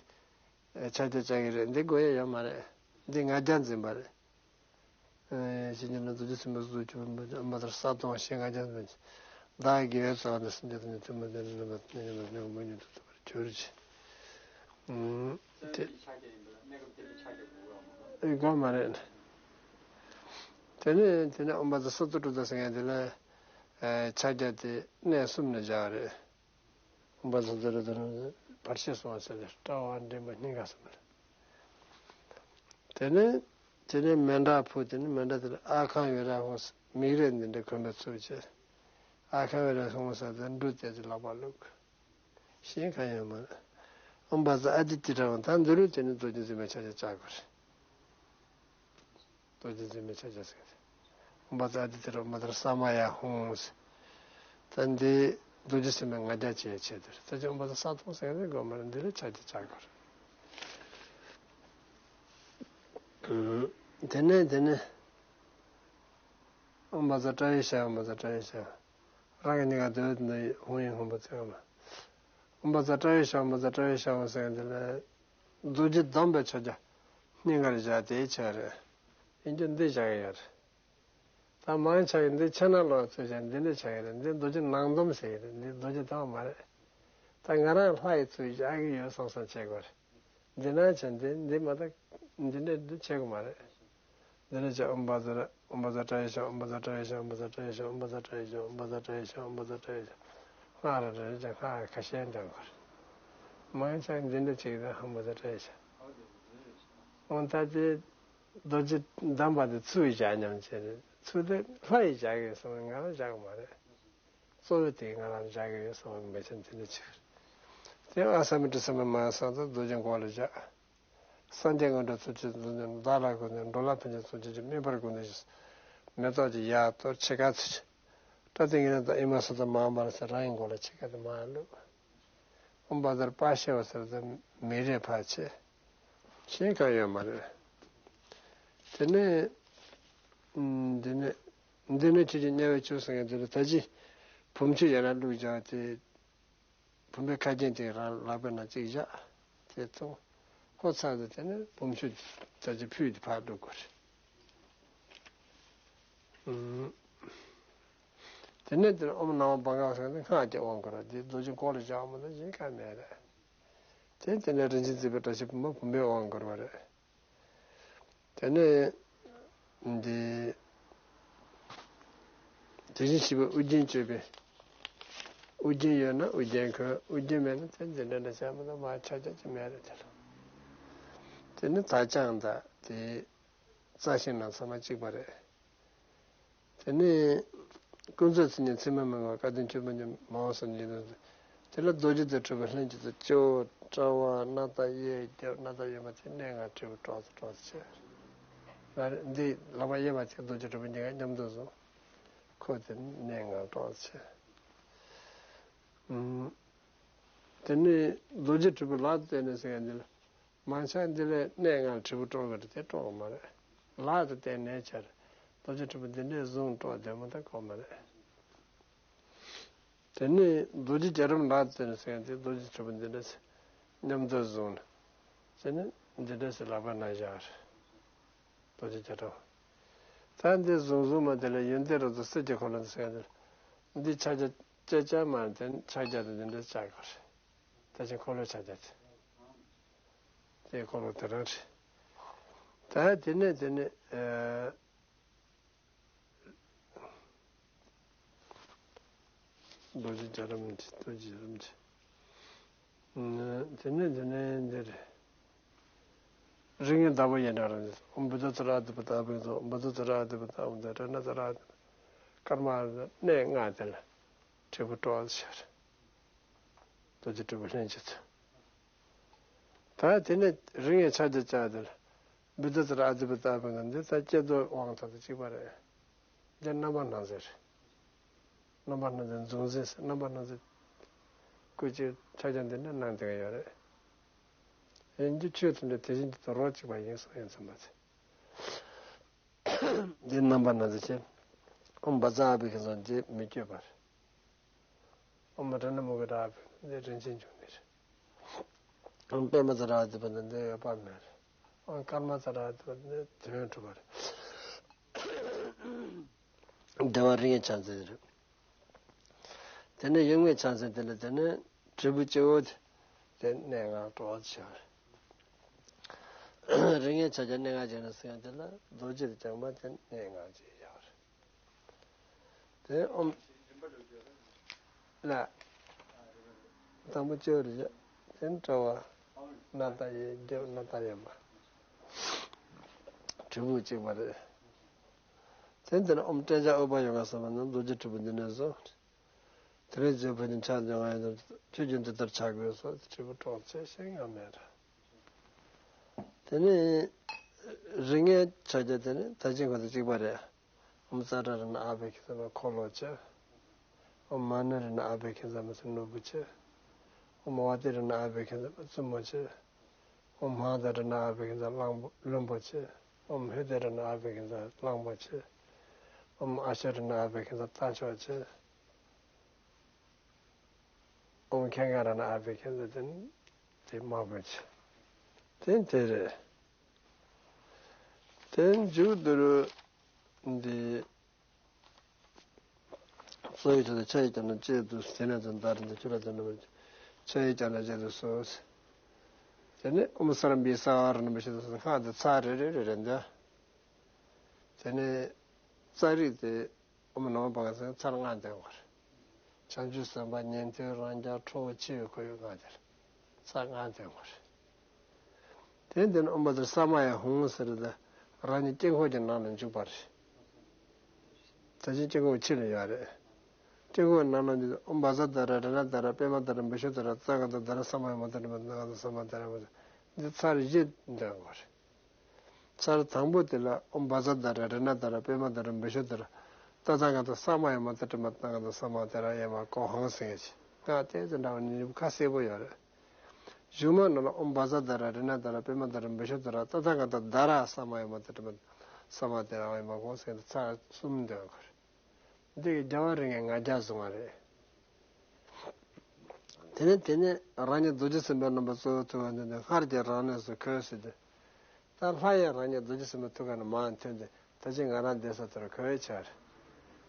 ཕྱག་རྒྱ་བཅག་གི་རེད། འདི་དགོས་ཡ་ཡོད་མ་རེད། འདི་ང་རྒྱལ་འཛིན་པ་རེད། ཨེ་ཤེས་ཀྱི་ན་རྡོ་རྗེ་སེམས་དཔའི་གཟུགས་ཀྱི་ཨོཾ་བཛྲ་ས་སྟོང་ཞེས་ང་རྒྱལ་འཛིན། བདག་དགེ་བའི་རྩ་བ་ནས་སེམས་ཅན་ཐམས་ཅད་ཐོག་མ་དེ་ནས་རྣམ་པ་ནས་ཉམས་པ་ཉམས་པ་མུ་མྱུར་དུ་ཐོབ་པར་གྱུར་ཅིག་ཨུམ། དེ་ཨེ་དགོས་མ་རེད། དེ་ནས་དེ་ནས་ཨོཾ་བཛྲ་སཏྭ་རུ་ཏྲ་ཟེར་མཁན་དེ་ལ་ཨེ་ཕྱག་རྒྱ་དེ་གནས་གསུམ་ནས་བཞག་རེད། ཨོཾ་བཛྲ་སཏྭ་རུ་ཏྲ་ནི་བར་ཆད་སྲུང་བ་ཟེར་ཏེ་སྐྲ་བ་འདྲེན་པ་སྙིང་ག་ཟེར་མ་རེད། དེ་ནས་དེ་ནས་མཎྜལ་ཕུལ། དེ་ནས་མཎྜལ་དེ་ལ་ཨཱཿཧཱུྃ་ཝེ་ར་ཧཱུྃ་མིག་རས་འདི་འདྲ་གོན་པའི་ཚུལ་བྱས། ཨཱཿཧཱུྃ་ཝེ་ར་ཧཱུྃ་ཟེར་ཏེ་འབྲུ་བཏེགས་ཏེ་ལག་པ་བླུགས། གཞན་གང་ཡང་མ་རེད། ཨོཾ་བཛྲ་ཨ་ཏི་ཏི་ཏྲ་ཧཱུྃ། ད་འདི་རུ་དེ་ནི་རྡོ་རྗེ་འཛིན་མའི་ཕྱག་རྒྱ་བཅག་དགོས་རེད། རྡོ་རྗེ་འཛིན་མའི་ཕྱག་རྒྱ་ཟེར་གི་རེད། ཨོཾ་བཛྲ་ཨ་ཏི་ཏི་ཏྲ་ཨོཾ་བཛྲ་ས་མ་ཡ་ཧཱུྃ་ཟེར། ད་འདི་རྡོ་རྗེ་སེམས་དཔའི་ང་རྒྱལ་བྱེད་ཡའི་ཆེད་དུ་རེད། ད་ཅི་ཨོཾ་བཛྲ་ས་སྟོང་ཟེར་གི་རེད་དགོས་མ་རེད། འདི་ལ་ཕྱག་རྒྱ་བཅག་དགོས་རེད། དེ་ནས་དེ་ནས་ཨོཾ་བཛྲ་ཏྲ་ཡེ་ཤྭཱ་ཧཱུྃ། ཨོཾ་བཛྲ་ཏྲ་ཡེ་ཤྭཱ་ཧཱུྃ། རང་གི་སྙིང་ག་འདོད་འདོད་ཧཱུྃ་ཡིན་ཧཱུྃ་པོ་ཚེ་གང་མ། ཨོཾ་བཛྲ་ཏྲ་ཡེ་ཤྭཱ་ཧཱུྃ། ཨོཾ་བཛྲ་ཏྲ་ཡེ་ཤྭཱ་ཧཱུྃ་ཟེར་མཁན་དེ་ལ་རྡོ་རྗེ་བསྡམས་པའི་ཕྱག་རྒྱ་སྙིང་གར་བཞག་དེའི་ཕྱག་རེད། ཡིན་རྒྱུ་འདི་བཞག་གི་ཡོད་རེད། ད་མང་ཆེ་གི་འདི་ཕྱག་ན་རླུང་ཚུལ་བཞག་འདི་འདྲ་བྱ་གི་རེད། འདི་རྡོ་རྗེ་ནང་སྡོམ་ཟེར་གི་རེད། འདི་རྡོ་རྗེ་བསྡམས་མ་རེད། ད་ང་རང་ལྷ་ཡི་ཚུལ་བཞག་གི་ཡོད་བསམ་བསམ་བྱེད་དགོས་རེད། འདི་ན་བྱས་འདི་འདི་མ་གཏོགས་འདི་འདྲ་འདི་བྱེད་དགོས་མ་རེད། འདི་ནས་ཀྱང་ཨོཾ་བཛྲ་ཨོཾ་བཛྲ་ཏྲ་ཡེ་ཤྭཱ་ཧཱུྃ། ཨོཾ་བཛྲ་ཏྲ་ཡེ་ཤྭཱ་ཧཱུྃ། ཨོཾ་བཛྲ་ཏྲ་ཡེ་ཤྭཱ་ཧཱུྃ། ཨོཾ་བཛྲ་ཏྲ་ཡེ་ཤྭཱ་ཧཱུྃ། ཨོཾ་བཛྲ་ཏྲ་ཡེ་ཤྭཱ་ཧཱུྃ། ཨོཾ་བཛྲ་ཏྲ་ཡེ་ཤྭཱ་ཧཱུྃ། སྔགས་རེ་རེ་ཀྱང་སྔགས་ཁ་ཤས་འདོན་དགོས་རེད། མང་ཆེ་འདི་འདྲ་བྱེད་ཀྱི་རེད། ཨོཾ་བཛྲ་ཏྲ་ཡེ་ཤྭཱ་ཧཱུྃ། འོ་ད་དེ་རྡོ་རྗེ་བསྡམས་པ་དེ་ཚུར་བཞག་སྙམ་བྱས་ནས་ཚུར་དེ་ལྷ་ཡིས་བཞག་གི་ཡོད་བསམ། ང་རང་བཞག་གི་མ་རེད། གཙོ་བོ་དེ་ང་རང་བཞག་གི་ཡོད་བསམ། མི་ཚེ་འདི་འདྲ་བྱེད་ཀྱི་རེད། དེ་ཨ་ས་མི་ཏྲ་ས་མི་མ་ཡ་ས་ད་རྡོ་རྗེ་མགོ་ལ་བཞག་སངས་རྒྱས་དངོས་གྲུབ་ཚུལ་གྱིས་འཛིན་ནས། བདག་ལ་ཀུན་ནས་འགྲོ་ལ་ཕན་ཕྱིར་ཚུལ་བྱེད་ཅིང་། མིག་འབར་དགུང་སྟོང་ཞིག་མེ་ཏོག་གི་ཡ་གཏོར་ཕྱེད་ཀ་ཚུལ་གྱིས། སྐྲ་དེ་ངན་ལ་དང་ཨེ་མ་སོ་དང་མ་འབར་ཟེར། རང་གི་མགོ་ལ་ཕྱེད་ཀ་དེ་མར་བླུགས། ཨོཾ་བཛྲ་པ་ཤ་ཝ་ཟེར་ཏེ་མིག་རས་ཕར་ཕྱེ། གཞན་གང་ཡོད་མ་རེད། དེ་ནས་འདི་ནས་འདི་ནས་ཁྱོད་ཀྱི་དམྱལ་བའི་ཆུ་ཟེར་མཁན་དེ་ལ་ད་ཅི་བུམ་ཆུ་ཡར་བླུགས་བཞག་དེ། བུམ་པའི་ཁ་རྒྱན་དེ་རང་ལག་པའི་ནང་གཅིག་བཞག་དེ་ཐོང་། ཁོ་ཚར་དུས་དེ་ནས་བུམ་ཆུ་ད་ཅི་ཕུད་དེ་ཕར་བླུགས་དགོས་རེད། ཨུམ། དེ་ནས་དེ་ནས་ཨོཾ་ནམ་མ་བྷ་ག་ཝ་ཟེར་ཏེ་སྔགས་ཀྱི་དབང་བསྐུར་བ་དེ་རྡོ་རྗེ་མགོ་ལ་བཞག་མ་གཏོགས་གཞན་གང་མེད་རེད། དེ་དེ་ནས་རིན་ཆེན་བརྩེགས་པའི་བཀྲ་ཤིས་བུམ་པ་བུམ་པའི་དབང་བསྐུར་བ་རེད། དེ་ནས་འདི་དེ་བཞིན་གཤེགས་པའི་ཨོ་རྒྱན་སྤྱོད་པའི། ཨོ་རྒྱན་ཡོད་ན་ཨོ་རྒྱན་གོན། ཨོ་རྒྱན་མེད་ན་དེ་འཛིན་གྲྭ་འདྲ་བྱ་མི་འདུག་མ་ཆ་ཆ་ཅི་མེད་རེད་དེ་ལ། དེ་ནི་དར་དཔྱངས་དང་དེ་རྩ་ཤིང་རྣམས་ཚང་མ་གཅིག་པ་རེད། དེ་ནས་ཀུན་རྫོབ་མཚན་ཉིད་མཚན་མ་མེད་པ་སྐལ་ལྡན་བཅུ་པོ་ཉིད་མ་འོངས་སུ་ཉིད་དུ། དེ་ལ་རྡོ་རྗེ་དང་གྲུབ་པའི་ལྷན་ཅིག་ཏུ་སྤྱི་བོ་ཕྲ་བ་སྣ་ཐག་གཡས་བརྒྱབ། སྣ་ཐག་གཡོན་མ་དེ་གནས་ལྔར་དྲིལ་བུ་ཀྲོག་ཙེ་ཀྲོག་ཙེ་བྱས། འདི་ལག་པ་གཡས་པ་དེ་རྡོ་རྗེ་གྲུབ་པའི་སྙིང་ག་མཉམ་དུ་བཟུང་། ཁོ་དེ་གནས་ལྔར་ཀྲོག་ཙེ་བྱས། དེ་ནས་རྡོ་རྗེ་གྲུབ་པའི་ལག་ཏུ་བསྟན་ནས་ཟེར་མཁན་འདི་ལ། མང་ཆེ་འདི་ལས་གནས་ལྔར་དྲིལ་བུ་ཀྲོག་གི་རེད་དེ་ཀྲོག་གི་མ་རེད། ལག་ཏུ་བསྟན་ནས་བྱས། རྡོ་རྗེ་གྲུབ་པ་འདི་འདྲས་བཟུང་ཀྲོག་བསྡད་མ་ཐག་གོ་མ་རེད། དེ་ནས་རྡོ་རྗེ་རྒྱ་གྲམ་ལག་ཏུ་བསྟན་ནས་ཟེར་ཏེ་རྡོ་རྗེ་གྲུབ་པ་འདི་འདྲས་མཉམ་དུ་བཟུང་ནས། དེ་ནས་འདི་འདྲས་ལག་པ་ན་བཞག་རེད། རྡོ་རྗེ་རྒྱ་གྲམ། ད་འདི་བཟུང་བཟུང་མ་དེ་ལ་ཡོན་ཏན་རབ་ཏུ་གསེར་གྱི་འཁོར་ལོ་འདི་ཟེར་ཏེ། འདི་ཕྱག་རྒྱ་བཅད་བཅད་མ་དེ་ཕྱག་རྒྱ་དེ་འདི་འདྲས་བཅག་དགོས་རེད། ད་ཅི་འཁོར་ལོའི་ཕྱག་རྒྱ་དེ། དེའི་འཁོར་ལོ་དེ་རང་རེད། ད་དེ་ནས་དེ་ནས་ཨ། རྡོ་རྗེ་རྒྱ་གྲམ་གྱི་རྡོ་རྗེ་རྒྱ་གྲམ་གྱི། དེ་ནས་དེ་ནས་འདི་རེད། རིགས་ལྔའི་བདག་པོ་ཡེ་ན་རང་། ཨོཾ་བུདྡྷ་ཛ་ར་ཨ་ཏི་པ་ཏ་བྷ་ག་ཏོ། ཨོཾ་བུདྡྷ་ཛ་ར་ཨ་ཏི་པ་ཏ་བྷ་ག་ཏོ། ཏྲ་ཎ་ཛ་ར་ཨ་ཏི་པ། ཀརྨ་གནས་ལྔ་དེ་ལ་དྲིལ་བུ་ཀྲོག་ཙེ་བྱས། རྡོ་རྗེ་གྲུབ་པའི་ལྷན་ཅིག་ཏུ། ད་དེ་ནས་རིགས་ལྔའི་ཕྱག་རྒྱ་བཅག་དེ་ལ། བུདྡྷ་ཛ་ར་ཨ་ཏི་པ་ཏ་བྷ་ག་ཏོ་འདི་ད་བསྐྱེད་རྫོགས་དབང་ཐོག་ཏུ་གཅིག་པ་རེད། འདི་རྣམ་པར་སྣང་མཛད་རེད། རྣམ་པར་སྣང་མཛད་འབྱུང་མཛད་ཟེར། རྣམ་པར་སྣང་མཛད་སྐུ་གཅིག་ཕྱག་རྒྱ་འདི་ནས་གནང་བསྡད་ཀྱི་ཡོད་རེད། ཡིན་རྒྱུ་ཆོས་ཐམས་ཅད་དེ་བཞིན་གྱི་དོན་རོ་གཅིག་པ་ཡིན་གསུངས་ཡོད་ཚུལ་མ་ཚད། འདི་རྣམ་པ་སྣ་ཚོགས་བྱས། ཨོཾ་བཛྲ་ཨ་བྷི་ཝཱ་ཀཱ་ཟེར་འདི་མི་བསྐྱོད་པ་རེད། ཨོཾ་རཏྣ་མུ་ཀ་ཏྲ་ཨ་བྷི་ཝཱ་ཀཱ་འདི་རིན་ཆེན་འབྱུང་གནས་རེད། ཨོཾ་པདྨ་ཙཀྲ་ཨ་ཏི་པ་ཏི་འདི་འོད་དཔག་མེད་རེད། ཨོཾ་ཀརྨ་ཙཀྲ་ཨ་ཏི་པ་ཏི་འདི་དོན་གྲུབ་པ་རེད། བདེ་བ་རིགས་ལྔའི་ཕྱག་མཚན་རེད། དེ་ནས་ཡུམ་ལྔའི་ཕྱག་མཚན་དེ་ལ་དེ་ནས་དྲིལ་བུ་སྤྱི་བོ་དེ་གནས་ལྔ་གྲོགས་བྱ་བ་རེད། རིགས་ལྔའི་ཕྱག་རྒྱ་གནས་ལྔ་བྱས་ནས་ཟེར་ཡང་དེ་ལ་རྡོ་རྗེ་དང་བརྐྱང་པ་དེ་གནས་ལྔ་བྱས་བྱ་བ་རེད། དེ་ཨོཾ་ལ། དང་པོ་སྤྱི་བོ་རེད། དེ་ནས་དཔྲལ་བ། སྣ་ལྟ་བའི་རྒྱབ་སྣ་ལྟ་བའི་མ། དྲིལ་བུ་གཅིག་པ་རེད། དེ་འདི་ནས་ཨོཾ་ཏྲེ་ཛ་ཨུ་པ་ཡོ་ག་ས་མ་ནི་རྡོ་རྗེ་དྲིལ་བུ་འདི་ནས་བཟུང་། དེ་རིང་རྗེ་བོད་ཀྱི་ཕྱག་འདི་ང་ཡིན་ནམ་ཁྱོད་ཀྱིས་འདི་ལྟར་བྱ་དགོས་སོ། དྲིལ་བུ་གྲོགས་བྱེད་ཞིང་ང་མེད། དེ་ནས་རིགས་ལྔའི་ཕྱག་རྒྱ་དེ་ནི་ད་ཅི་གོང་དུ་གཅིག་པ་རེད། ཨོཾ་ཙཀྲ་རཏྣ་ཨ་བྷི་ཥེ་ཛ་མ་ནི་འཁོར་ལོ་བྱེད། ཨོཾ་མ་ཎི་རཏྣ་ཨ་བྷི་ཥེ་ཛ་མ་ནི་ནོར་བུ་བྱེད། ཨོཾ་བ་ཏི་རཏྣ་ཨ་བྷི་ཥེ་ཛ་མ་ནི་བཙུན་མོ་བྱེད། ཨོཾ་མ་ཧཱ་ཏ་རཏྣ་ཨ་བྷི་ཥེ་ཛ་བློན་པོ་བྱེད། ཨོཾ་ཧྲི་ཏི་རཏྣ་ཨ་བྷི་ཥེ་ཛ་གླང་པོ་བྱེད། ཨོཾ་ཨ་ཤ་རཏྣ་ཨ་བྷི་ཥེ་ཛ་རྟ་མཆོག་བྱེད། ཨོཾ་ཁེང་ག་རཏྣ་ཨ་བྷི་ཥེ་ཛ་དེ་ནི་དེ་དམར་པོ་བྱེད། དེ་དེ་རེད། དེ་མཇུག་ཏུ་རུ་འདི། གཙོ་བོའི་ཐོག་ཏུ་ཕྱག་གཡས་བརྐྱང་ནས་གཅིག་ཏུ་དེ་ནས་ཙམ་བདར་ཏེ་ཆུ་ལ་ཙམ་ནམ་ཕྱག་གཡས་བརྐྱང་ནས་གཅིག་ཏུ་གསོལ། དེ་ནས་ཨོཾ་ས་རམ་བི་ས་བ་ར་ནམ་ཤི་ཏུ་སོགས་སྔགས་དེ་ཚར་རེ་རེ་རེ་རེ་འདོན། དེ་ནས་རྩ་རིག་དེ་ཨོཾ་ནམ་མ་ག་ས་ཚར་ལྔ་འདོན་དགོས་རེད། བྱང་ཆུབ་སེམས་དཔའ་ཉན་ཐོས་རང་རྒྱལ་ཁྲོ་བོ་འཆི་བའི་འཁོར་ཡུག་སྔགས་དེ་རེད། ཚར་ལྔ་འདོན་དགོས་རེད། དེ་འདི་ནི་ཨོཾ་བཛྲ་ས་མ་ཡ་ཧཱུྃ་ཟེར་ཏེ། རང་ཉིད་དཀྱིལ་འཁོར་གྱི་ནང་ལ་འཇུག་པ་རེད། ད་ཅི་དཀྱིལ་འཁོར་ཕྱི་ལ་ཡོད་རེད། དཀྱིལ་འཁོར་ནང་ལ་འཇུག་ཨོཾ་བཛྲ་དྷ་ར་དྷཱ་ན་དྷ་ར་པདྨ་དྷ་ར་བི་ཤྭ་དྷ་ར་ཙཀྵ་དྷ་ར་དྷ་ར་ས་མ་ཡ་མ་ཏ་ཏྲྀ་མ་ཏ་ན་ག་དྷ་ས་མ་དྷ་ར་མ་ཏ། འདི་ཚར་བཞི་འདོན་དགོས་རེད། ཚར་དང་པོ་དེ་ལ་ཨོཾ་བཛྲ་དྷ་ར་དྷཱ་ན་དྷ་ར་པདྨ་དྷ་ར་བི་ཤྭ་དྷ་ར་ཏ་ཐཱ་ག་ཏ་ས་མ་ཡ་མ་ཏ་ཏྲྀ་མ་ཏ་ན་ག་དྷ་ས་མ་དྷ་ར་ཡ་མ་གོ་ཧང་སེང་ཞིག་སྔགས་དེ་ཚོ་འདྲ་བ་ནི་ཁ་གསལ་པོ་ཡོད་རེད། གཞུག་མ་ནང་ལ་ཨོཾ་བཛྲ་དྷ་ར་དྷཱ་ན་དྷ་ར་པདྨ་དྷ་ར་བི་ཤྭ་དྷ་ར་ཏ་ཐཱ་ག་ཏ་དྷ་ར་ས་མ་ཡ་མ་ཏ་ཏྲྀ་མ་ས་མ་དྷ་ར་ཡ་མ་གོ་སེང་ཚར་གསུམ་འདོན་དགོས་རེད། འདི་གི་རྒྱལ་བ་རིགས་ལྔའི་ང་རྒྱལ་བཟུང་བ་རེད། དེ་ནས་དེ་ནས་རང་ཉིད་རྡོ་རྗེ་སེམས་དཔའི་རྣམ་པ་གཙོ་བོ་ཐུགས་ཀ་འདི་ནས་སྔར་གྱི་རང་གནས་སུ་འཁོད་ཟེར་ཏེ། ད་སླར་ཡང་རང་ཉིད་རྡོ་རྗེ་སེམས་དཔའི་ཐུགས་ཀ་ནས་མར་ཐོན་ཏེ་ད་ཅི་ང་རང་བསྡད་ས་དེར་འཁོད་ཆགས་རེད།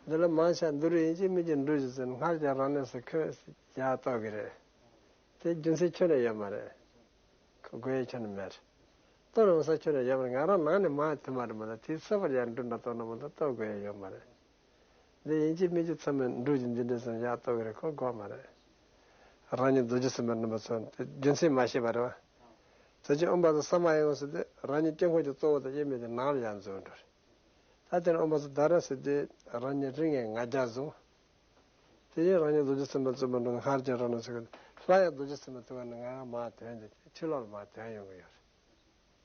འདི་ལ་མར་ཤར་འདི་རུ་ཡིན་གཅིག་མིན་གཅིག་འགྲོ་ཞིག་ཟེར་ནས་སྔར་གྱི་རང་གནས་སུ་འཁོད་ཟེར་ཡག་རྟོགས་ཀྱི་རེད། དེ་རྒྱུ་མཚན་ཁྱོན་ནས་ཡོད་མ་རེད། ཁོ་དགོས་ཡ་ཁྱོན་ནས་མེད། ལྟོ་རང་ས་ཁྱོན་ནས་ཡོད་མ་རེད། ང་རང་ནང་ནས་མར་ཐོན་མ་རེད་མ་གཏོགས་དེའི་ཚབ་པར་ཡར་འགྲོ་འདྲ་གཏོང་ན་མ་གཏོགས་ལྟོ་དགོས་ཡ་ཡོད་མ་རེད། འདི་ཡིན་གཅིག་མིན་གཅིག་ཚང་མས་འགྲོ་གི་འདི་འདྲས་སོང་ཡག་ལྟོ་གི་རེད་ཁོ་དགོས་མ་རེད། རང་ཉིད་རྡོ་རྗེ་སེམས་དཔའི་རྣམ་པ་ཚོ་དེ་རྒྱུ་མཚན་མ་ཤེས་པ་རེད་བ། ད་ཅི་ཨོཾ་བཛྲ་ས་མ་ཡ་ཧཱུྃ་ཟེར་ཏེ་རང་ཉིད་དཀྱིལ་འཁོར་གྱི་གཙོ་བོ་དང་དབྱེར་མེད་ཀྱི་ནང་ལ་ཡར་འཛུལ་འགྲོ་རེད། ད་དེ་ནས་ཨོཾ་བཛྲ་དྷ་ར་ཟེར་ཏེ་རང་ཉིད་རིགས་ལྔའི་ང་རྒྱལ་བཟུང་། དེ་ཡིན་རང་ཉིད་རྡོ་རྗེ་སེམས་དཔའ་བཙུན་མོ་འགྲོ་ན་སྔར་གྱི་རང་གནས་སུ་འཁོད། སླར་ཡང་རྡོ་རྗེ་སེམས་དཔའི་ཐུགས་ཀ་ནས་ང་རང་མར་ཐོན་ཏེ་ཕྱི་ལོགས་ལ་མར་ཐོན་ཡོང་གི་ཡོད་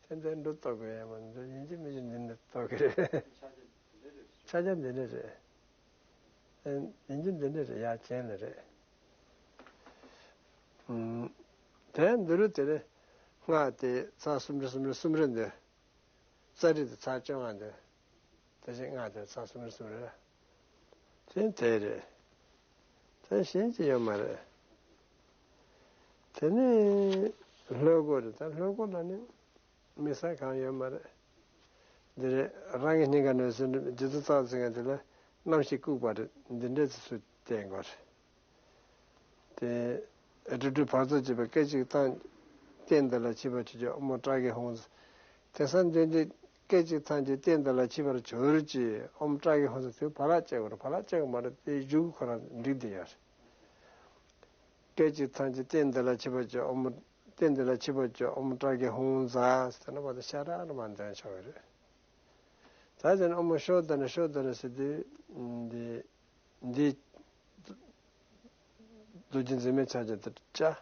རེད། དེ་འདྲའི་འགྲོ་ལྟོ་གོས་ཡ་མ་འདི་ཡིན་གཅིག་མིན་གཅིག་འདི་འདྲ་ལྟོ་གོས་རེད། ཆ་རྐྱེན་འདི་འདྲ་རེད། ཡིན་གཅིག་འདི་འདྲ་རེད་ཡ་རྐྱེན་ལ་རེད། དེ་འདི་རུ་དེ་རེད། སྔགས་དེ་ཚར་སུམ་རེ་སུམ་རེ་སུམ་རེ་འདོན། རྩ་རིག་དེ་ཚར་བཅོ་ལྔ་འདོན། དེ་བཞིན་སྔགས་དེ་ཚར་སུམ་རེ་སུམ་རེ། དེ་དེ་རེད། དེ་གཞན་ཅི་ཡོད་མ་རེད། དེ་ནི་ལྷོད་སྒོ་རེད། ད་ལྷོད་སྒོ་ལ་ནི་དམིགས་བསལ་གང་ཡོད་མ་རེད། འདི་རེད། རང་གི་སྙིང་ག་ནས་ཟིན་རྒྱུ་ཚོ་ཚགས་ཚིག་ག་དེ་ལ་རྣམ་ཤེས་བཀུག་པ་རེད། འདི་འདྲས་ཚུལ་བསྟན་དགོས་རེད། དེ་རིགས་དྲུག་བར་དོ་བཅས་པ་སྐད་ཅིག་ཐམས་རྟེན་འདི་ལ་མཆིས་པར་གྱུར་ཅིག་ཨོཾ་ཏྲ་གི་ཧཱུྃ། དེང་སང་འདོན་དུས་སྐད་ཅིག་ཐམས་ཅད་རྟེན་འདི་ལ་མཆིས་པར་གྱུར་ཅིག་ཨོཾ་ཏྲ་གི་ཧཱུྃ་ཟེར་དུས་བ་ལག་བཅད་དགོས་རེད། བ་ལག་བཅད་དགོས་མ་རེད། དེ་གཞུག་གུ་ཁོ་རང་འགྲིག་བསྡད་ཡོད་རེད། སྐད་ཅིག་ཐམས་ཅད་རྟེན་འདི་ལ་མཆིས་པར་གྱུར་ཨོཾ། རྟེན་འདི་ལ་མཆིས་པར་གྱུར་ཨོཾ་ཏྲ་གི་ཧཱུྃ་ཛཿ་ཟེར་ན་མ་གཏོགས་ཤ་ར་ནི་མ་འདོན་ཆོག་གི་རེད། ད་དེ་ནས་ཨོཾ་ཤོ་དྷ་ན་ཤོ་དྷ་ན་ཟེར་དུས་འདི། འདི་རྡོ་རྗེ་འཛིན་མའི་ཕྱག་རྒྱ་དེ་བཅའ།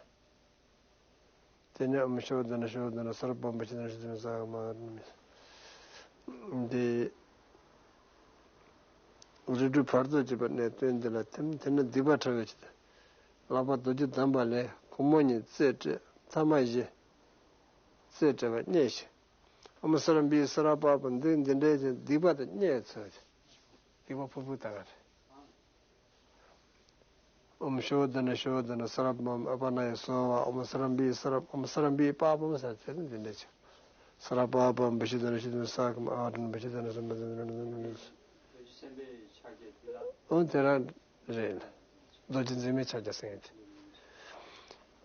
དེ་ནས་ཨོཾ་ཤོ་དྷ་ན་ཤོ་དྷ་ན་སརྦ་བྷོ་མ་ཤི་དྷ་ན་ཤི་དྷ་ན་ས་ག་མ་ར་ནི་མི། འདི་རིགས་དྲུག་བར་དོ་བཅས་པ་གནས་བརྟན་འདི་ལ་ཐིམ། དེ་ནས་སྡིག་པ་ཕྲ་བའི་ཕྱིར་ཏེ། ལག་པ་རྡོ་རྗེ་བསྡམས་པ་ལས་གུང་མོ་གཉིས་རྩེ་སྤྲད། ཐ་མ་བཞི་རྩེ་སྤྲད་པ་གནས་ཤིང་། ཨོཾ་སྭ་ར་བི་སྭ་ར་པཱ་པཱ་འདི་འདི་འདྲའི་ཅིག་སྡིག་པ་དང་བསྙེན་ཚུལ། སྡིག་པ་ཕུར་བུ་དག་ག་རེད། ཨོཾ་ཤོ་དྷ་ན་ཤོ་དྷ་ན་སྭ་ར་པཱ་མ་ཨ་པ་ན་ཡ་སྭཱ་ཧཱ། ཨོཾ་སྭ་ར་བི་སྭ་ར་ཨོཾ་སྭ་ར་བི་པཱ་པཱ་མ་ཟེར་དེ་ནི་འདི་འདྲའི་ཅིག་སྭ་ར་པཱ་པཱ་བི་ཤུདྡྷ་ན་ཤུདྡྷ་ན་སྭ་ཀ་མ་ཨ་ཏ་ན་བི་ཤུདྡྷ་ན་སྭ་མ་ཏ་ན་སྭ་མ་ཏ་ན། འོ་དེ་རང་རེད། རྡོ་རྗེ་འཛིན་མའི་ཕྱག་རྒྱ་སེང་གེ་དེ།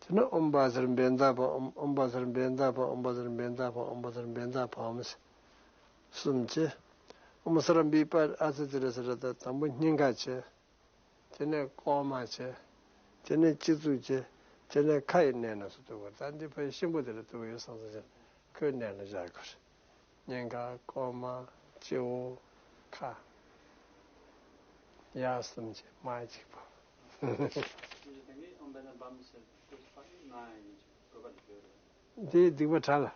དེ་ནས་ཨོཾ་བཛྲ་བཻ་ཌཱ་པཱ་ཨོཾ་ཨོཾ་བཛྲ་བཻ་ཌཱ་པཱ་ཨོཾ་བཛྲ་བཻ་ཌཱ་པཱ་ཨོཾ་བཛྲ་བཻ་ཌཱ་པཱ་ཨོཾ་གསུམ་བྱས། ཨོཾ་སྭ་ར་བི་པ་ཨ་ཙི་ཙི་རེ་ཟེར་ད་དང་པོ་སྙིང་ག་བྱས། དེ་ནས་ལྐོག་མ་བྱས། དེ་ནས་སྤྱི་གཙུག་བྱས། དེ་ནས་ཁ་ཡི་གནས་ན་སུ་གཏུག་པ་ད་འདི་ཕ་ཡི་གཤིན་པོ་དེ་ལ་གཏུག་པ་ཡོད་བསམ་བསམ་བྱས། ཁོའི་གནས་ལ་བཞག་དགོས། སྙིང་ག་ལྐོག་མ་སྤྱི་བོ་ཁ། ཡ་གསུམ་གྱི་མ་གཅིག་པ། འདི་སྡིག་པ་བྲལ་ལ།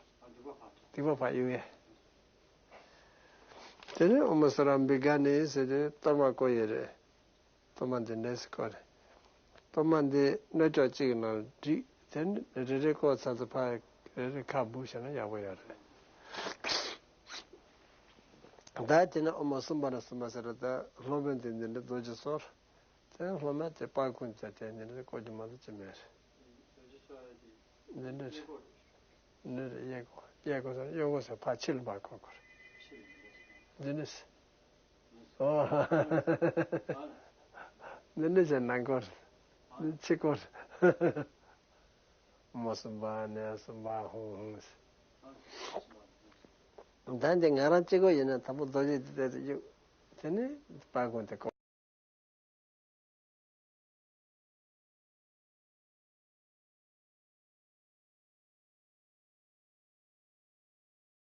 སྡིག་པ་ཕར་གཡུག་ཡས། དེ་ནས་ཨོཾ་སྭ་ར་བི་ག་ནི་ཟེར་ཏེ་གཏོར་མ་བསྐོར་ཡས་རེད། གཏོར་མ་འདི་འདྲས་སུ་བསྐོར་རེད། གཏོར་མ་འདི་སྣོད་ཅོག་གཅིག་གི་ནང་བསྒྲིགས། དེ་ནི་རེ་རེ་བསྐོར་ཚར་ཚེ་ཕར་རེ་རེ་ཁ་སྦུབ་བྱས་ན་ཡག་པོ་ཡོད་རེད། ད་དེ་ནས་ཨོཾ་སུམྦྷ་ན་སུམྦྷ་ཟེར་རེད། ད་སློབ་དཔོན་དེ་འདི་འདྲ་རྡོ་རྗེ་གསོར། དེ་སློབ་མ་དེ་སྤ་གུང་དེ་དེ་འདི་འདྲ་བསྐོར་རྒྱུ་མ་གཏོགས་ཅི་མེད་རེད། འདི་འདྲ་རེད། འདི་རེད། གཡས་སྐོར། གཡས་སྐོར་ཟེར་གཡོན་སྐོར་ཟེར་ཕར་ཕྱི་ལ་ཕར་སྐོར་སྐོར། འདི་འདྲ་ཟེར། ཨོ། འདི་འདྲ་ཟེར་ནང་སྐོར། འདི་ཕྱི་སྐོར། མོ་སུམ་པ་ནས་སུམ་པ་ཧུང་ཧུང་ཟེར། ད་འདི་ང་རང་གཅིག་པོ་ཡིན་ན་དང་པོ་རྡོ་རྗེ་འདི་ལྟར་གཡུག་དེ་ནས་སྤ་གུང་དེ་སྐོར།